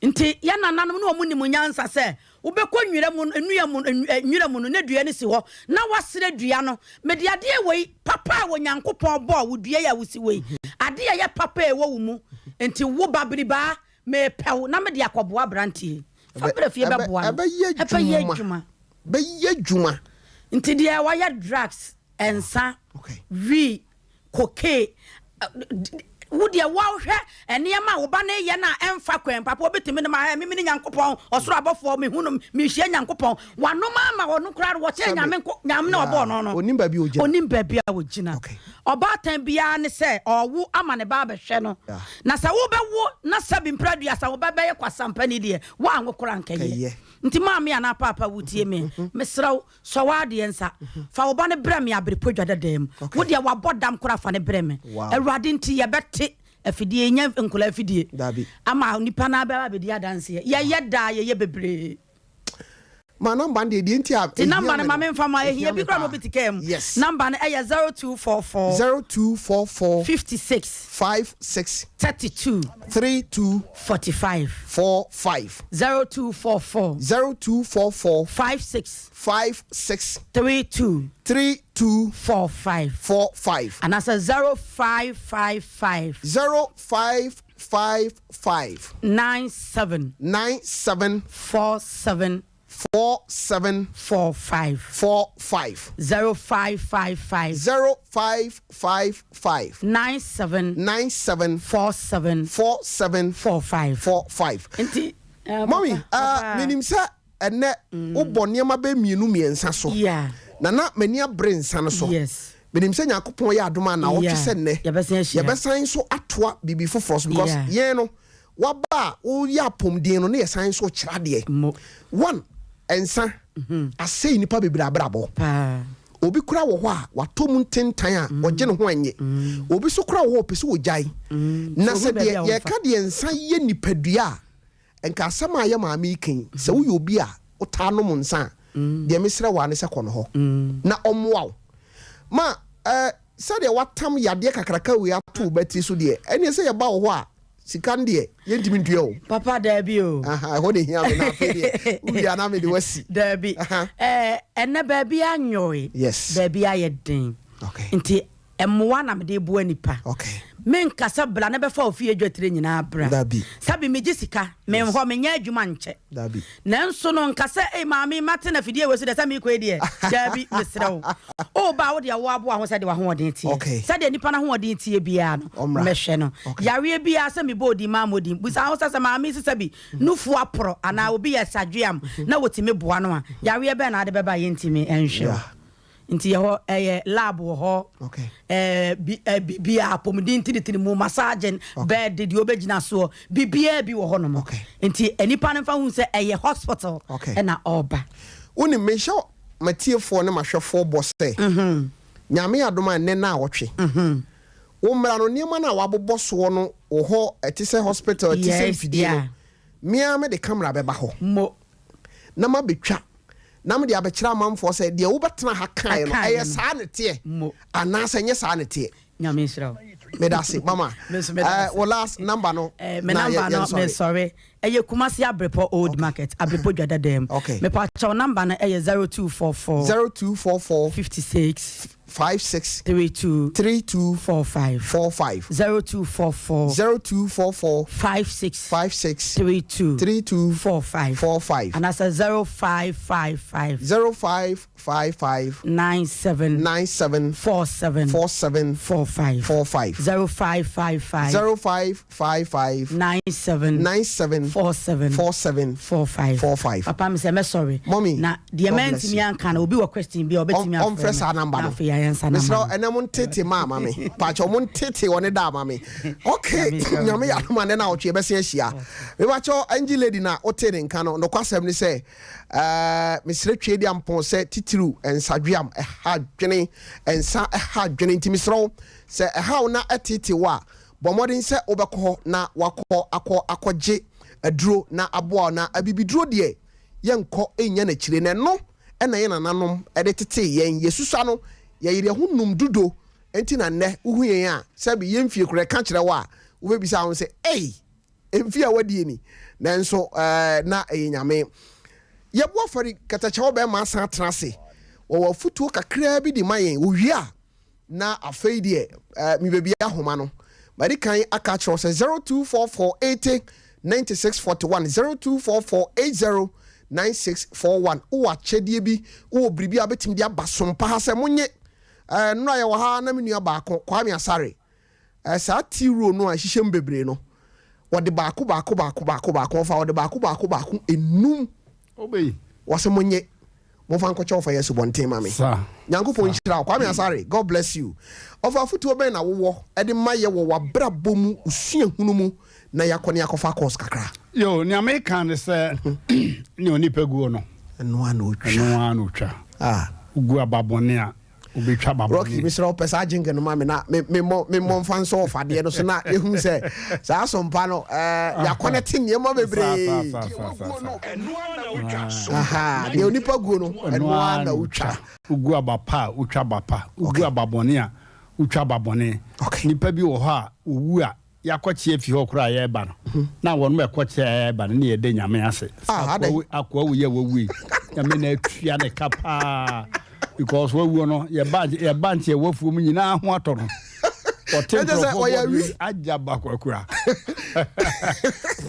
Nti yɛ nananom ne wɔn nim nyansa sɛ wobɛkɔ nwira mu nnua mu nwira mu no na dua no si hɔ na wasrɛ dua no, mede adeɛ wei papa a Onyankopɔn bɔɔ wo dua yi a wosi wei, adeɛ a ɛyɛ papa a ɛwɔ wo mu, nti wo ba biribaa Mepɛ wo na mede akɔboa aberanteɛ yi. Fa brɛ fie bɛboa no. Ɛbɛyɛ adwuma. Bɛyɛ adwuma. Nti deɛ wayɛ drugs, nsa, wii, cocaine, wo deɛ woahwɛ nneɛma a wo ba no yɛ no a ɛmfa kwan papa obɛtumi no ma ɛ meme ne Nyankopɔn ɔsoro abɔfoɔ mehu no mehyia Nyankopɔn wanom ama ɔno koraa no wɔkyɛn Nyame nko Nyame na ɔbɔɔ no no Onim baabi a ogyina. Onim baabi a ogyina. Ɔbaatan biara ne sɛ ɔwo ama ne ba abɛhwɛ no. Na sɛ wobɛwo na sɛbi mpere aduasa wo ba bɛyɛ kwasampani deɛ, woanwo koraa anka ɛyɛ. Nti maame anaa paapa wotie me, mesrɛ wo, sɔ w'adeɛ nsa, fa wo ba no brɛ me aberepɔ dwa dadaa mu. Wo deɛ wabɔ dam koraa fa no brɛ me. Awurade nti yɛbɛte afidie, nyɛ nkwadaa afidie, ama nipa no abɛba abɛdi adanseɛ. Yɛyɛ daa, yɛyɛ bebree. Ma number no deɛ deɛ nti a Ti ehia number no me ma no me nfa ma ehia ehia me bi kura na paa obi ti kaa mu. yes. Number no ɛyɛ 0244. 0244. 56. 56. 32. 32. 45. 45. 0244. 0244. 56. 56. 32. 32. 45. 45. Anaasɛ 0555. 05. 5 5. 9 7. 9 7. 4 7. 4 7. 4 5. 4 5. 0 5 5 5. 0 5 5 5. 9 7. 9 7. 4 7. 4 7. 4 5. 4 5. Nti. Uh, Mommy, uh, menim sɛ ɛnɛ wobɔ nneɛma bɛ mmienu mmiɛnsa so na na m'ani abere nsa no so. Menim sɛ Nyankopɔn yɛ adom a naawɔtwe sɛ nnɛ yɛbɛsan nso atoa biribi foforɔ so because yɛn no waba a woyɛ apɔmuden no ne yɛsan nso kyerɛ adeɛ. One, nsa asɛe nnipa bebree abrabɔ. Obi kora wɔ hɔ a watɔ mu ntentan a ɔgye ne ho ɛnye. Obi so kora wɔ hɔ ɔpɛ sɛ ɔgyae. Na sɛ deɛ yɛka deɛ nsa yɛ nipadua a Nka asɛm a yɛ maame yi ka yi, sɛ woyɛ obi a wotaa nom nsa a, deɛ mesrɛ wo ara ne sɛ kɔ no hɔ na ɔmmoa wo. Ma eh, sɛdeɛ woatam yadeɛ kakraka wei ato wo batiri so deɛ, ɛnneɛ sɛ yɛba wo hɔ a, sika no deɛ, yɛntumi ntua o. Papa, daabi o. Aha, ɛhɔ na ɛhia me, na afei deɛ, wowie a na mede wo asi. Daabi. Aha. Eh, ɛnnɛ baabi anyɔe. Yes. Baabi ayɛ den. Okay. Nti mmoa na mede boa nipa. Okay. Menka sɛ bra na bɛfa wo fie dwatire nyinaa bra. Dabi. Sɛbe megye sika, menhɔ, menyɛ adwuma nkyɛ. Dabi. Nanso no nka sɛ, ei maame mate na afidie wei so deɛ sɛ meekɔ yi deɛ, daabi, mesrɛ wo. Woba a wo deɛ woaboa ho sɛdeɛ w'ahoɔden teɛ. Okay. Sɛdeɛ nipa no ahoɔden teɛ biara no, Ɔmmra. mɛhwɛ no. Okay. Yareɛ biara sɛ mebɔ odin mammɔ din, bisa ho sɛ sɛ maame yi se sɛbi nufu aporɔ anaa obi yɛ sadweam na wɔtumi boa no a, yareɛ bɛn na ade bɛba a yɛntumi nhwɛ wo. Yeah. Nti yɛhɔ ɛyɛ lab wɔ hɔ, Okay. ɛɛ bi ɛ biribiara apɔmuden tiritiri mu massaging, Okay. bed deɛ wobɛgyina soɔ, biribiara bi wɔ hɔ nom. Okay. Nti nnipa no mfa hu sɛ ɛyɛ hospital Okay. ɛna ɔreba. Wonim, mehyɛ m'atiefoɔ ne m'ahwɛfoɔ bɔ sɛ, Nyame adom a ɛnnɛ naawɔtwe, wo mmra no, nneɛma no a wɔabobɔ soɔ no wɔ hɔ, ɛte sɛ hospital, ɛte sɛ Yes, mfidie no, yeah. me ara mede camera bɛba hɔ Mo. na mabɛtwa na mede abɛkyerɛ amanfoɔ sɛ deɛ wobɛtena ha kaeɛ no, Ɛkaeɛ ɛyɛ no. saa na ɛteɛ Mo. anaasɛ ɛnyɛ saa na ɛteɛ. Nyame nhyira wo. Meda ase mama. Me nso meda Eh, ase. wo last number no Eh, me na number yɛ no yɛnsɔre. mesɔre. Ɛyɛ Kumasi Abrepɔ Old Market, Abrepɔ Dwadadam. Okay. Mepa kyɛw number no ɛyɛ 0244 0244 56 56 32 32 45. 45. 0244 0244 56 56 32 32 45. 45. Anaasɛ 0555 0555 97 97 47 47 45. 45. 0555 0555 97 97 47 47 45. 45. Papa mi sɛ mɛsɔre. Mommy, Na deɛ God bless mɛntumi you. anka no obi wɔ question bi a ɔbɛtumi afrɛ ɔmfrɛ saa number no. Na afei yɛayɛ nsa mesrɛ number no. ɛnɛ mo ntete ma ama me pakyɛ mo ntete ɔne da ama me okay Nyame nhyira wo. Nyame yɛ adom a nɛ na ɔtwe yɛbɛsen ahyia mepakyɛ angel lady na wote ne nka no nokwasɛm ne sɛ eh, mesrɛ twe di ampɔn sɛ titiriw nsadweam ɛha dwene nsa ɛha dwene nti mesrɛ wo sɛ ɛha wo na ɛtete wo a bɔ mmɔden sɛ wobɛkɔ hɔ na wakɔ akɔ akɔgye aduro na aboa wo na abibiduro deɛ yɛnkɔ nnya n'akyire na ɛno na yɛn nananom de tetee yɛn, yɛsusua no yɛyere yɛn ho num dudo nti na nnɛ wohu yɛn a sɛbe yɛn mfie koraa ɛka kyerɛ wo a wobɛbisa wo ho sɛ ei mfie a wadie ni nanso eh, na ɛyɛ Nyame. Yɛbo afɔre katakyɛwɔ bɛrima asan atena ase wɔwɔ afutuo kakraa bi de ma yɛn wɔwie a Na afei deɛ eh, mebɛbia ahoma no. Madi kan aka akyerɛ wo sɛ 0244 80 96 41, 0244 80 96 41. Wowɔ akyɛdeɛ bi, wowɔ biribi a wobɛtumi de aba sompa ha sɛ monye. Eh, nnora yɛwɔ ha na me nua baako, Kwame Asare, eh, saa tea roll no a ɛhyehyɛ mu bebree no, wɔde baako baako baako baako baako, ɔfa wɔde baako baako baako enum. Wobɛyi. Wɔse monye. Momfa nkɔkyɛ ɔfa yi asubɔnten ma me. Sa. Nyankopɔn nhyira wo. Kwame Asare, God bless you. Ɔfa afotuo bɛn na wowɔ de ma yɛ wɔ w'abrabɔ mu, wo suahunu mu na yɛakɔ ne yɛakɔfa course kakra? Yo, nea meka ne sɛ nea onipa guo no, Ɛno ara na ɔtwa. ɛno ara na ɔtwa. Ah. Wogu aba bɔne a, wobɛtwa aba Rocky, bɔne. mesrɛ wo pɛ saa jingle no ma me na me me mmɔ me mmɔ mfa nsɔ ɔfadeɛ no so na yɛhu sɛ saa asompa no ɛɛ yɛakɔnɛte nneɛma bebree. Saa, saa, saa, saa, saa. Aha, deɛ onipa guo no ɛno ara na wotwa. Wogu aba pa a, wotwa aba pa. Wogu aba bɔne a, wotwa aba bɔne. Okay. Nnipa bi wɔ hɔ a, wɔwu a, yɛakɔkye afi hɔ koraa a yɛreba no, na wɔnom ɛkɔkye a yɛreba no, ne yɛda Nyame ase. Sɛ Ah, adɛn? akoa wei a wawu yi, Nyame na atua ne ka paa. Because wawuo no, yɛba yɛba nkyɛ yɛwɔ afuo mu nyinaa ho atɔ no. Ɔte Ɛkyɛ sɛ nkurɔfoɔ ɔyɛ bɔ awi. agya ba kwakura.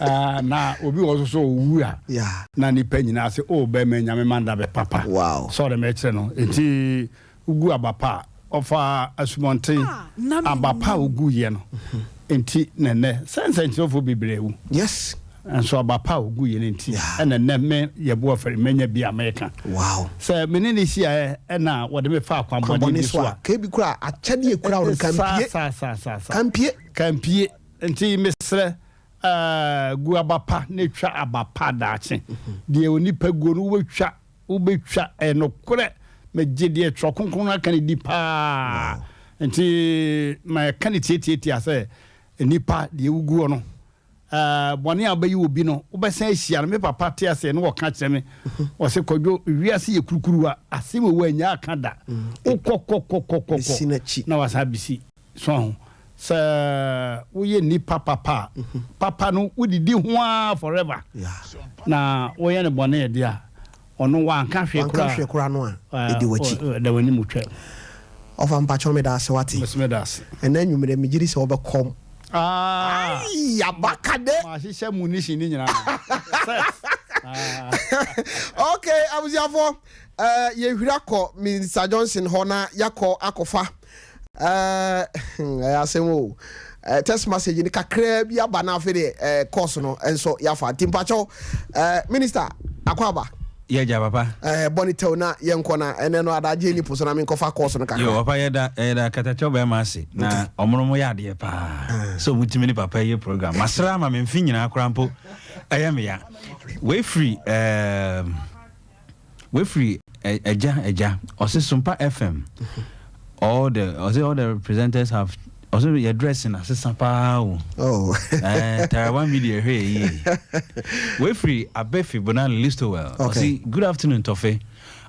Ah, na obi wɔ so so owu a, Yeah. na nipa nyinaa sɛ, oh, bɛrima Nyame ma nda bɛ papa. Wow. Sɛ ɔde mɛkyerɛ no. Nti Wogu aba pa a, ɔfa asubɔnten. Aba pa a oguiɛ no nti na ɛnnɛ sɛ nsɛnkyerɛwfoɔ bebree awu. Yes. Nso aba pa a oguiɛ no nti Yeah. ɛna ɛnnɛ me Yeboah Afari manya bi a meka. Wow. Sɛ me ne no hyiaeɛ ɛna wɔde me faa kwanbɔne Kwanbɔne bi so so a, a. ka ebi koraa akyɛdeɛ ekura wo no Saa kampie. saa saa saa saa. Kampie. Kampie. Nti mesrɛ eh, gu aba pa na twa aba pa daakye. Deɛ onipa guo no wobɛtwa. Wobɛtwa, ɛyɛ nokorɛ, megye deɛ Twerɛ Kronkron no aka no di paa. Nti mɛka no tiatiatia sɛ, nnipa, deɛ woguo no, bɔne a wobɛyɛ obi no, wobɛsan ahyia no. Me papa te aseɛ na ɔka kyerɛ me, ɔse, Kwadwo, wiase yɛ kurukuruwa, asɛm wɔ hɔ a ɛnyɛ aka da. Wokɔkɔkɔkɔkɔ na wasan abɛsi. So ahu? Sɛ woyɛ nipa papa a, papa no wodidi ho ara forever. Na woyɛ no bɔne de a, ɔno wanka hwee Wanka koraa. hwee koraa no a, ɛdi w'akyi. Ɛda w'anim twam. Ɔfa mpakyɛw meda ase wate. Mese meda ase. Ɛnɛ anwummerɛ megye di sɛ wobɛkɔm. Ah! Aii abaka de. Mahyehyɛ munition ne nyinaa. Set. Ah. Okay, abusuafoɔ, eh, yɛhwiri akɔ Minister Johnson hɔ na yɛakɔ akɔfa eh, ɛyɛ asɛm o. Eh, text message no kakraa bi aba na afei deɛ eh, course no nso yɛafa. Nti mpakyɛw, eh, Minister, akɔ aba. Yɛ gya papa. Eh, bɔ ne tɛw na yɛnkɔ na ɛnɛ no adagye ni po so na menkɔfa course no kakra. Yo papa yɛda yɛda katakyɛw bɛrima ase na ɔmono mo yɛ adeɛ paa sɛ ɔmo tumi ne papa yɛ program masra ama me mfe nyinaa koraa mpo ɛyɛ me ya wei firi ɛɛm wei firi ɛgya ɛgya ɔse Sompa FM all the ɔse all the presenters have ɔse yɛ dressing asesa paa o Oh. Eh, Tarawa media hwɛ yɛ yie. Wei firi Abefi Bonali Listowel. Okay. Ɔse good afternoon Tɔfe.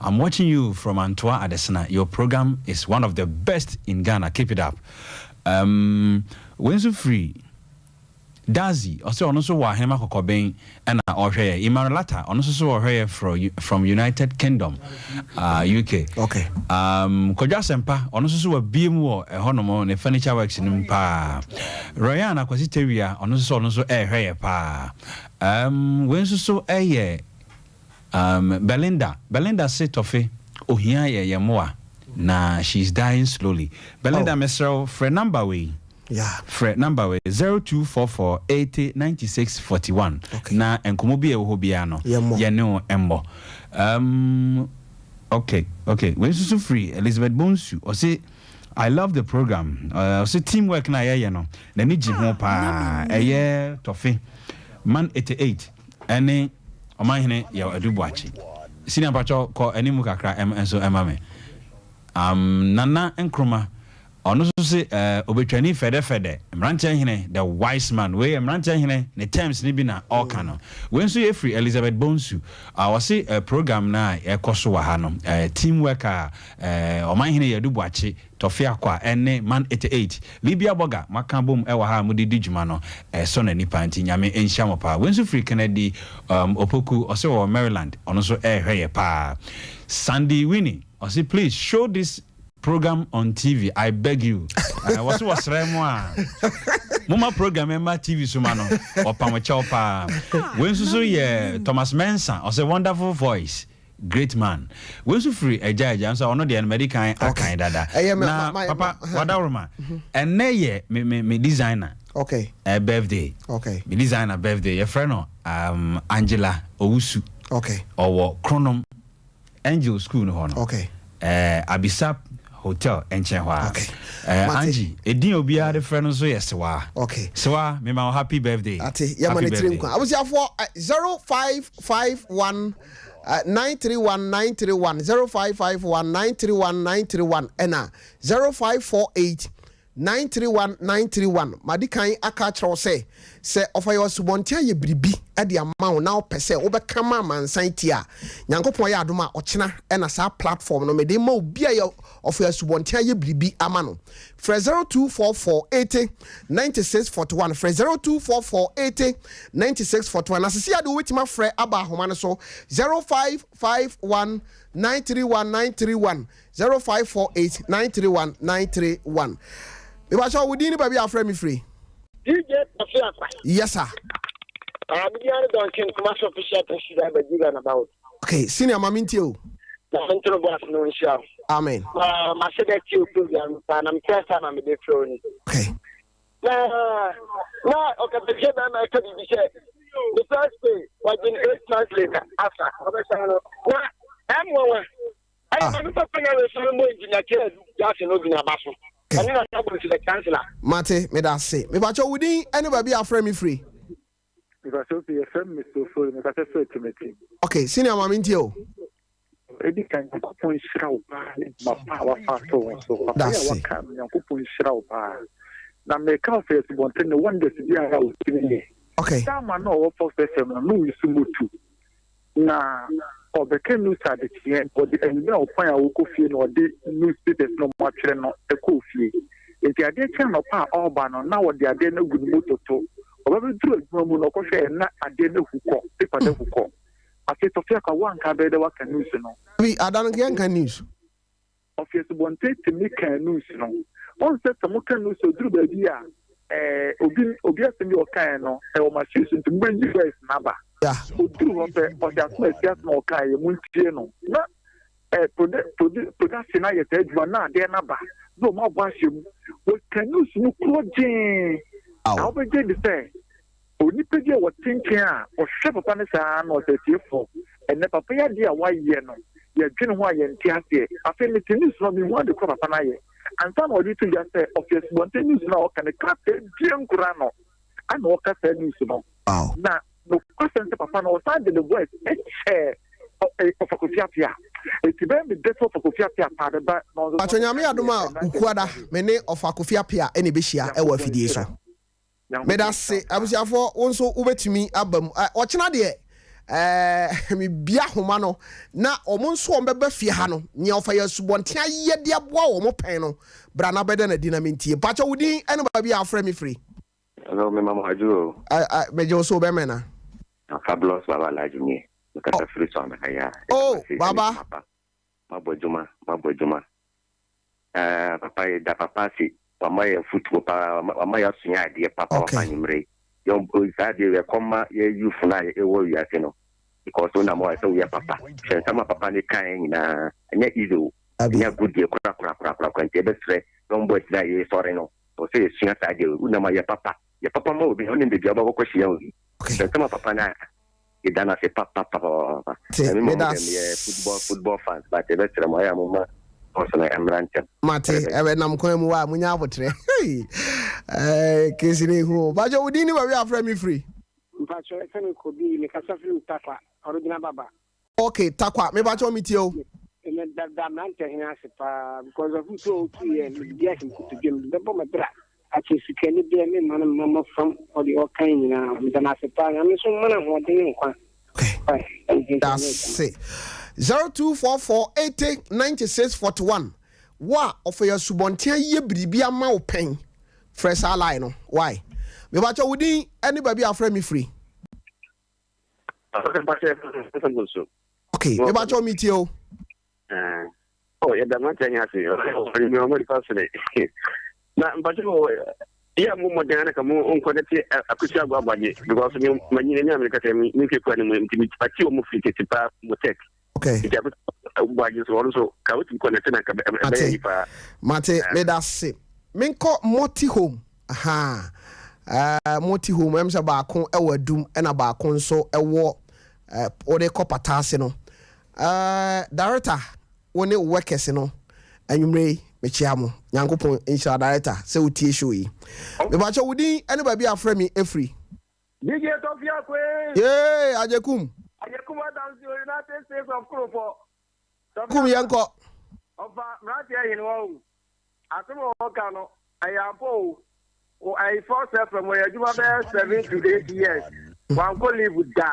I'm watching you from Antoa Adesina. Your program is one of the best in Ghana. Keep it up. Um, wei nso firi Dazi, ɔsɛ ɔno nso wɔ Ahenema Kɔkɔben ɛna ɔhwɛ yɛ. Emmanuel Latta, ɔno nso so ɔhwɛ yɛ from, from United Kingdom, UK. Okay. Kwadwo Asɛmpa, ɔno nso so wabie mu wɔ ɛhɔnom ne furniture works no mu paa. Royan Akwasi Tawia, ɔno nso so ɔno nso ɛrehwɛ yɛ paa. Wei nso so ɛyɛ Belinda, Belinda se Tɔfe ohia yɛ yɛn mmoa na she is dying slowly. Belinda Oh. mesrɛ wo frɛ number wei. Yeah. Frɛ number wei 0244 80 96 41 Okay. na nkɔmmɔ bi a ɛwɔ hɔ biara no Yɛmmɔ. yɛne wo mmɔ. Okay, okay. Wei nso so firi Elizabeth Bonsu. Ɔse I love the program. Ɔse teamwork na yɛyɛ no n'ani gye ho paa. Ɛyɛ Tɔfe Man 88 ɛne Ɔmanhene Yaw Adu Boakye. Senior mpakyɛw kɔ animu kakra ɛm nso ɛma me. Nana Nkrumah ɔno nso se eh, obetwani fɛdɛfɛdɛ, mmeranteɛ hene, the wise man. Wei yɛ mmeranteɛ hene ne terms no bi na ɔreka no. Wei nso yɛ firi Elizabeth Bonsu. Ah, ɔse eh, program no a ɛkɔ so wɔ ha no, eh, team work a eh, Ɔmanhene Yadu Boakye, Tɔfe Akwa ɛne Man 88, Libya Burger moaka abom wɔ ha a mode di dwuma no, ɛsɔ n'ani paa nti Nyame nhyira mo paa. Wei nso firi Kennedy um, Opoku, ɔse ɔwɔ Maryland, ɔno nso ɛrehwɛ yɛ paa. Sandy Winnie, ɔse please show this program on TV, I beg you. Wɔse wɔsrɛ mo a, moma program ɛma TV so ma no, ɔpam kyɛw paa. Wei nso so yɛ Thomas Mensah, ɔse wonderful voice. Great man. Wei nso firi agya agya nso a ɔno deɛ no madi kan akan dada. Ɛyɛ me Na ma, ma, papa ma, wadaworoma ɛnnɛ yɛ me me me designer Okay. birthday. Okay. Me designer birthday yɛfrɛ no um, Angela Owusu. Okay. Ɔwɔ Kronom Angel school no hɔ no. Okay. Abisap Hotel nkyɛn hɔ ara. Okay. Eh, Mate. Angie, edin a obiara de frɛ no nso yɛ Sewaa. Okay. Sewaa, mema wo happy birthday. Ate, yɛma Happy ne tiri birthday. nkwa. Abusuafoɔ, eh, 0551 eh, 931 931, 0551 931 931, ɛna 0548 931 931. Madi kan aka akyerɛ wo sɛ, sɛ ɔfa yɛ asubɔnten ayɛ biribi de ama wo na wopɛ sɛ wobɛka ma amansan tie a, Nyankopɔn yɛ adom a, ɔkyena ɛna saa platform no mede ma obi a yɛ ɔfa yɛ asubɔnten ayɛ biribi ama no. Frɛ 0244 80 96 41, frɛ 0244 80 96 41. Na sisi ade wobɛtumi afrɛ aba ahoma no so 0551 931 931, 0548 931 931. Mebakyɛ wo din ne baabi a afrɛ me firi. DJ Kofi Akwa. Yes sir. Ah, me din ne Duncan Kumasi official taxi driver di runabout. Okay, senior ma mentie o. Na me ntoro bo ase no nhyira wo. Amen. Na ma se dɛ tie o program pa na me first time a me de frɛ wo ni. Okay. Na na ɔkatakyie bɛrima ɛka biribi sɛ the first day wagye no eight months later afa ɔbɛsan no na ɛmmoa Ɛyɛ Ah. maame papa na resɔre mbɔ engineer K. Jackson no gyina aba so. Ɛne na sábò nti the chancellor. Mate, meda ase. Mepakyɛ wo din ne baabi a afrɛ me firi. Mepakyɛ wo yɛfrɛ me Mr. Ofori, mekasa firi Atimati. Okay, senior ma mentie o. Edi kan Nyankopɔn nhyira wo paa ne dwuma pa a wafa ato wo so. Papa yi a Dase. waka no Nyankopɔn nhyira wo paa. Na meka wo sɛ asubɔnten no wonders biara a otumi yɛ. Okay. Sama na ɔwɔ Fox FM no na oyi so motu. Na ɔbɛka news adekyeɛ na ɔde anwummerɛ a ɔkwan a ɔkɔ fie na ɔde newspapers no ɔmo atwerɛ no kɔɔ fie. Nti adeɛ kye anɔpa a ɔreba no na ɔde adeɛ no agu ne moto to. Ɔba bɛduru adwuma mu no ɔkɔhwɛɛ na adeɛ no ahu kɔ, paper no ahu kɔ. Afei Tɔfeakwa woanka bɛyɛ dɛ woaka news no. Dabi, ada no yɛnka news. Ɔfi asubɔnten tumi kaa news no. Wohu sɛ sɛ moka news a, ɔduru baabi a, eh, obi, obi asɛm bi a ɔkaeɛ no, ɛwɔ machine so nti mobɛyi voice no aba. Ɔduru hɔ pɛ, ɔse asɛm a asi asɛm a ɔkaeɛ, montie no. Na eh, produ, produ, production ayɛ saa adwuma na adeɛ no aba, na wɔn abɔ ahyɛ mu. Wɔka news no korɔ gyee. Na wobɛgye di sɛ Onipa bi a ɔte nkyɛn a ɔhwɛ papa no saa ara na ɔsɛ atiefoɔ, ɛnnɛ papa yi adeɛ a wayɛ no, yɛdwene ho a yɛnte aseɛ. Afei mete news no a menhu ade korɔ papa no ayɛ. Ansa na ɔde reto dwa sɛ ɔfi asubɔnten news no a ɔka no krataa biara nkura no ana ɔka saa news no. Na nokwasɛm sɛ papa no ɔsan de ne voice kyɛɛ Ɔfa Kofi Appiah. Enti bɛyɛ me dɛ sɛ Ɔfa Kofi Appiah paa bɛba na ɔno nso Pakyɛ Nyame adom a Wukuada me ne Ɔfa Kofi Appiah na ɛbɛhyia wɔ afidie so. Medase abusuafoɔ wo nso wobɛtumi aba mu ɔkyena deɛ ɛɛ mebia homa no na wɔn nso wɔn bɛba fie ha no nea ɔfa yɛ asubɔnten ayɛ de aboa wɔn pɛn no bra na bɛda n'adi na mentie mpakyɛ wo din ɛne baabi a afrɛ me firi. Hello, me mama adwo o. Megye wo so bɛmɛ na. Fabulous Baba Alhaji nie. Mekasa firi so ha ya. Oh, Baba. Mabɔ adwuma, mabɔ adwuma. Eh, papa yɛda papa ase. Wama yɛn afutuo paa, wama yɛasua adeɛ papa papa anwummerɛ yi. Yɛn saa adeɛ wei ɛkɔm ma yɛ youth no a yɛwɔ wiase no. Because wonam hɔ a ɛsɛ woyɛ papa. Hwɛ nsɛm a papa no kaeɛ nyinaa, ɛnyɛ easy o. Ɛnyɛ agodie koraa koraa koraa koraa nti yɛbɛsrɛ young boys no a yɛresɔre no, ɛwɔ sɛ yɛsua saa adeɛ wei. Wonam a yɛ papa. Yɛ papa ma obi na wonim baabi a wobɛkɔ akɔhyia obi. Hwɛ nsɛm a papa no aka. Yɛda no ase papapapapapa. Te, Na me mmom meda deɛ meyɛ football football fans but yɛbɛsrɛ mo ayɛ a momma sports no mmra ntɛm. Mate, ɛbɛ nam kwan mu wa, munya abotrɛ. Hey, eh, kesi ne hu. Mpacho, wo din ne baabi a afrɛ me firi? Mpacho, ɛfɛ me Kobi, me kasa firi Tarkwa, original baba. Ok, Tarkwa, me pacho me tie o. Me da da mmerantɛ hene ase paa because afutuo a ɔtu yɛ mede di ahyɛ me kotodwe mu bɛbɔ me bra akyɛ sikani berɛ me mma no mma mɔ fam ɔdeɛ ɔka nyinaa meda no ase paa nyame nso mma no ahoɔden ne nkwa. Dase. 0244 80 96 41 Wo a ɔfa yɛ asubɔnten ayɛ biribi ama wo pɛn frɛ saa line no why mepakyɛ wo din ne baabi a wofrɛ me firi. Ok, mepakyɛ me tie o. Oh, yɛda mmeranteɛ he ase ɔne ɔmo nipa sene na mpakyɛ wɔ yɛ mo mmɔden ana ka mo nkɔ ne te akosi agɔ abɔgye because me manyini ne amerika sɛ me mfe kura ne mu nti mati wɔ mo firi tete paa mo tech. Okay. Nti akosi abɔgye so ɔno so ka wotumi kɔ ne te na nka ɛbɛyɛ yi paa. Mate, meda se. Menkɔ multi home. Ahaa. Uh, multi home ɛm sɛ baako ɛwɔ adum ɛna baako nso ɛwɔ uh, wode kɔ pataase no. Uh, director, wo ne wo workers no anwummerɛ yi mekyea mo. Nyankopɔn nhyira director sɛ wotie show yi. Mepakyɛ wo din ɛne baabi a afrɛ me ɛfiri. DJ Tofia Queen. Yee, Agyekum. Agyekum Adams o United States of Kurofɔ. Kum yɛnkɔ. Ɔfa mmeranteɛ hene hɔ o. Asɛm a ɔka no, ɛyɛ ampa o. Wɔ ɛyi Force FM ɔyɛ adwuma bɛyɛ 7 to 8 years. Wankɔ leave da.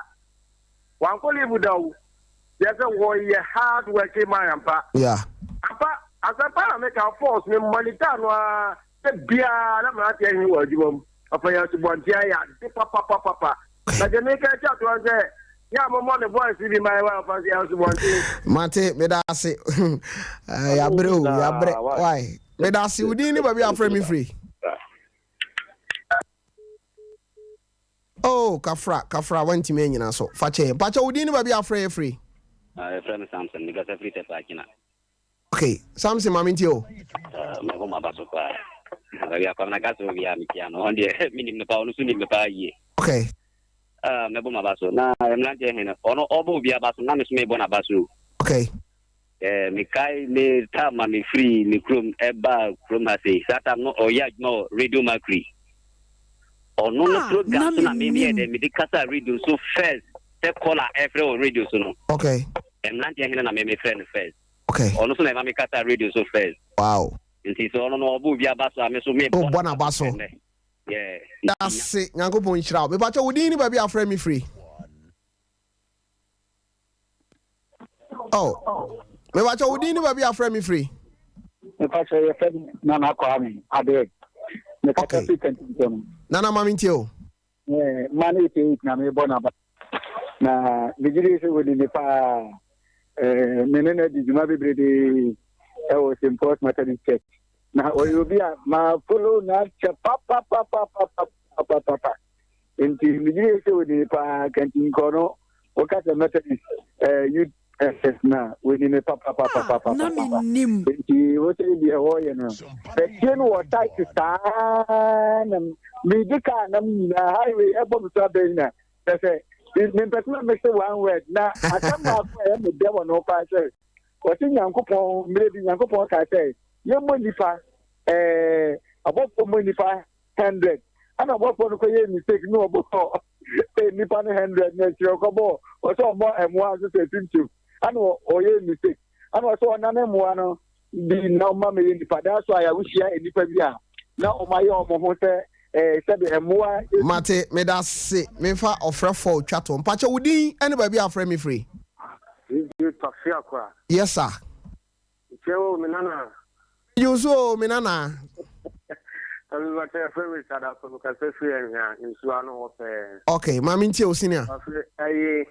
Wankɔ leave da o. Kyerɛ sɛ wɔyɛ hard working man ampa. Yeah. Ampa, asɛmpa na meka Force me monitor no ara Da biara na mmeranteɛ he wɔ adwuma mu. Ɔfa yɛn asubɔnten ayɛ ade papapapapa. Na deɛ meka atwa toɔ ne sɛ, yɛ a mommɔ ne voice bi ma yɛn ɔfa yɛn asubɔnten. Mate, meda ase. Eh, Yɛabrɛ o, yɛabrɛ. Why? Meda ase. Wo din ne baabi a afrɛ me firi? Oh, Kafra, Kafra, wantumi anyina so. Fa kyɛ yɛn. Pakyɛ, wo din ne baabi a afrɛ yɛ firi? Ah, yɛfrɛ me Samson, mekasa firi Tɛpɛ Akyena. Ok, Samson ma mentie o. Mɛbɔ m'aba so paa. Baabi a Kwamina ka sɛ obi a mekyia no, ɔno deɛ menim no paa, ɔno nso nim me paa yie. Ok. Mɛbɔ m'aba so. Na mmeranteɛ he no, ɔno ɔbɔ obi aba so, na me nso mebɔ n'aba so. Ok. Mekae me time a mefiri me kurom ɛbaa kurom ha sei, saa time no ɔyɛ adwuma wɔ Radio Mercury. Ɔno no program so na meyɛ dɛ mede kasa radio so first sɛ caller ɛfrɛ wɔ radio so no. Ok. Mmeranteɛ hene na me mefrɛ no first. Okay. Ɔno so na ɛma me kasa radio so first. Wow. Nti sɛ ɔno no ɔbɔ obi aba so a me so me bɔ n'aba so. Yeah. Dase Nyankopɔn nhyira wo. Mepakyɛ wo din ne baabi a afrɛ me firi. Oh. Mepakyɛ wo din ne baabi a afrɛ me firi. Mepakyɛ yɛfrɛ me Nana Kwame Adeɛ. Mekasa firi Kantinkyɛm. Nana ma mentie o. Man 88 na mebɔ n'aba na megye di sɛ wɔnim me paa. Me ne no adi dwuma bebrebe ɛwɔ sɛ. St. Paul's Methodist Church. Na ɔyɛ obi a ma follow no akyɛ papapapapapapapa. Nti megye di sɛ ɔni me paa kanti nkɔ no woka sɛ Methodist eh, youth SS na wɔni me papapapapapapa. Na mennim. Nti wo sɛ deɛ wɔyɛ no bɛtie no wɔ site saa na medi kaa nam nyinaa highway ɛbɔ me so abɛn na kyɛ sɛ mempɛ sɛ mese one word na asɛm baako a ɛyɛ me dɛ wɔ no paa sɛ wɔse Nyankopɔn mmerɛ bi Nyankopɔn kaa sɛ yɛmmɔ nnipa ɛɛ abɔfoɔ mmɔ nnipa hundred ɛna ɔbɔfoɔ no kɔyɛ mistake ne ɔbɔɔ nnipa no hundred na akyirɛ ɔkɔbɔɔ ɔsɛ ɔmmɔ mmoa nso sɛ tuntum ɛna ɔyɛ mistake ɛna ɔsɛ ɔnane mmoa no bi na ɔma mɛyɛ nnipa daa so a yɛawohyia nnipa bi a na ɔmayɛ ɔmo ho sɛ ɛɛ sɛbi mmoa. Mate, meda se memfa ɔfrɛfoɔ otwa toɔ. Mpakyɛ wo din ɛne baabi a afrɛ me firi? DJ Tɔfe Akora. Yes sir. Nkyɛ o, me nana. Megye wo so o, me nana. Ɛmi bàtɛ yɛfrɛ me Richard Afo, mekasa firi Anhwea, nsuo ano hɔ pɛɛ. Ok, ma me ntie wo senior. Ɔse ɛyi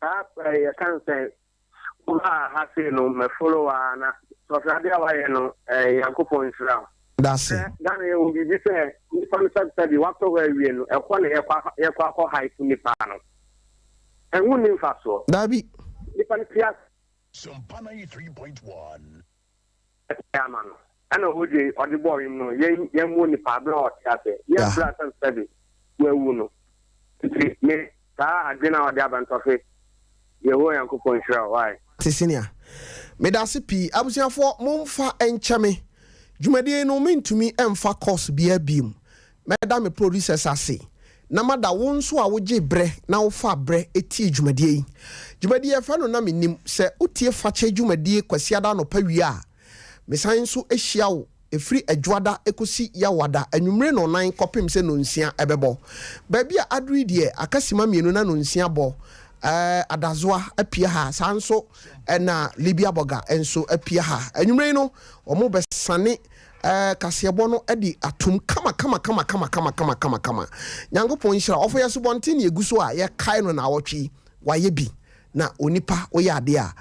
saa ɛyi yɛka no sɛn, wobaa ha sei no mɛ follow aa na sɔhwɛ adeɛ a wayɛ no ɛɛ Nyankopɔn nhyira wo. Dase. Sɛ Ghana yɛhu biribi sɛ nipa no sɛbi sɛbi watɔ hɔ awie no ɛhɔ na yɛkɔ yɛkɔ akɔ hype nipa no ɛho nni mfasoɔ. Daabi. Nipa no te ase. Sompa 93.1. Ɛsɛ ama no. Ɛna OJ ɔde bɔɔ nwom no yɛn yɛn mu nipa abere a ɔte ase yɛn bere a sɛbi sɛbi wawu no nti me saa adwene a ɔde aba ntɔfe Yehowa Nyankopɔn nhyira wo wai. Te senior. Medase pii. Abusuafoɔ momfa nkyɛ me. Dwumadie yi no mentumi mfa course biara biom. Mɛda me producers ase na mada wo nso a wogyee berɛ na wofaa berɛ tiee dwumadie yi. Dwumadie yi yɛfrɛ no Na Mennim. Sɛ wotie Fakyɛ dwumadie Kwasiada anɔpa wie a, mesan nso hyia wo ɛfiri Adwoada kɔsi Yawoada anwummere nnɔnnan kɔpem sɛ nnɔnsia bɛbɔ. Baabi a aduru yi deɛ, aka sima mmienu na nnɔnsia bɔ. Ɛɛ Adazoa apue ha, saa nso na Libya Bɔga nso apue ha. Anwummere yi no, wɔbɛsane Ɛɛ kaseɛbɔ no de atom kama kama kama kama kama kama kama kama. Nyankopɔn nhyira wo. Ɔfo yɛ asubɔnten na yɛgu so a yɛkae no naawɔtwe yi. Wayɛ bi. Na onipa woyɛ adeɛ a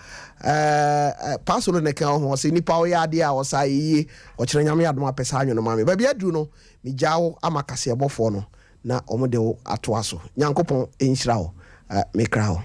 ɛɛ Paa Solo na ɛka ho ɔse nipa woyɛ adeɛ a ɔsaa yɛ yie. Ɔkyena Nyame adom a pɛ saa nwono ma me. Baabi aduru no megyaa wo ama kaseɛbɔfoɔ no na wɔn de wo atoa so. Nyankopɔn nhyira wo. Mekra wo.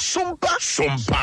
Sumpa. Sumpa.